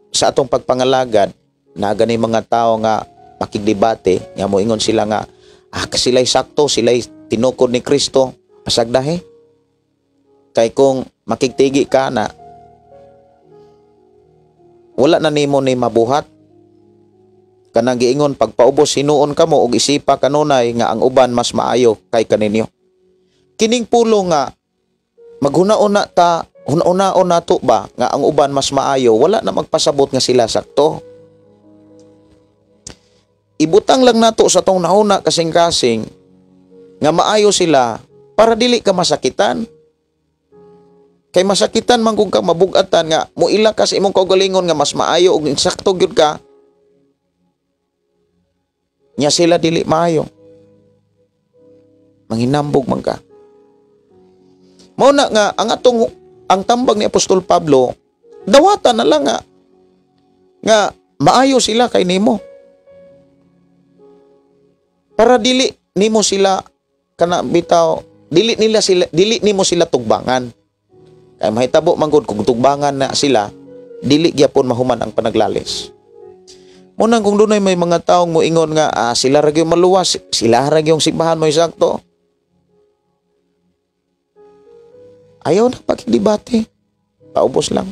Speaker 2: sa atong pagpangalagad na gani mga tao nga makigdebate nga moingon sila nga sila'y sakto, sila'y tinukod ni Kristo, pasagdahe. Kay kung makigtigi ka na wala na nimo ni mabuhat. Kanang giingon pagpaubos hinuon kamo og isipa kanunay nga ang uban mas maayo kay kaninyo. Kining pulo nga maghuna-una ta, huna-unaon nato ba nga ang uban mas maayo, wala na magpasabot nga sila sakto. Ibutang lang nato sa tong nauna kasing-kasing nga maayo sila para dili ka masakitan. Kay masakitan man kung ka mabugatan nga moila ka sa imong kaugalingon nga mas maayo og insakto gyud ka. Nya sila dili maayo. Manghinambog man ka. Mao na nga ang atong ang tambag ni Apostol Pablo, dawatan na lang nga maayo sila kay nimo. Para dili nimo sila kana bitaw, dili nila sila, dili nimo sila tugbangan. Kay mahitabo man gud kung tugbangan na sila, dili gyapon mahuman ang panaglalis. Munang kung dunay may mga taong moingon nga sila ra gyud maluwas, sila ra gyud simbahan mo sakto. Ayaw na pagdebate. Paubos lang.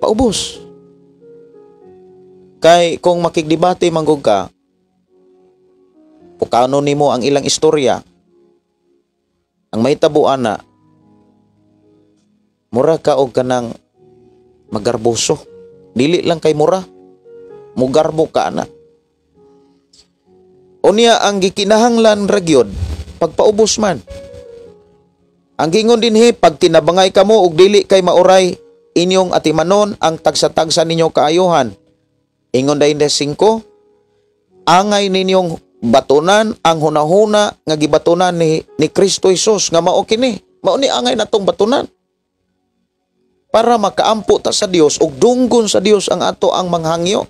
Speaker 2: Paubos. Kay kung makigdebate manggug ka, pukano nimo ang ilang istorya. Ang mahitabo ana, mura ka og kanang magarboso. Dili lang kay mura, mugarbo ka ana. Unya ang gikinahanglan ra gyud pagpaubos man. Ang gingon dinhi, pag tinabangay kamo og dili kay mauray inyong atimanon ang tagsa-tagsa ninyo kaayuhan. Ingon dahin 5, angay ninyong batunan ang hunahuna nga gibatunan ni Kristo Jesus nga mao kini. Mao ni angay natong batunan para makaampo ta sa Dios ug dunggon sa Dios ang ato ang manghangyo.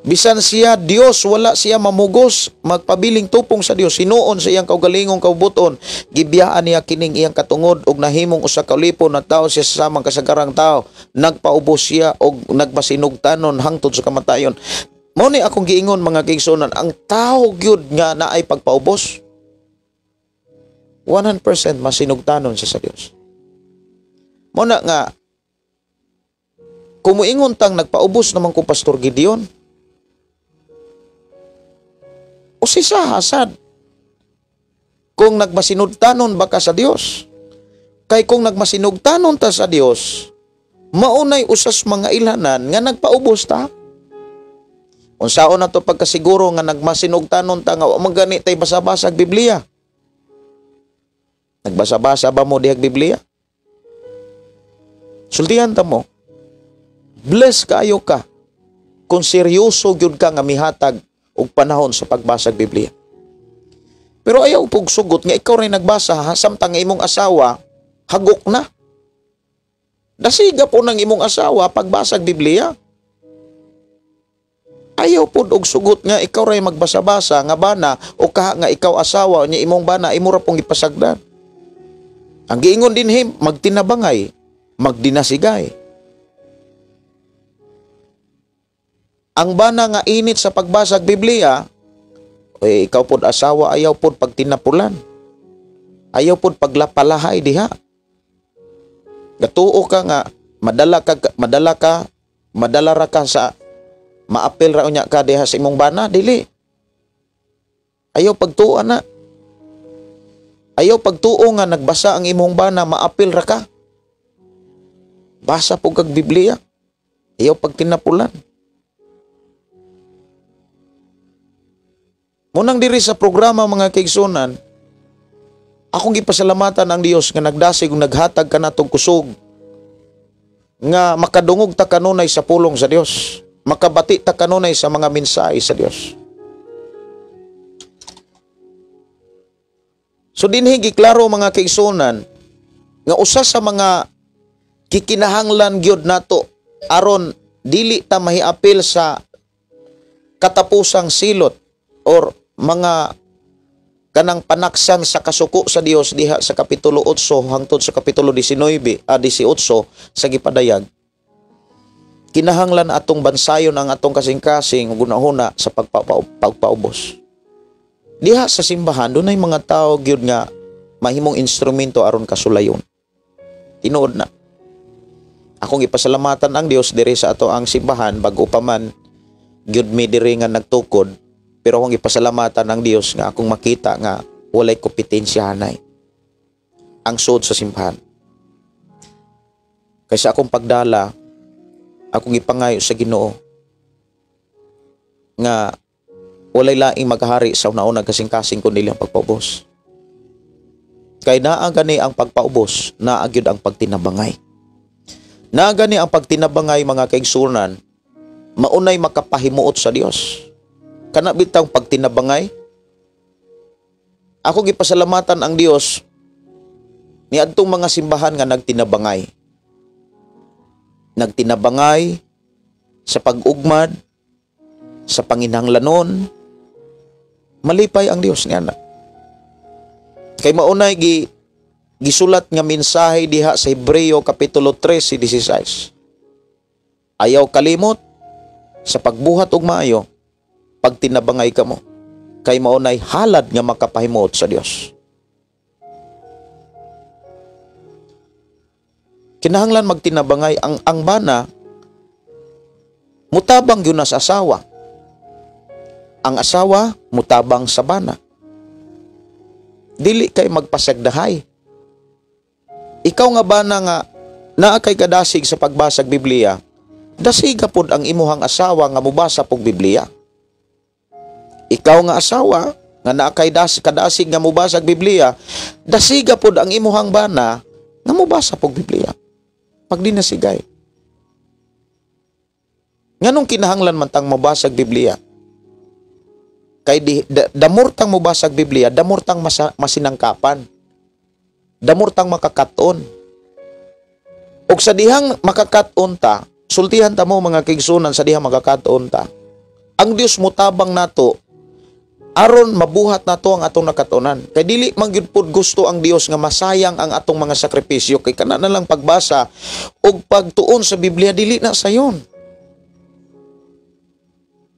Speaker 2: Bisan siya Dios, wala siya mamugos, magpabiling tupong sa Dios, hinuon sa iyang kaugalingong kaubuton, gibiyaan niya kining iyang katungod og nahimong usa ka ulipon na tao siya sa samang kasagarang tao, nagpaubos siya og nagmasinugtanon hangtod sa kamatayon. Mao ni akong giingon mga kaigsuonan, ang tao gyud nga naay pagpaubos, 100% masinugtanon siya sa Dios. Mao na nga kumuingon tang nagpaubos naman ko Pastor Gideon, o si sa hasad. Kung Kung nagmasinugtanon ba ka sa Dios? Kay kung nagmasinugtanon ta sa Dios, maunay usas mga ilhanan nga nagpaubos ta. Unsaon na to pagkasiguro nga nagmasinugtanon ta nga wa man gani tay basa-basag Biblia? Nagbasa-basa ba mo dihag Biblia? Sultihan ta mo. Bless kaayo ka kung seryoso gyud ka nga mihatag og panahon sa pagbasag Biblia. Pero ayaw pug sugot nga ikaw rin nagbasa ha, samtang nga imong asawa hagok na. Dasiga po ng imong asawa pagbasag Biblia. Ayaw pod og sugot nga ikaw ray magbasa-basa nga bana o kaha nga ikaw asawa nya imong bana imo ra pong gipasagdan. Ang giingon dinhi magtinabangay, magdinasigay. Ang bana nga init sa pagbasag Biblia, eh, ikaw pod asawa ayaw pod pagtinapulan. Ayaw pod paglapalahay diha. Gatuo ka nga madala ra ka sa maapil ra unya ka diha sa imong bana, dili. Ayaw pagtuo na. Ayaw pagtuo nga nagbasa ang imong bana, maapil ra ka. Basa po kag Biblia. Ayaw pagtinapulan. Munang diri sa programa mga kaigsunan, akong gipasalamatan ang Dios nga nagdasig ug naghatag kanatong kusog nga makadungog ta kanunay sa pulong sa Dios, makabati ta kanunay sa mga mensahe sa Dios. So dinhi giklaro mga kaigsunan nga usa sa mga kikinahanglan gyud nato aron dili ta mahiapil sa katapusang silot or mga kanang panaksan sa kasuko sa Dios diha sa kapitulo 8 hangtod sa kapitulo 19 18 sa gipadayag. Kinahanglan atong bansayon ang atong kasing-kasing ug hunahuna sa pagpaubos. Diha sa simbahan dunay mga tawo gyud nga mahimong instrumento aron kasulayon. Tinuod na. Akong ipasalamatan ang Dios diri sa ato ang simbahan bag-o pa man gyud mi diri nga nagtukod, pero akong ipasalamatan ang Dios nga akong makita nga walay kompetensya hanay ang sud sa simbahan. Kaysa akong pagdala, akong ipangayo sa Ginoo nga walay laing maghari sa una-una kasing-kasing kundi ang pagpaubos. Kay naa gani ang pagpaubos, naa gyud ang pagtinabangay. Naa gani ang pagtinabangay mga kaigsunan, maunay makapahimuot sa Dios. Kana bitang pagtinabangay, ako gipasalamatan ang Dios niadtong mga simbahan nga nagtinabangay. Nagtinabangay sa pag-ugmad, sa panginahanglanon, malipay ang Dios niya na. Kay maunay gisulat nga mensahe diha sa Hebreo kapitulo 13:16. Ayaw kalimot sa pagbuhat og maayo, pagtinabangay kamo, kay maunay halad nga makapahimuot sa Dios. Kinahanglan magtinabangay ang bana, mutabang gyud na sa asawa. Ang asawa mutabang sa bana. Dili kay magpasagdahay. Ikaw nga bana nga naa kay kadasig sa pagbasag Biblia, dasiga pod ang imuhang asawa nga mobasa pog Biblia. Ikaw nga asawa nga naa kay kadasig nga mobasag Biblia, dasiga pod ang imuhang bana nga mobasa pog Biblia. Pagdinasigay. Nganong kinahanglan man tang mobasag Biblia? Kay damor tang mobasag Biblia, damor tang masinangkapan. Damor tang makakaton. Og sa dihang makakaton ta, sultihan ta mo mga kaigsunan sa dihang makakaton ta. Ang Dios motabang nato aron mabuhat nato ang atong nakatunan. Kay dili man gyud pod gusto ang Dios nga masayang ang atong mga sakripisyo, kay kana na lang pagbasa og pagtuon sa Biblia dili na sayon.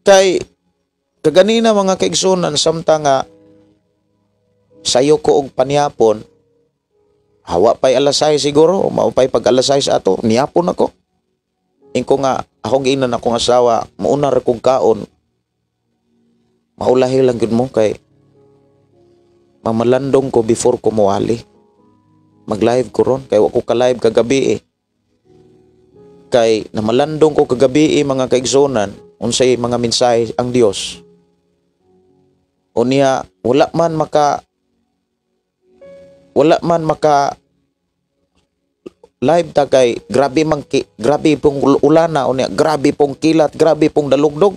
Speaker 2: Kay kaganina mga kaigsunan, samtang nga sayo ko og paniapon, hawa pay alas 6 siguro, mao pay pag alas 6 ato, niapon ako. Ingko nga akong giingnan akong asawa, muuna ra kog kaon. Maulahi lang gyud mo kay Mamalandong ko before ko muwali. Mag-live ko ron kay wa ko ka-live kagabi eh. Kay namalandong ko kagabi eh, mga kaigsunan, unsay mga mensahe ang Dios. Unya wala man maka live ta kay grabe pong ulana, unya grabe pong kilat, grabe pong dalugdog.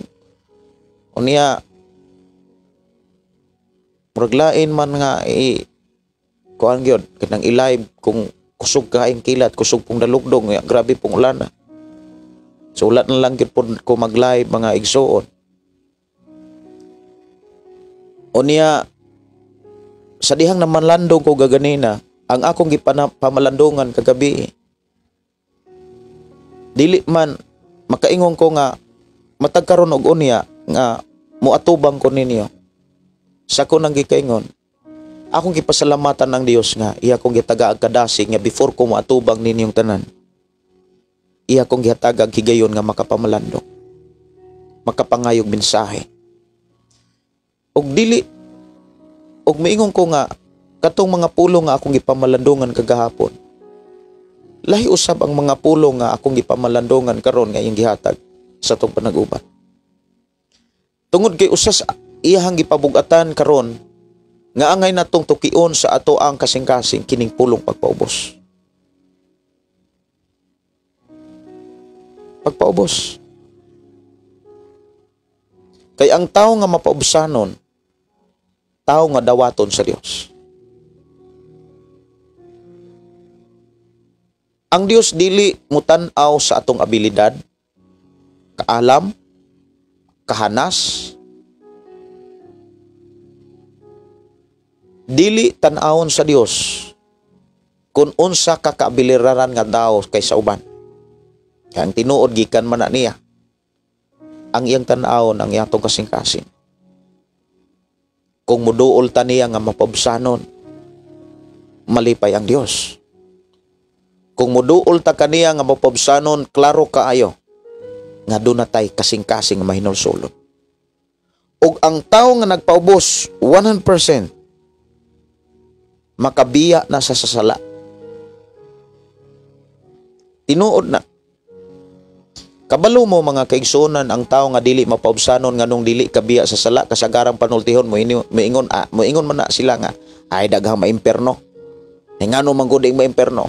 Speaker 2: Unya murag lain man nga i kuan gyud kanang i-live kung kusog kaayong kilat, kusog pong dalugdog, unya grabe pong ulana. So wala na lang gyud pud ko mag-live, mga igsuon. Unya sa dihang namalandong ko gaganina, ang akong pamalandungan kagabi, dili man makaingon ko nga matag karon og unya nga moatubang ko ninyo. Sa ko nang gikaingon, akong gipasalamatan ang Dios nga iya kong gitagaag kadasig nga before ko moatubang ninyong tanan, iya kong gihatagag higayon nga makapamalandong, makapangayog mensahe. Og dili og miingon ko nga katong mga pulong nga akong gipamalandungan kagahapon, lahi usab ang mga pulong nga akong gipamalandungan karon nga iyang gihatag sa atong panag-uban. Tungod kay usas iyahang gipabugatan karon nga angay natong tukion sa ato ang kasing-kasing kining pulong pagpaubos. Pagpaubos. Kay ang tawo nga mapaubsanon, tawo nga dawaton sa Dios. Ang Dios dili mutan-aw sa atong abilidad, kaalam, kahanas. Dili tan-awon sa Dios kung unsa ka kaabiliraran nga daw kaysa uban. Kaya ang tinuod gikan man na niya. Ang iyang tan-awon ang iyang atong kasing-kasing. Kung muduol ta niya nga mapaubsanon, malipay ang Dios. Kung muduol ta kaniya nga mapaubsanon, klaro kaayo nga doon na tay kasing-kasing nga mahinulsulon. Og ang tawo nga nagpaubos 100% makabiya na sa sasala. Tinuod na. Kabalo mo mga kaigsuonan, ang tawo nga dili mapaubsanon nganong dili kabiya sa sala, kasagarang panultihon mo ini, moingon man na sila nga ay daghang maimperno. Ay ngano man gud ing maimperno?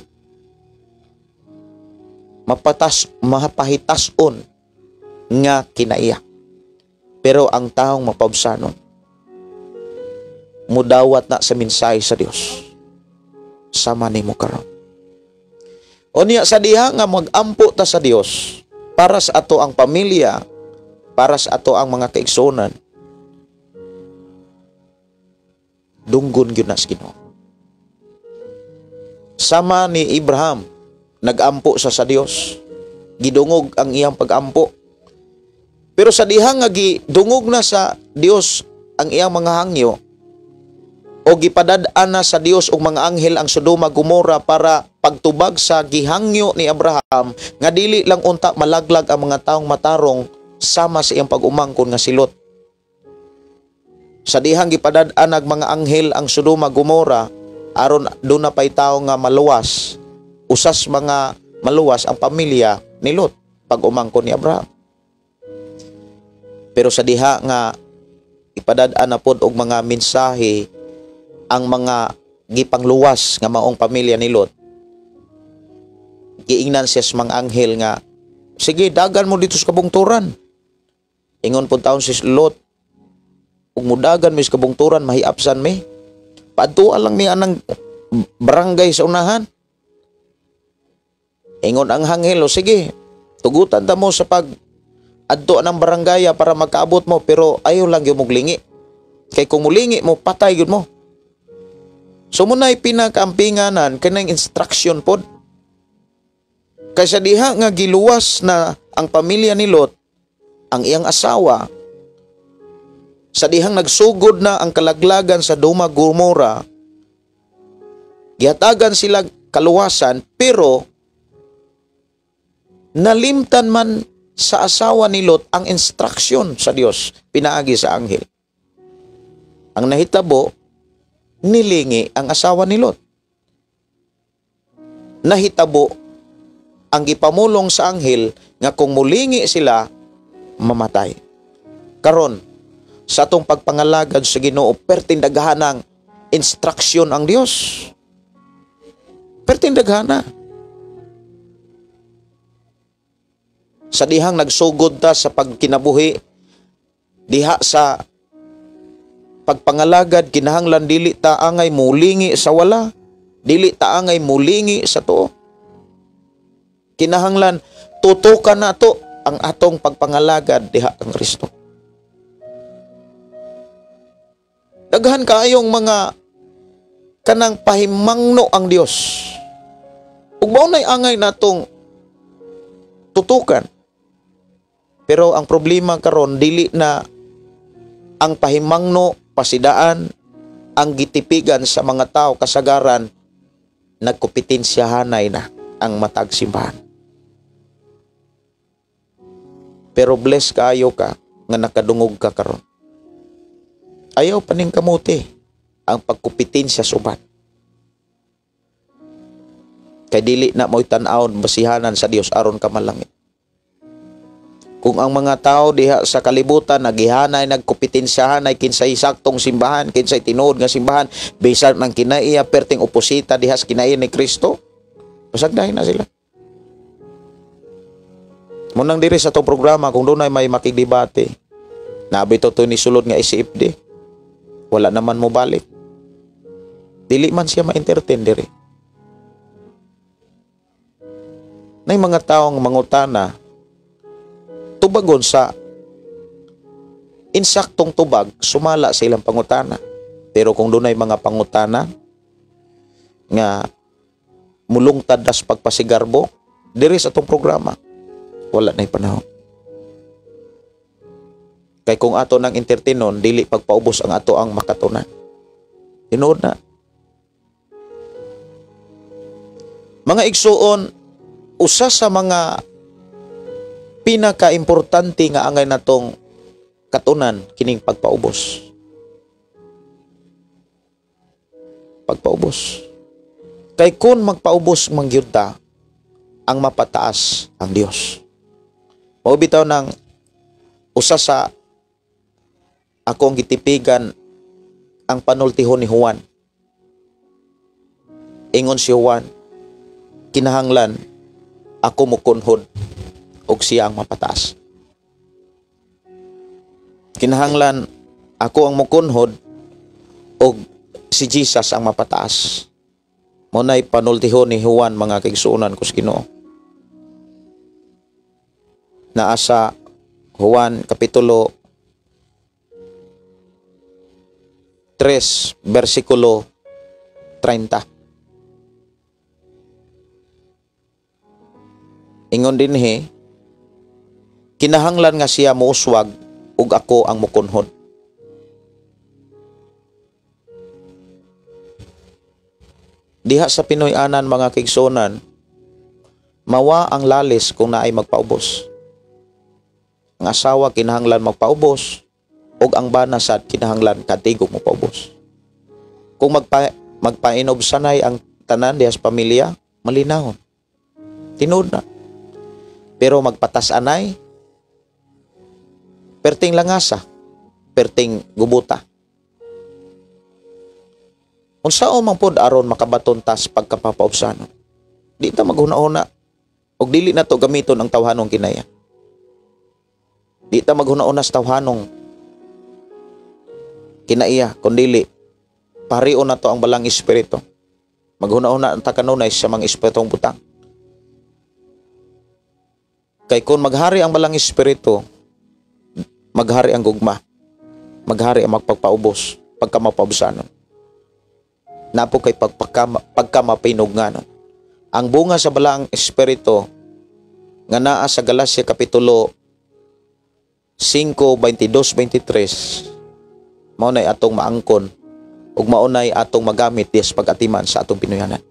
Speaker 2: Mapahitason nga kinaiya. Pero ang taong mapaubsanon mudawat na sa mensahe sa Dios sama nimo karon. Unya sa diha nga magampo ta sa Dios para sa ato ang pamilya, para sa ato ang mga kaigsuonan, dunggon gyud na sa Ginoo. Sama ni Abraham, nagampo sa Dios, gidungog ang iyang pagampo. Pero sa diha nga gidungog na sa Dios ang iyang mga hangyo, o gipadad-an na sa Dios og mga anghel ang Sodoma Gomora para pagtubag sa gihangyo ni Abraham nga dili lang unta malaglag ang mga taong matarong sama sa iyang pag-umangkon nga si Lot. Sa dihang gipadad-an ang mga anghel ang Sodoma Gomora aron duna pay tawo nga maluwas, usas mga maluwas ang pamilya ni Lot pag-umangkon ni Abraham. Pero sa diha nga ipadad-an na pod og mga mensahe ang mga gipangluwas nga maong pamilya ni Lot, giingnan siya sa mga anghel nga sige, dagan mo dito sa kabungturan. Ingon pud taon si Lot, ug mudagan mi sa kabungturan, mahiapsan mi. Padtua lang mi anang barangay sa unahan. Ingon ang anghel, o sige, tugutan ta mo sa pag adto ng barangaya para magkaabot mo, pero ayaw lang yung muglingi. Kay kung mulingi mo, patay yun mo. So muna'y pinakaampinganan kanang instruction pod. Kaysa diha nga giluwas na ang pamilya ni Lot, ang iyang asawa, sa dihang nagsugod na ang kalaglagan sa Sodoma Gomora, gihatagan sila kaluwasan, pero nalimtan man sa asawa ni Lot ang instruction sa Dios pinaagi sa anghel. Ang nahitabo, Nilingi ang asawa ni Lot. Nahitabo ang gipamulong sa anghel nga kung mulingi sila, mamatay. Karon, sa atong pagpangalagad sa Ginoo, pertindaghanang instruksyon ang Dios. Pertindaghana. Sa dihang nagsugod ta sa pagkinabuhi, diha sa pagpangalagad, kinahanglan dili ta angay mulingi sa wala, dili ta angay mulingi sa tuo. Kinahanglan tutukan nato ang atong pagpangalagad diha kang Kristo. Daghan kaayong mga kanang pahimangno ang Dios. Ug mao nay angay natong tutukan. Pero ang problema karon dili na ang pahimangno, pasidaan, ang gitipigan sa mga tao kasagaran, nagkompetensyahanay na ang matag simbahan. Pero bless kaayo ka nga nakadungog ka karon. Ayaw paning kamuti ang pagkompetensya suban. Kay dili na mo'y tan-awon basihanan sa Dios aron ka malangit. Kung ang mga tao diha sa kalibutan nagihanay, nagkompetensyahanay kinsay saktong simbahan, kinsay tinuod nga simbahan, bisan ng kinaiya perting oposita diha sa kinaiya ni Kristo, pasagdahin na sila. Munang diri sa itong programa, kung dunay may makigdebate, nabi to ni sulod nga SFD, wala naman mo balik. Dili man siya ma-entertain diri. Nay mga taong mangutana, tubagon sa insaktong tubag, sumala sa ilang pangutana. Pero kung dunay mga pangutana nga mulungtad das pagpasigarbo, diri sa atong programa, wala na'y panahon. Kay kung ato nang entertainon, dili pagpaubos ang ato ang makatunan. Tinuod na. Mga igsuon, usa sa mga pinakaimportante nga angay natong katunan kining pagpaubos. Pagpaubos. Kay kun magpaubos mangyud ta, ang mapataas ang Dios. Mao bitaw nang usa sa akong gitipigan ang panultihon ni Juan. Ingon si Juan, kinahanglan ako mukunhod og siya ang mapataas. Kinahanglan ako ang mukunhod og si Jesus ang mapataas. Mo nay panultihon ni Juan, mga kaigsuonan ko sa Ginoo. Naa sa Juan kapitulo 3 bersikulo 30. Ingon dinhi, kinahanglan nga siya mouswag ug ako ang mukunhod. Diha sa Pinoy-anan, mga kaigsuonan, mawa ang lalis kung naay magpaubos. Ang asawa kinahanglan magpaubos ug ang bana sad kinahanglan katigog mopaubos. Kung magpainob sanay ang tanan diha sa pamilya, malinahon. Tinuod na. Pero magpatas-anay, perting langasa, perting gubuta. Unsaon man pod aron makabaton tas pagkapapaubsanon? Di ta maghuna-huna og dili na to gamiton ang tawhanong kinaya. Di ta maghuna-huna sa tawhanong kinaiya, kun dili parion na to ang balang espiritu. Maghuna-huna ta kanunay sa mga espiritong butang. Kay kung maghari ang balang espiritu, maghari ang gugma, maghari ang magpagpaubos, pagkamapaubsanon. Napo kay pagkamapinugnanon. Ang bunga sa balang espiritu nga naa sa Galacia kapitulo 5:22-23, mao nay atong maangkon ug mao nay atong magamit diha sa pag-atiman sa atong Pinoyanan.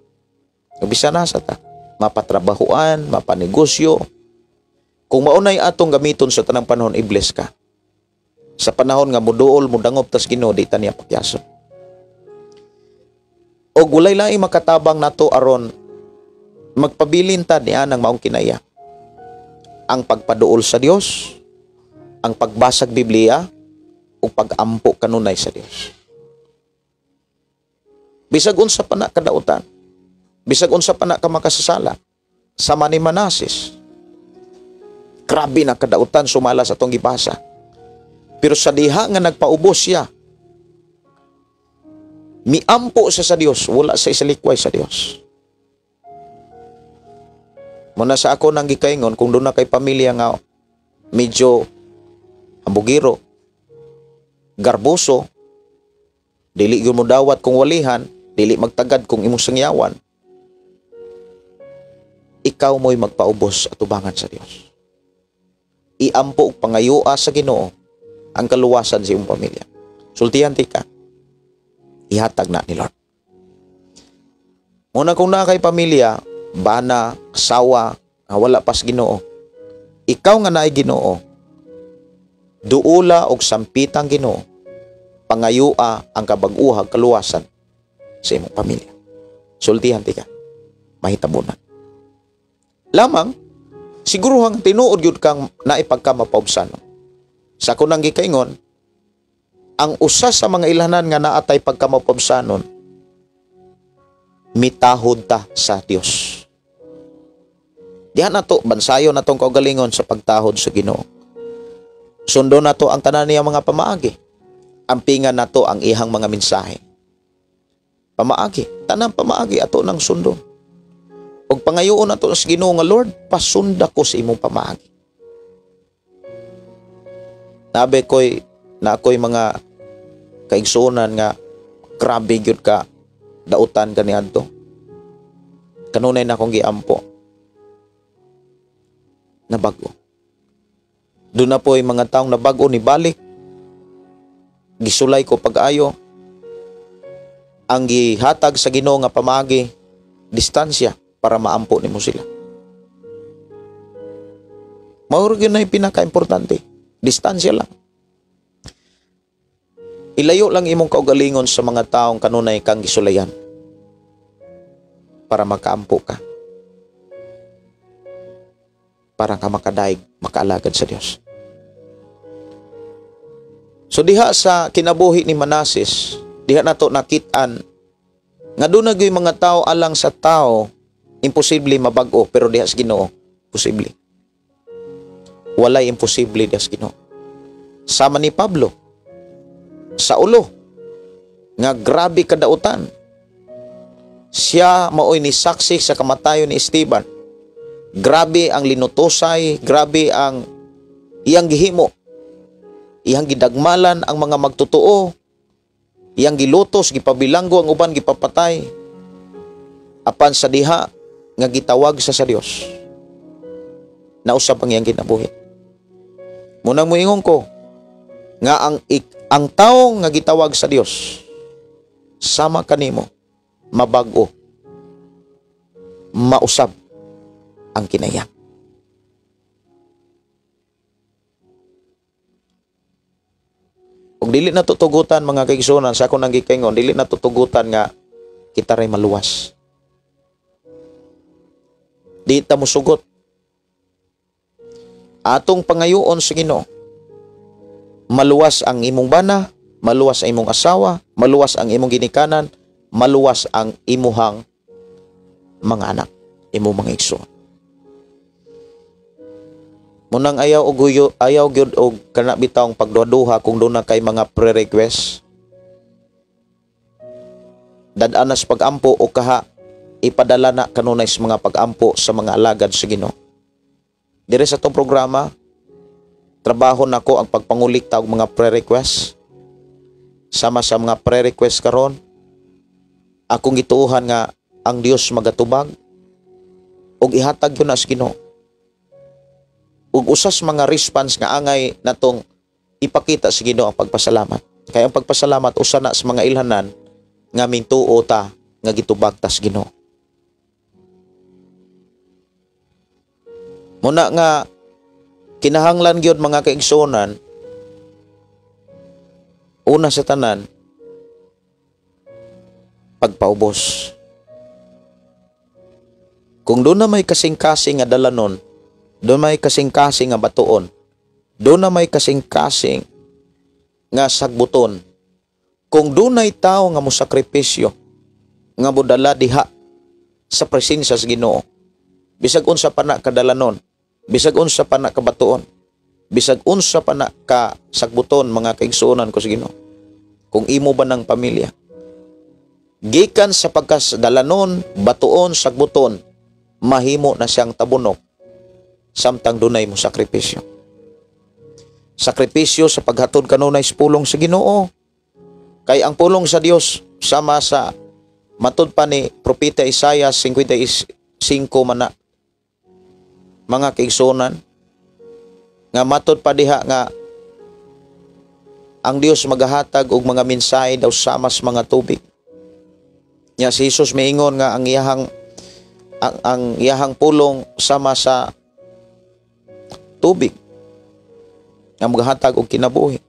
Speaker 2: Bisan na sa ta, mapatrabahuan, mapanegosyo. Kung mao nay atong gamiton sa tanang panahon, i-bless ka. Sa panahon nga muduol, mudangop tas Ginoo, di ta niya pakyason. Og walay laing makatabang nato aron magpabilin ta niya ng maong kinaya. Ang pagpaduol sa Dios, ang pagbasag Biblia, ug pagampo kanunay sa Dios. Bisag unsa pa na kadautan, bisag unsa pa na ka makasasala, sama ni Manases, grabe na kadautan sumala sa atong gibasa. Pero sa diha nga nagpaubos siya, miampo siya sa Dios, wala sa isalikway sa Dios. Muna sa ako nang gikaingon, kung doon na kay pamilya nga medyo hambugiro, garboso, dili gyud mo dawat kung walihan, dili magtagad kung imong sangyawan, ikaw mo'y magpaubos at tubangan sa Dios. Iampo og pangayua sa Ginoo ang kaluwasan sa imong pamilya. Sultihan ti ka, ihatag na ni Lord. Muna kung naa kay pamilya, bana, asawa, nga wala pas Ginoo, ikaw nga naay Ginoo, duula og sampitang Ginoo, pangayua ang kabag-uhag kaluwasan sa imong pamilya. Sultihan ti ka, mahitabunan. Lamang, siguro ang tinuod gyud kang naipagka mapaubsanon. Sa ako nang gikaingon, ang usa sa mga ilhanan nga naatay pagkamapaubsanon, mitahod ta sa Dios. Diha na to, bansayo na tong kaugalingon sa pagtahod sa Ginoo. Sundo na to ang tanan niya mga pamaagi. Ampingan na to ang ihang mga mensahe. Pamaagi, tanang pamaagi ato nang sundon. Og pangayoon nato sa Ginoo nga, Lord, pasunda ko sa imong pamaagi. Nabe koy na ako'y mga kaigsuonan nga grabe gyud ka dautan kaniadto. Kanunay na akong giampo. Nabago. Doon na po yung mga taong nabago ni balik. Gisulay ko pag-ayo. Ang gihatag sa Ginoo nga pamaagi, distansya para maampo nimo sila. Mao gyud na yung pinaka-importante. Distansya lang. Ilayo lang imong kaugalingon sa mga taong kanunay kang gisulayan para makaampo ka. Para ka makadaig, makaalagad sa Dios. So diha sa kinabuhi ni Manases, diha nato nakit-an nga doon na gyud mga tao alang sa tao imposible mabag-o, pero diha sa Ginoo posible. Walay imposible diha sa Ginoo. Sama ni Pablo sa ulo nga grabe kadautan, siya maoy ni saksi sa kamatayon ni Esteban. Grabe ang linutosay, grabe ang iyang gihimo, iyang gidagmalan ang mga magtotoo, iyang gilutos, gipabilanggo ang uban, gipapatay. Apan sa diha nga gitawag sa Dios, nausab ang iyang kinabuhi. Munang moingon ko nga ang tawo nga gitawag sa Dios sama kanimo mabag-o, mausab ang kinaya. Ug dili na tutugutan mga kaigsuonan, sa akong nanggikaingon, dili na tutugutan nga kita ray maluwas. Di ta mosugot. Atong pangayoon sa Ginoo, maluwas ang imong bana, maluwas ang imong asawa, maluwas ang imong ginikanan, maluwas ang imuhang mga anak, imong mga igsoon. Munang ayaw og huyo, ayaw gyud og kana bitawng pagduha-duha kung doon na kay mga pre-request. Dad-an na sa pag-ampo o kaha ipadala na kanunay sa mga pag-ampo sa mga alagad sa Ginoo. Dire sa itong programa, trabaho nako ang pagpangulikta og mga pre-request. Sama sa mga pre-request karon, akong gituohan nga ang Dios magatubag og ihatag yun na sa Ginoo. Ug usas mga response nga angay natong ipakita sa Ginoo ang pagpasalamat. Kaya ang pagpasalamat usa na sa mga ilhanan nga mintuo ta nga gitubag ta sa Ginoo. Muna nga kinahanglan gyud mga kaigsuonan, una sa tanan, Pagpaubos. Kung doon na may kasing-kasing nga dalanon, doon may kasing-kasing nga batuon, doon na may kasing-kasing nga sagbuton, kung dunay tao nga mosakripisyo, nga modala diha sa presensya sa Ginoo, bisag unsa pa na kadalanon, bisag unsa pa na kabatuon, bisag unsa pa na ka sagbuton, mga kaigsuonan ko sa Ginoo, kung imo ba ng pamilya, gikan sa pagkasdalanon, batuon, sagbuton, mahimo na siyang tabunok samtang dunay mo sakripisyo. Sakripisyo sa paghatod kanunay sa pulong sa Ginoo. Kay ang pulong sa Dios sama sa matud pa ni Propeta Isaiah 55 mana, mga kaigsuonan, nga matud pa diha nga ang Dios magahatag og mga mensahe daw sama sa mga tubig. Nya si Jesus miingon nga ang iyahang pulong sama sa tubig nga magahatag og kinabuhi.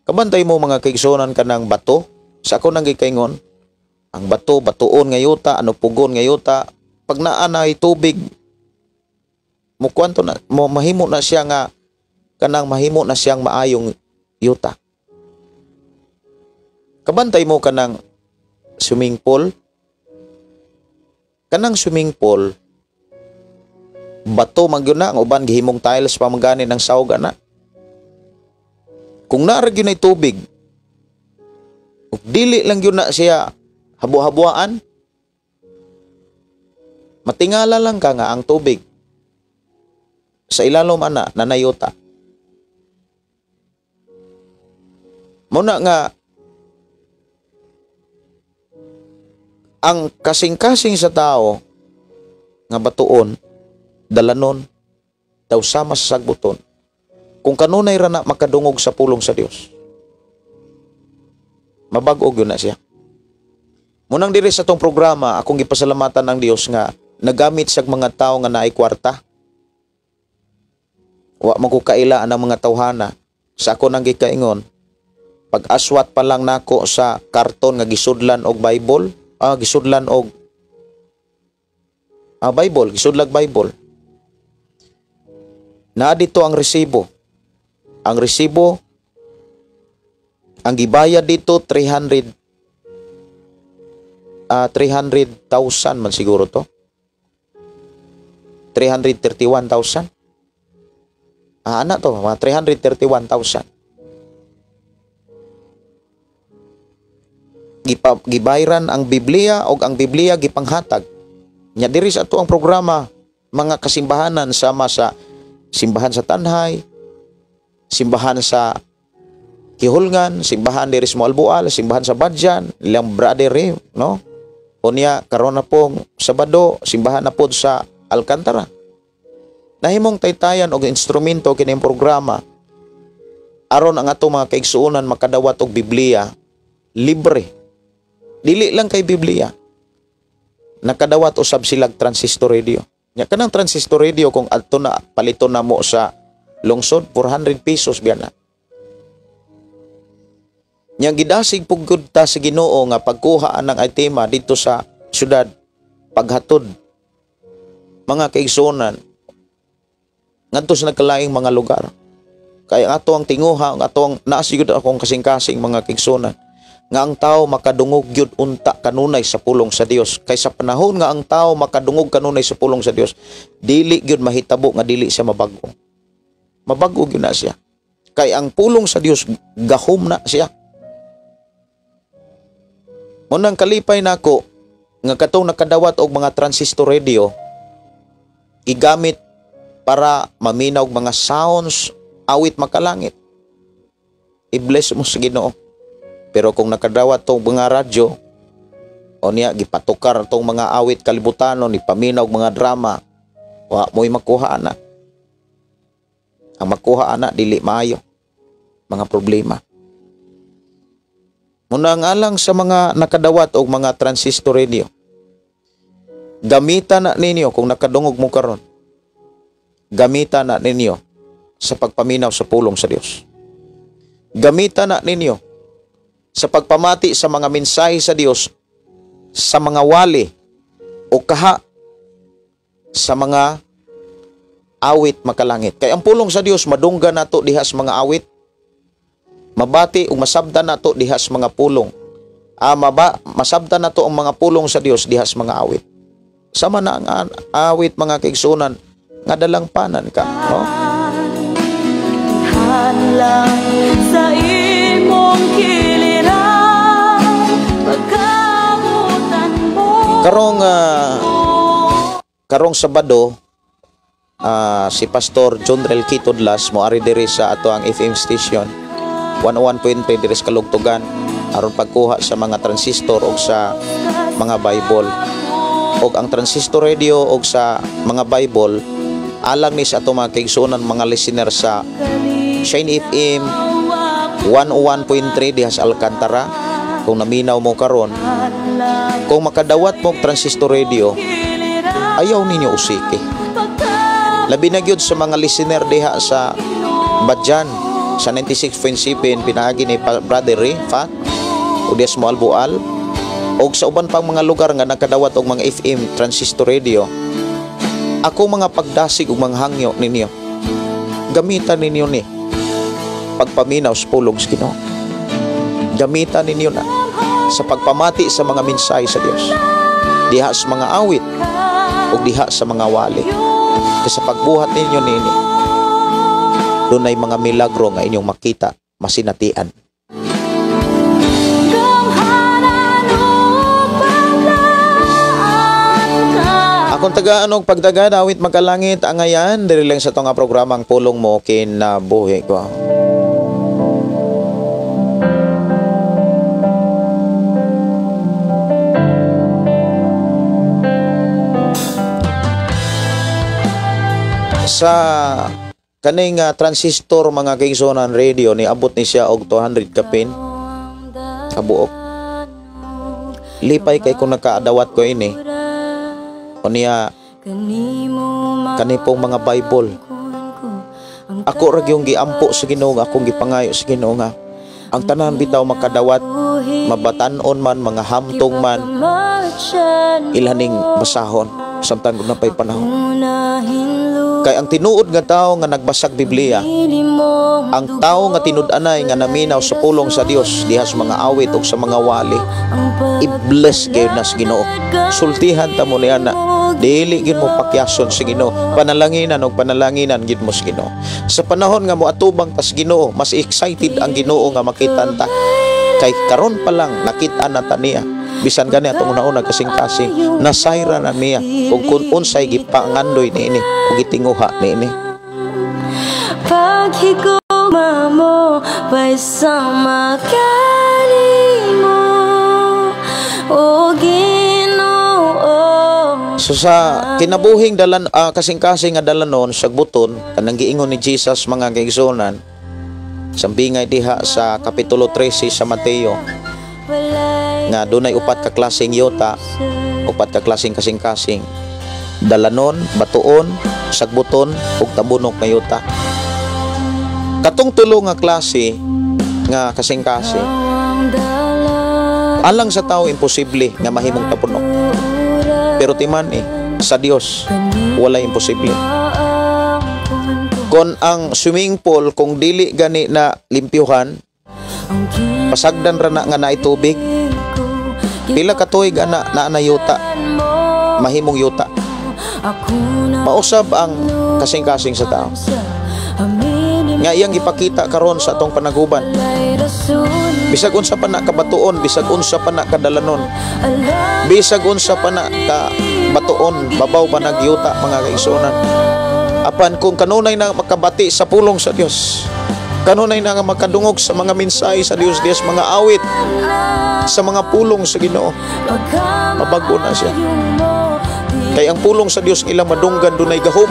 Speaker 2: Kabantay mo, mga kaigsuonan, kanang bato sa ako nang gikaingon, ang bato, batuon nga yuta, ano pugon nga yuta, pag naa na tubig, mo kwanto na mo, mahimo na siya nga kanang mahimo na siyang maayong yuta. Kabantay mo kanang swimming pool, kanang swimming pool, bato man gyud na, ang uban gihimong tiles pa man gani ng sawg ana. Kung naa ra gyud nay tubig ug dili lang gyud na siya habu-habuan, matingala lang ka nga ang tubig sa ilalom ana nanayuta. Muna nga ang kasing-kasing sa tao nga batuon, dalanon, daw sama sa sagbuton, kung kanunay ra na makadungog sa pulong sa Dios, mabag-o gyud na siya. Munang diri sa tong programa, akong gipasalamatan ang Dios nga nagamit siyag mga tao nga naay kwarta. Wa man ko kaila ang mga tawhana. Sa ako nang gikaingon, pag-aswat pa lang nako sa karton nga gisudlan og Bible, gisudlan og Bible, gisudlag Bible. Naa dito ang resibo. Ang resibo, ang gibayad dito 300,000 man siguro to. 331,000. Ana to, mga 331,000. Gibayran ang Biblia og ang Biblia gipanghatag. Nya diri sa ato ang programa, mga kasimbahanan sama sa simbahan sa Tanhay, simbahan sa Kihulngan, simbahan diri sa Moalboal, simbahan sa Badjan, ilang brother no? Unya karon na pong Sabado, simbahan na pod sa Alcantara. Nahimong taytayan og instrumento kining programa aron ang ato mga kaigsuonan makadawat og Biblia libre. Dili lang kay Biblia. Nakadawat usab silag transistor radio. Nya kanang transistor radio kung adto na palito na mo sa lungsod, 400 pesos biya na. Nya gidasig pug gud ta sa Ginoo nga pagkuha anang itema dito sa syudad, paghatod, mga kaigsuonan, ngadto sa nagkalaing mga lugar. Kaya ang ato ang tinguha, ang ato ang naasigod akong kasing-kasing, mga kaigsuonan, nga ang tao makadungog gyud unta kanunay sa pulong sa Dios. Kay sa panahon nga ang tao makadungog kanunay sa pulong sa Dios, dili gyud mahitabo nga dili siya mabag-o. Mabag-o gyud na siya. Kay ang pulong sa Dios gahom na siya. Munang kalipay nako nga katong nakadawat og mga transistor radio gigamit para maminaw og mga sounds awit makalangit. I-bless mo sa Ginoo. Pero kung nakadawat tong mga radyo o niya gipatukar tong mga awit kalibutanon, ipaminaw og mga drama, wa mo'y makuha ana. Ang makuha ana dili maayo, mga problema. Muna ang alang sa mga nakadawat og mga transistor radio, gamita na ninyo kung nakadungog mo karon. Gamita na ninyo sa pagpaminaw sa pulong sa Dios. Gamita na ninyo sa pagpamati sa mga mensahe sa Dios. sa mga wali o kaha sa mga awit makalangit. Kay ang pulong sa Dios madungga nato diha sa mga awit, mabati ug masabtan nato diha sa mga pulong. Masabtan nato ang mga pulong sa Dios diha sa mga awit. Sama na ang awit mga kaigsunan nga dalangpanan ka, no?
Speaker 3: Hanlang sa imong kiliran, pagkabutan mo.
Speaker 2: Karong Sabado, si Pastor John Rel Kitodlas moari diri sa ato ang FM station 101.3 diri sa Kalugtugan aron pagkuha sa mga transistor og sa mga Bible. Og ang transistor radio og sa mga Bible alang ni sa ato mga kaigsuonan, mga listener sa Shine FM 101.3 diha sa Alcantara. Kung naminaw mo karon, kung makadawat mo og transistor radio, ayaw ninyo usiki. Labi na gyud sa mga listener diha sa Badjan sa 96.7 pinaagi ni Brother Ray Fat o diha sa Moalboal og sa uban pang mga lugar nga nakadawat og mga FM transistor radio. Ako mga pagdasig ug mga hangyo ninyo, gamitan ninyo ni pagpaminaw sa pulong sa Ginoo. Gamitan ninyo na sa pagpamati sa mga mensahe sa Dios diha sa mga awit ug diha sa mga wali. Kay sa pagbuhat ninyo nini, dunay mga milagro nga inyong makita, masinatian. Akong tagaan og pagdagan, awit magkalangit, angayan, diri lang sa itong programang Pulong Mo Kinabuhi Ko. Sa kaning transistor mga kaigsuonan radio, niabot ni siya og 200 kapin kabuok. Lipay kay kung nakaadawat ko ini. O niya kanipong mga Bible. Ako ra gyud giampo sa Ginoo, akong gipangayo sa Ginoo nga ang tanan bitaw makadawat, mabatan-on man, mga hamtong man, ilhaning basahon samtang napay panahon. Kay ang tinuod nga tawo nga nagbasag Biblia, ang tawo nga tinud-anay nga naminaw sa pulong sa Dios diha sa mga awit ug sa mga wali, i-bless gyud na sa Ginoo. Sultihan ta mo niya na dili gyud mo pakyason sa Ginoo, panalanginan og panalanginan gyud mo sa Ginoo. Sa panahon nga moatubang tas Ginoo, mas excited ang Ginoo nga makita ta. Kay karon pa lang nakita na ta niya. Bisan gani atong una-una kasing-kasing nasayra na niya kung unsay gipangandoy niini ug gitinguha niini.
Speaker 3: Paghigugma mo paisama kanimo o Ginoo.
Speaker 2: So sa kinabuhing dalan kasing-kasing nga dalanon sa buton kanang giingon ni Jesus mga kaigsuonan sambingay diha sa kapitulo 13 sa Mateo nga dunay upat ka klaseng yota, upat ka klaseng kasing-kasing, dalanon, batuon, sagbuton ug tabunok nga yota. Katong tulo nga klase nga kasing-kasing, alang sa tao imposible nga mahimong tabunok, pero timan sa Dios wala imposible. Kon ang swimming pool kung dili gani na limpyuhan, pasagdan ra na nga naay tubig, pila ka tuig ana naa na yuta, mahimong yuta. Mausab ang kasing-kasing sa tao nga iyang ipakita karon sa atong panaguban. Bisag unsa pa na kabatuon, bisag unsa pa na kadalanon, bisag unsa pa na kabatuon, babaw pa nagyuta mga kaigsuonan. Apan kung kanunay na makabati sa pulong sa Dios, kanunay na nga makadungog sa mga mensahe sa Dios, Dios mga awit, sa mga pulong sa Ginoo, mabago na siya. Kay ang pulong sa Dios ilang madunggan dunay gahom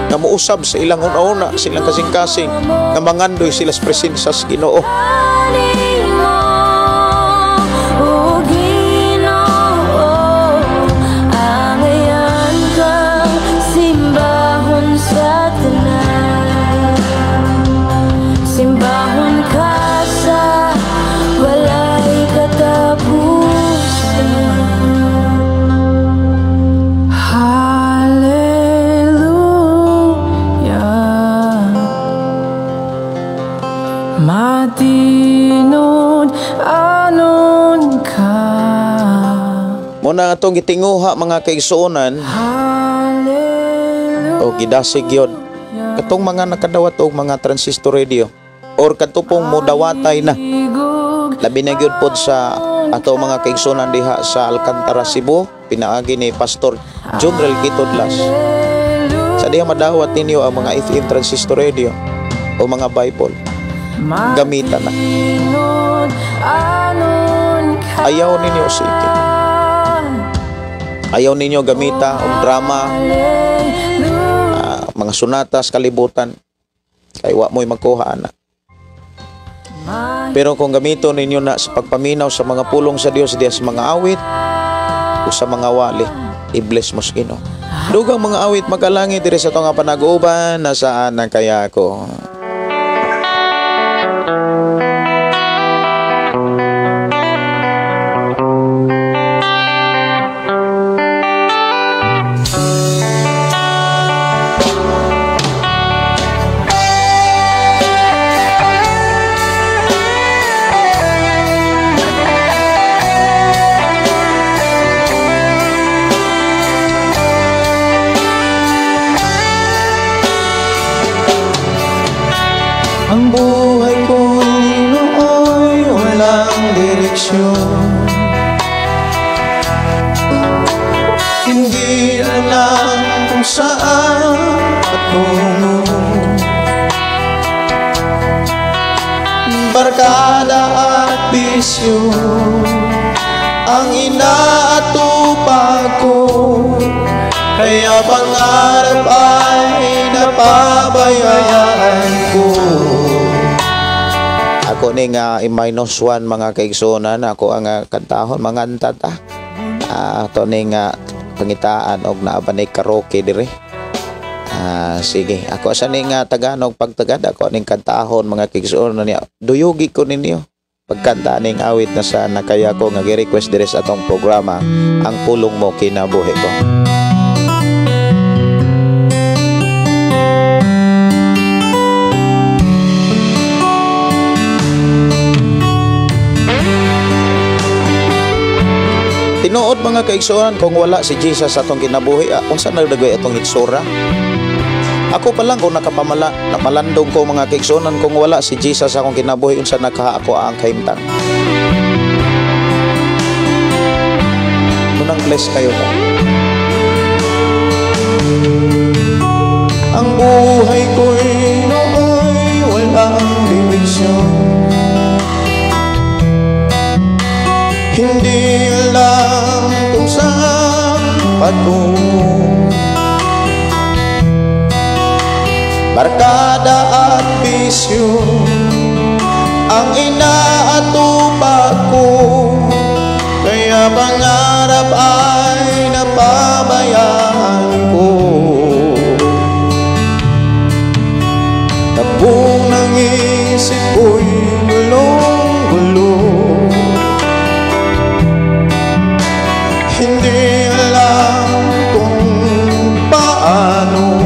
Speaker 2: nga muusab sa ilang una-una, sa ilang kasing-kasing, nga mangandoy sila sa presensya sa Ginoo.
Speaker 3: Simbahon ka sa walay katapusan.
Speaker 2: Muna atong gitinguha, mga kaigsuonan, o gidasig yun katong mga nakadawat og mga transistor radio or kadto pong mudawatay na, labi na gyud pod sa ato mga kaigsuonan diha sa Alcantara, Cebu, pinaagi ni Pastor Junrel Gitodlas. Sa diha madawat ninyo ang mga FM transistor radio o mga Bible, gamitan na. Ayaw ninyo sige. Ayaw ninyo gamita og drama, mga sunata sa kalibutan, kay wa mo'y magkuha ana. Pero kung gamito ninyo na sa pagpaminaw sa mga pulong sa Dios diya sa mga awit o sa mga wali, i-bless mo sa Ginoo. Dugang mga awit magalangi diri sa atong panag-uban, nasaan na kaya ako?
Speaker 4: Ang buhay ko'y nooy walang direksyon, hindi alam kung saan patungo. Barkada at bisyo ang inaatupag ko, kaya pangarap ay napabayaan ko.
Speaker 2: Ako ni nga i-minus 1, mga kaigsuonan, ako ang kantahon manganta ta. Ato ni nga pangitaan og naa ba ni karaoke dire. Sige, ako sa ni nga taganog pagtagad ako ning kantahon, mga kaigsuonan niya. Duyugi ko ninyo pagkanta ning awit na sa nakaya ko nga gi-request dire sa atong programa, Ang Pulong Mo Kinabuhi Ko. Tinuod, mga kaigsuonan, kung wala si Jesus sa atong kinabuhi, unsa na dagway atong hitsura? Ako pa lang kung nakapamala, napalandong ko, mga kaigsuonan, kung wala si Jesus sa akong kinabuhi, unsa nakaha ako ang kahimtang. Munang bless kayo ka.
Speaker 4: Ang buhay ko'y nooy walang direksyon, hindi alam kung saan patungo. Barkada at bisyo ang inaatupag ko, kaya pangarap ay napabayaan ko. Takbong ng isip ko'y gulong-gulo, hindi alam kung paano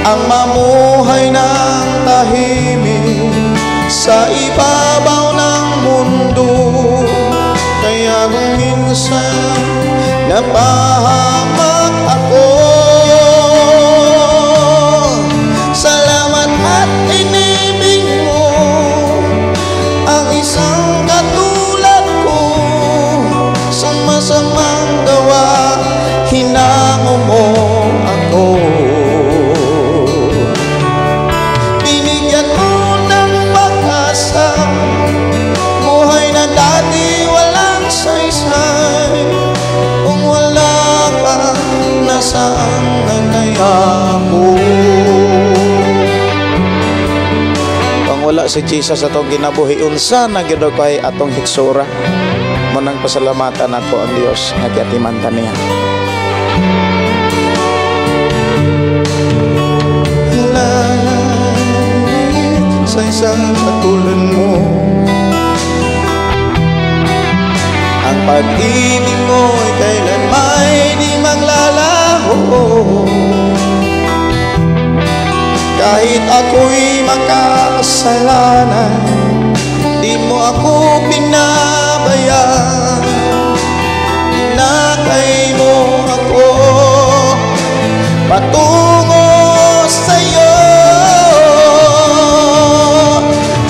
Speaker 4: ang mamuhay ng tahimik sa ibabaw ng mundo. Kaya kung minsan napahamak ako, salamat at inibig mo ang isang katulad ko. Sa masamang gawa, hinango mo ako. Binigyan mo ng pag-asa, buhay na dati walang saysay. Kung wala ka, nasaan na kaya ako?
Speaker 2: Kung wala si Jesus atong kinabuhi, unsa na gyud kay atong hitsura? Munang pasalamatan ako ang Dios nga giatiman ta niya.
Speaker 4: Langit sa isang katulad mo, ang pag-ibig mo'y kailanma'y di maglalaho. Kahit ako'y makasalanan, di mo ako pinabayaan. Patungo sa'yo.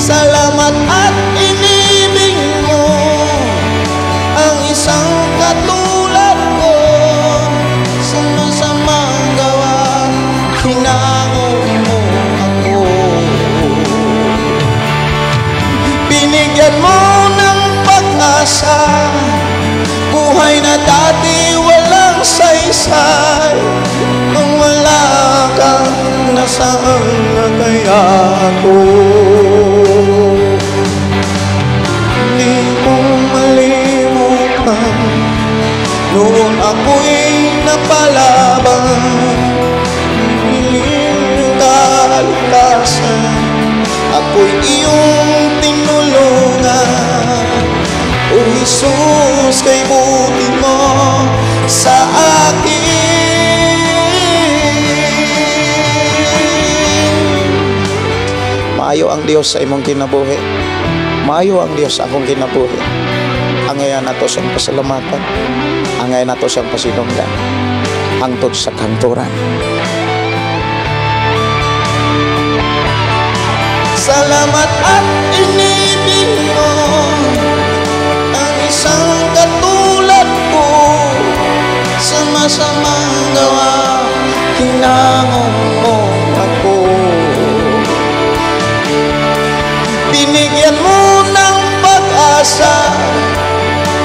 Speaker 4: Salamat at inibig mo ang isang katulad ko. Sa masamang gawa, hinango mo ako. Binigyan mo ng pag-asa, buhay na dati walang saysay. Kung wala ka, nasaan na kaya ako? Hindi ko malimutan, noon ako'y napalaban. Hiling ng kaligtasan, ako'y iyong tinulungan. O Jesus, kay buti mo sa akin.
Speaker 2: Maayo ang Dios sa imong kinabuhi. Maayo ang Dios sa akong kinabuhi. Angayan nato siyang pasalamatan. Angayan nato siyang pasinunggan. Hangtod sa kanturan.
Speaker 4: Salamat at inibig mo ang isang katulad ko. Sa masamang gawa, hinango mo ako. Binigyan mo ng pag-asa,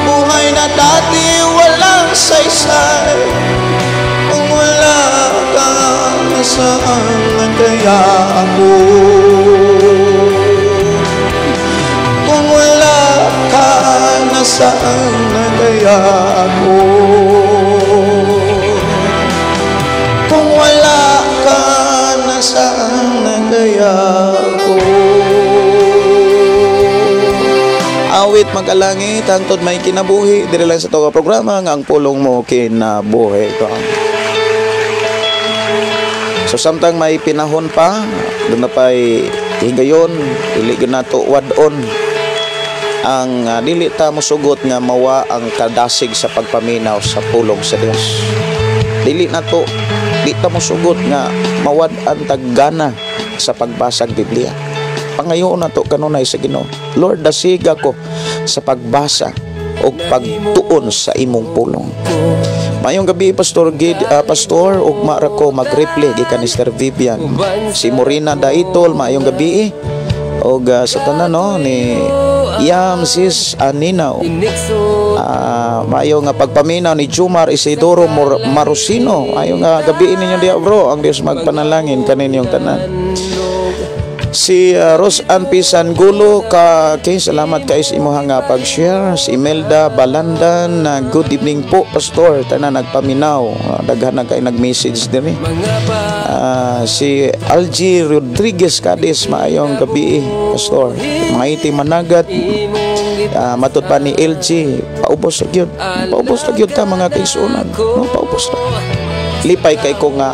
Speaker 4: buhay na dati walang saysay. Kung wala ka, nasaan na kaya ako? Kung wala ka, nasaan na kaya ako? Kung wala ka, nasaan na kaya ako?
Speaker 2: Awit magkalangit, hangtod may kinabuhi. Diri lang sa toga programa nga ang pulong mo kinabuhi ko. So samtang may pinahon pa, doon na pa'y higayon, dili gyud nato wad-on ang dili ta mosugot nga mawa ang kadasig sa pagpaminaw sa pulong sa Dios. Dili nato, di ta mosugot nga mawad-an taggana sa pagbasag Biblia. Pangayoon nato kanunay sa Ginoo. Lord, dasiga ko sa pagbasa o pagtuon sa imong pulong. Mayong gabi, Pastor Gid, Pastor, ugma ra ko mag-reply gikan ni Sir Vivian. Si Morina Daitol, maayong gabi. Og sa tanan, no, ni Yam Sis Aninaw. Maayo nga pagpaminaw ni Jumar Isidoro Marusino. Maayo nga gabi ninyo diya, bro. Ang Dios magpanalangin kaninyong tanan. Si Ros Ann P. Sangulo ka, okay, salamat kay sa imuha nga pag-share. Si Imelda Balandan, good evening po, Pastor. Tanan nagpaminaw. Daghan na kay nag-message diri. Si Algie Rodriguez Cadiz, maayong gabi, Pastor. Mga iti managat. Matod pa ni LG, paubos ra gyud. Paubos ra gyud ta mga kaigsuonan. No, paubos ra. Lipay kay ko nga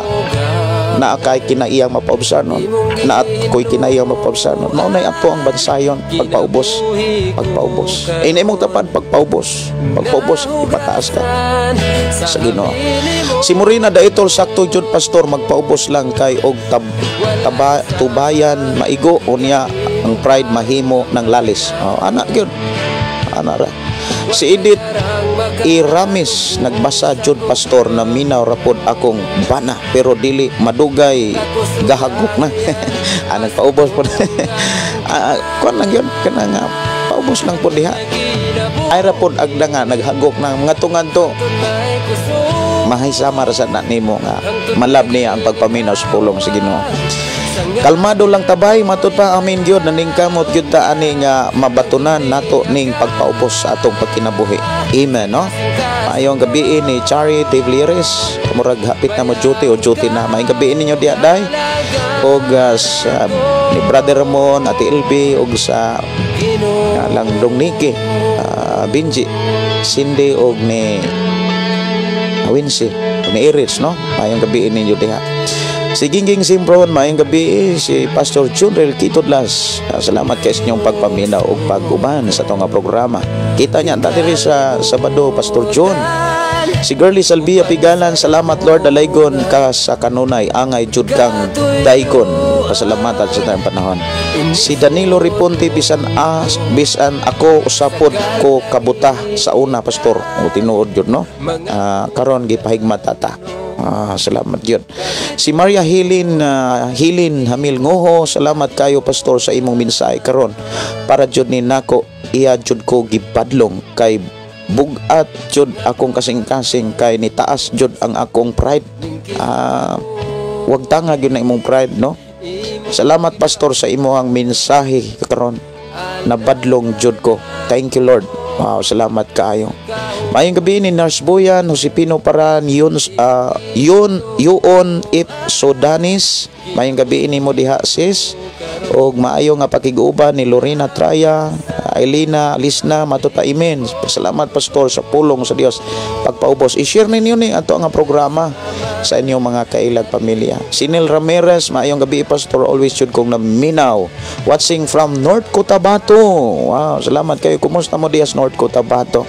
Speaker 2: naa kay kinaiyang mapaubsanon, naa ko'y kinaiyang mapaubsanon. Mao nay ato ang bansayon, pagpaubos, pagpaubos. Ini imong tapad, pagpaubos, pagpaubos, ipataas ka sa Ginoo. Si Morina Daitol, sakto jud, Pastor, magpaubos lang kay og tubayan maigo unya ang pride mahimo ng lalis. Oh, ana gyud. Ana ra. Si Edith Iramis, nagbasa jud, Pastor, na minaw rapod akong bana pero dili madugay gahagok na. Nagpaubos po. Kuan lang yun, kana nga paubos lang po diha. Ay rapod agda nga naghagok na mga tungan to. Mahay sama ra sa na nimo nga malab niya ang pagpaminaw sa pulong sa Ginoo. Kalmado lang tabay, matud pa amin gyud naningkamot gyud ta ani nga mabatunan nato ning pagpaubos sa atong pagkinabuhi. Amen, no? Maayong gabi ni Charity Vlieres, murag hapit na mo duty o duty na. Maayong gabi ninyo diha day. Og sa ni Brother Ramon, Ate LB og sa lang Dongniki, Benji, Cindy og ni Wincy, ni Iris, no? Maayong gabi ninyo diha. Si Gingging Simbron, maayong gabi. Si Pastor Junrel Kitodlas, salamat kay sa inyong pagpaminaw ug pag-uban sa atong programa. Kita niya ta diri sa Sabado, Pastor Jun. Si Girlie Salvia Pigalan, salamat Lord, dalaygon ka sa kanunay, angay jud kang daygon. Pasalamatan sa tanang panahon. Si Danilo Riponte, bisan as bisan ako usapod ko kabuta sa una, pastor. O tinuod jud, no. Karon gipahigmat ta. Salamat jud. Si Maria Hilin Hilin Hamil Ngoho, salamat kayo, pastor, sa imong mensahe karon. Para jud ni nako, iya jud ko gipadlong kay bugat jud akong kasing-kasing kay nitaas jud ang akong pride. Wag tanga gyud na imong pride, no. Salamat, pastor, sa imong mensahe karon. Nabadlong jud ko. Thank you, Lord. Wow, salamat kaayo. Maayong gabi ni Nurse Boyan, Josepino Paran, Yun, Yun, Yuon Ip Sodanis. Maayong gabi nimo diha, sis. Og maayo nga pakig-uban ni Lorena Traya, Elena Lisna Matutaimen. Salamat, pastor, sa pulong sa Dios. Pagpaubos, i-share ninyo ni ato nga programa sa inyong mga kailag pamilya. Sinel Ramirez, maayong gabi, pastor, always jud kong naminaw. Watching from North Cotabato. Wow, salamat kayo. Kumusta mo diha sa North Cotabato?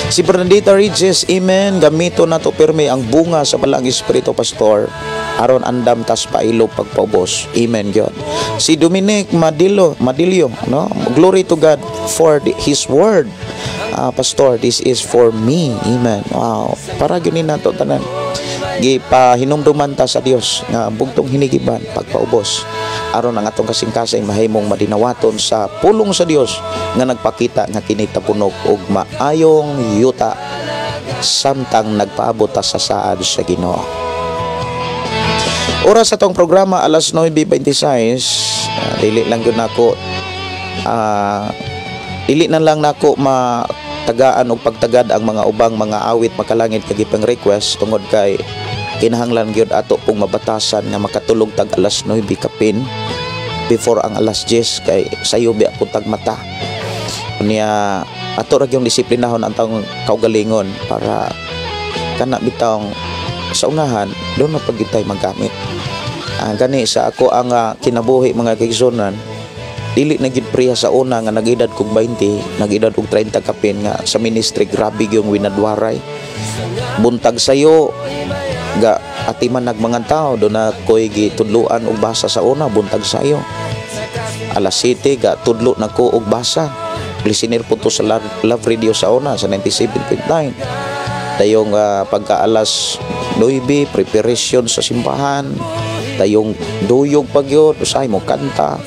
Speaker 2: Si Bernadita Regis, amen. Gamito na to pirmi ang bunga sa Balaang Espiritu, pastor. Aron andam tas pailo pagpaubos. Amen, God. Si Dominic Madilo, Madilio, no? Glory to God for His word. Pastor, this is for me. Amen. Wow. Para gyud ni nato tanan. Gipahinumduman ta sa Dios nga bugtong hinigiban pagpaubos aron ang atong kasing-kasing mahimong madinawaton sa pulong sa Dios nga nagpakita nga kini tapunog og maayong yuta samtang nagpaabot ta sa saad sa Ginoo. Oras sa atong programa alas 9:26. Dili lang gyud nako dili na lang nako matagaan og pagtagad ang mga ubang mga awit makalangit kag gipang request tungod kay kinahanglan gyud ato pong mabatasan nga makatulog tag alas 9 kapin before ang alas 10 kay sayo biya pud tag mata. Unya ato ra gyud disiplinahon ang taong kaugalingon para kana bitawng sa unahan doon na pag tay magamit. Gani sa ako ang kinabuhi, mga kaigsunan, dili na gyud priya sa una nga nag-edad kog 20, nag-edad og 30 kapin nga sa ministry, grabe gyud winadwaray. Buntag sayo ga atiman nag mga tao do na koy gitudloan og basa sa una buntag sayo. Alas 7 ga tudlo na ko og basa. Listener po to sa Love Radio sa una sa 97.9. Dayong pagka alas 9 preparation sa simbahan. Dayong duyog pag yun, usahay mo kanta.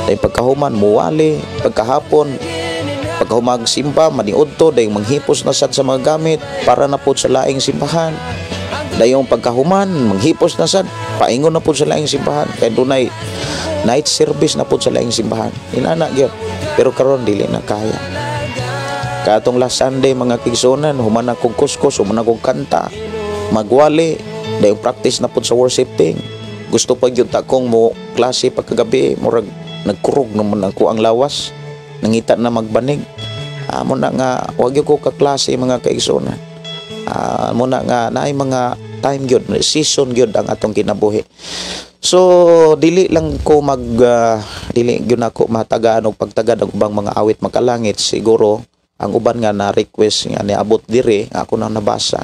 Speaker 2: Dayong pagkahuman, muwali, pagkahapon, pagkahumag simba, maniud to, dayong manghipos na sad sa mga gamit para na po sa laing simbahan. Dayong pagkahuman, manghipos na sad, paingon na po sa laing simbahan. Kaya dunay night service na po sa laing simbahan. Inana gyud. Pero karon dili na kaya. Katong last Sunday, mga kigsunan, human akong kuskus, human akong kanta, magwali, dayong practice na po sa worship team. Gusto pa gyud ta kong mo klase pagkagabi, murag nagkurog naman ako ang lawas, nangita na magbanig. Mo na nga wag gyud ko kaklase, mga kaigsunan. Mo na nga naay mga time gyud, season gyud ang atong kinabuhi. So dili lang ko mag dili gyud nako matagaan og pagtagad ang ubang mga awit makalangit. Siguro ang uban nga na request nga niabot diri ako nang nabasa.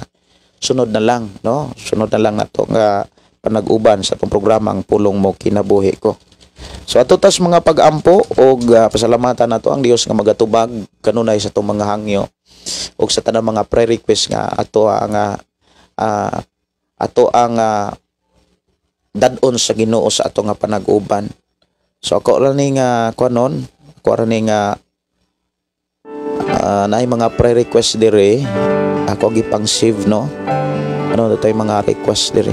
Speaker 2: Sunod na lang, no? Sunod na lang nato nga panag-uban sa atong programa ang Pulong Mo Kinabuhi Ko. So ato tas mga pag-ampo og pasalamatan nato ang Dios nga magatubag kanunay sa atong mga hangyo og sa tanang mga prayer request nga ato ang dad-on sa Ginoo sa ato nga panag-uban. So ako ra ni nga kuanon, ako ra ni nga naay mga prayer request dire ako gipang save, no. Ano na tayo mga request dire?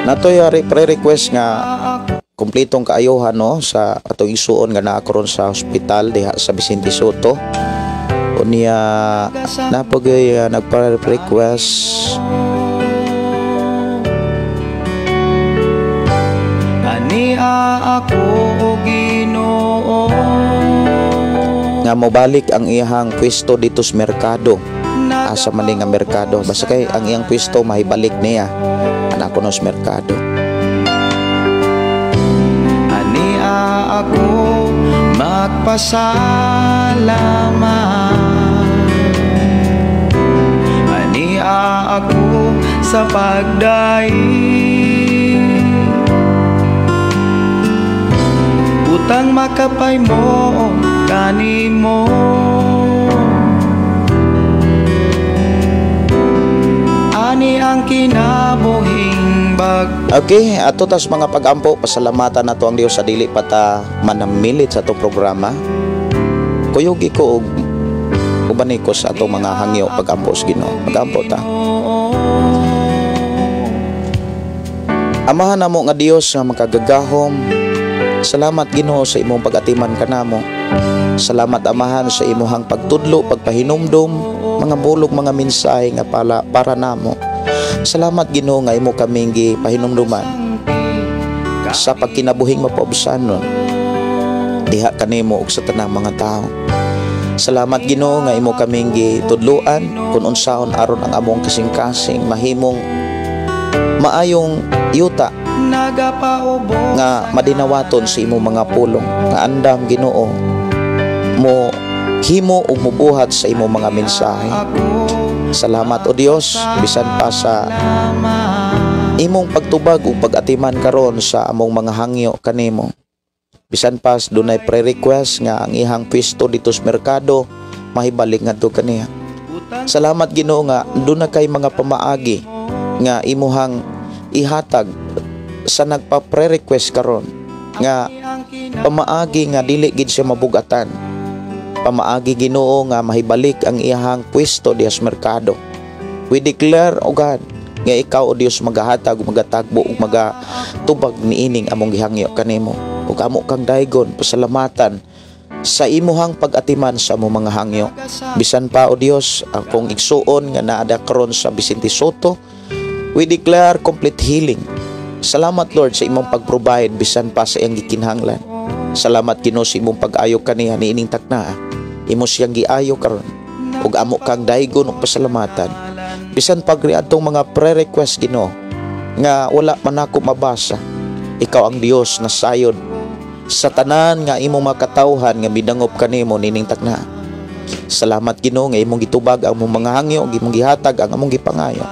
Speaker 2: Natoy pre-request nga kumplitong kaayuhan, no, sa atong isuon nga naa karon sa ospital diha sa Vicente Sotto. Unya napagay nagpa-request
Speaker 4: Ania ako o Ginoo
Speaker 2: nga mobalik ang iyang pwesto dito sa merkado. Asa man ni nga merkado, basta kay ang iyang pwesto mahibalik niya ana kuno sa merkado.
Speaker 4: Ania ako magpasalamat, ania ako sa pagdaig. Utang makapay mo kanimo, ani ang kinabuhing bag.
Speaker 2: Okay, ato tas mga pagampo, pasalamatan nato ang Dios sa dili pa ta manamilit sa atong programa. Kuyog ko og uban ko sa atong mga hangyo pagampo sa Ginoo. Pagampo ta. Amahan namo nga Dios nga makagagahom. Salamat Ginoo sa imong pag-atiman kanamo. Salamat Amahan sa imuhang pagtudlo, pagpahinumdom, mga bulog, mga mensahe nga para namo. Salamat Ginoo nga imo kaming gipahinumduman sa pagkinabuhing mapaubsanon diha kanimo ug sa tanang mga tawo. Salamat Ginoo nga imo kaming gitudloan kung unsaon aron ang among kasing-kasing mahimong maayong yuta nga madinawaton sa imong mga pulong nga andam Ginoo mo himo ug mubuhat sa imong mga mensahe. Salamat o Dios bisan pa sa imong pagtubag ug pag-atiman karon sa among mga hangyo kanimo. Bisan pa dunay pre-request nga ang ihang pwesto dito sa merkado mahibalik ngadto kaniya. Salamat Ginoo nga duna kay mga pamaagi nga imuhang ihatag sa nagpa-pre-request karon nga pamaagi nga dili gid siya mabugatan. Pamaagi Ginoo nga mahibalik ang iyahang pwesto diha sa merkado. We declare, O God, nga ikaw o Dios magahatag ug magatagbo ug magatubag niining among gihangyo kanimo. Ug amo kang daygon pasalamatan sa imuhang pag-atiman sa among mga hangyo. Bisan pa o Dios akong igsuon nga naada karon sa Vicente Sotto, we declare complete healing. Salamat Lord sa imong pag-provide bisan pa sa iyang gikinahanglan. Salamat Ginoo sa imong pag-ayo kaniya niining takna. Imo siyang giayo karon ug amo kang daygon ug pasalamatan. Bisan pag atong mga pre-request Ginoo nga wala man ako mabasa, ikaw ang Dios na sayod sa tanan nga imong makatawhan nga midangop kanimo nining takna. Salamat Ginoo nga imong gitubag ang among mga hangyo, imong gihatag ang among gipangayo.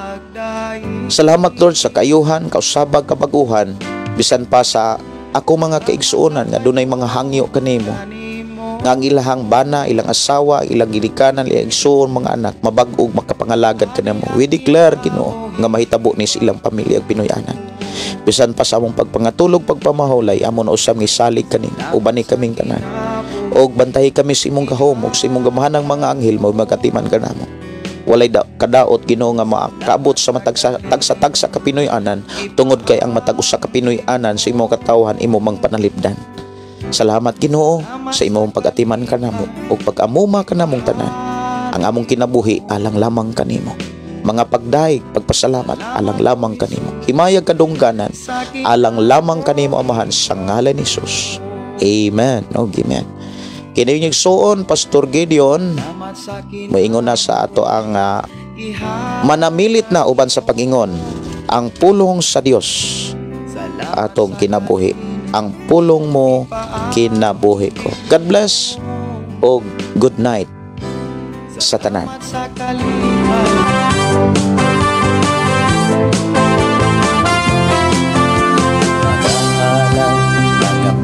Speaker 2: Salamat Lord sa kaayuhan, kausabag, kabaguhan, bisan pa sa ako mga kaigsuonan nga dunay mga hangyo kanimo nga ang ilahang bana, ilang asawa, ilang ginikanan, ilang igsuon, mga anak mabag-og makapangalagad kanimo. We declare Ginoo nga mahitabo ni sa ilang pamilya ug Pinoyanan. Bisan pa sa among pagpangatulog, pagpamahulay, amo na usab ngisalig kaning uban ni kaming tanan. Og bantahi kami sa imong gahom ug sa imong gamahanang mga anghel mo magatiman kanamo. Walay kadaot Ginoo nga makaabot sa matag tagsa-tagsa ka Pinoy-anan tungod kay ang matag usa ka Pinoy-anan sa imong katawhan imo mang panalipdan. Salamat Ginoo sa imong pag-atiman kanamo ug pag-amuma kanamong tanan. Ang among kinabuhi alang lamang kanimo. Mga pagdaig, pagpasalamat alang lamang kanimo. Himayag kadungganan alang lamang kanimo Amahan sa ngalan ni Jesus. Amen. Og amen. Kini yung igsuon Pastor Gideon moingon na sa ato ang manamilit na uban sa pag-ingon ang pulong sa Dios atong kinabuhi. Ang pulong mo kinabuhi ko. God bless og good night sa tanan.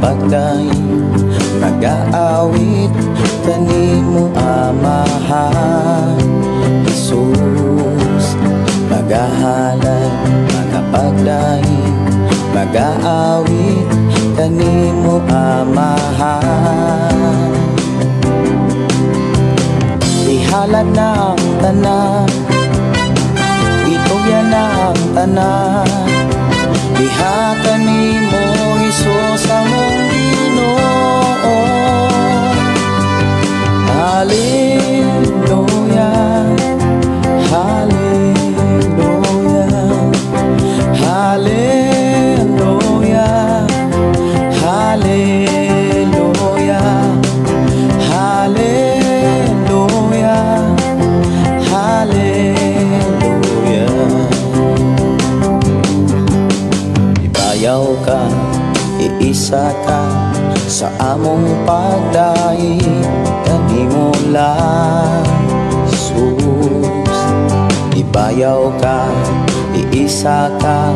Speaker 4: Pagdaig, nag-aawit kanimo Amahan Jesus. Magahalay, magapagdaig, mag-aawit kanimo Amahan. Ihalad na ang tanan, itugyan na ang tanan, diha kanimo Hesus among Ginoo. Hallelujah, hallelujah, hallelujah, hallelujah, hallelujah, hallelujah. pagdaig kanimo lang, Jesus. Ibayaw ka, iisa ka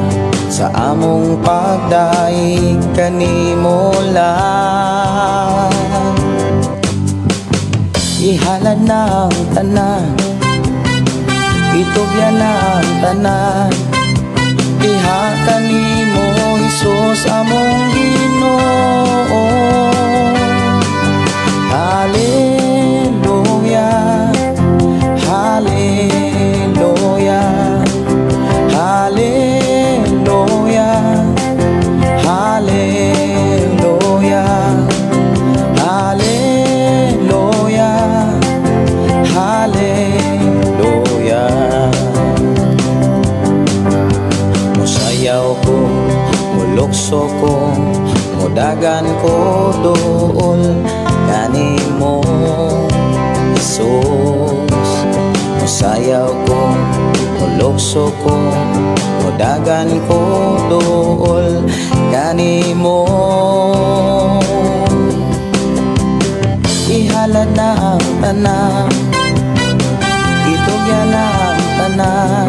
Speaker 4: sa among pagdaig kanimo lang. Ihalad na ang tanan, itugyan na ang tanan diha kanimo, Hesus, among Ginoo. Hallelujah, Hallelujah, Hallelujah, Hallelujah, Hallelujah, Hallelujah. Musayaw ko, mulukso ko, mudagan ko duol kanimo, Jesus. Musayaw ko, mulukso ko, mudagan ko duol kanimo. Ihalad na ang tanan, itugyan na ang tanan.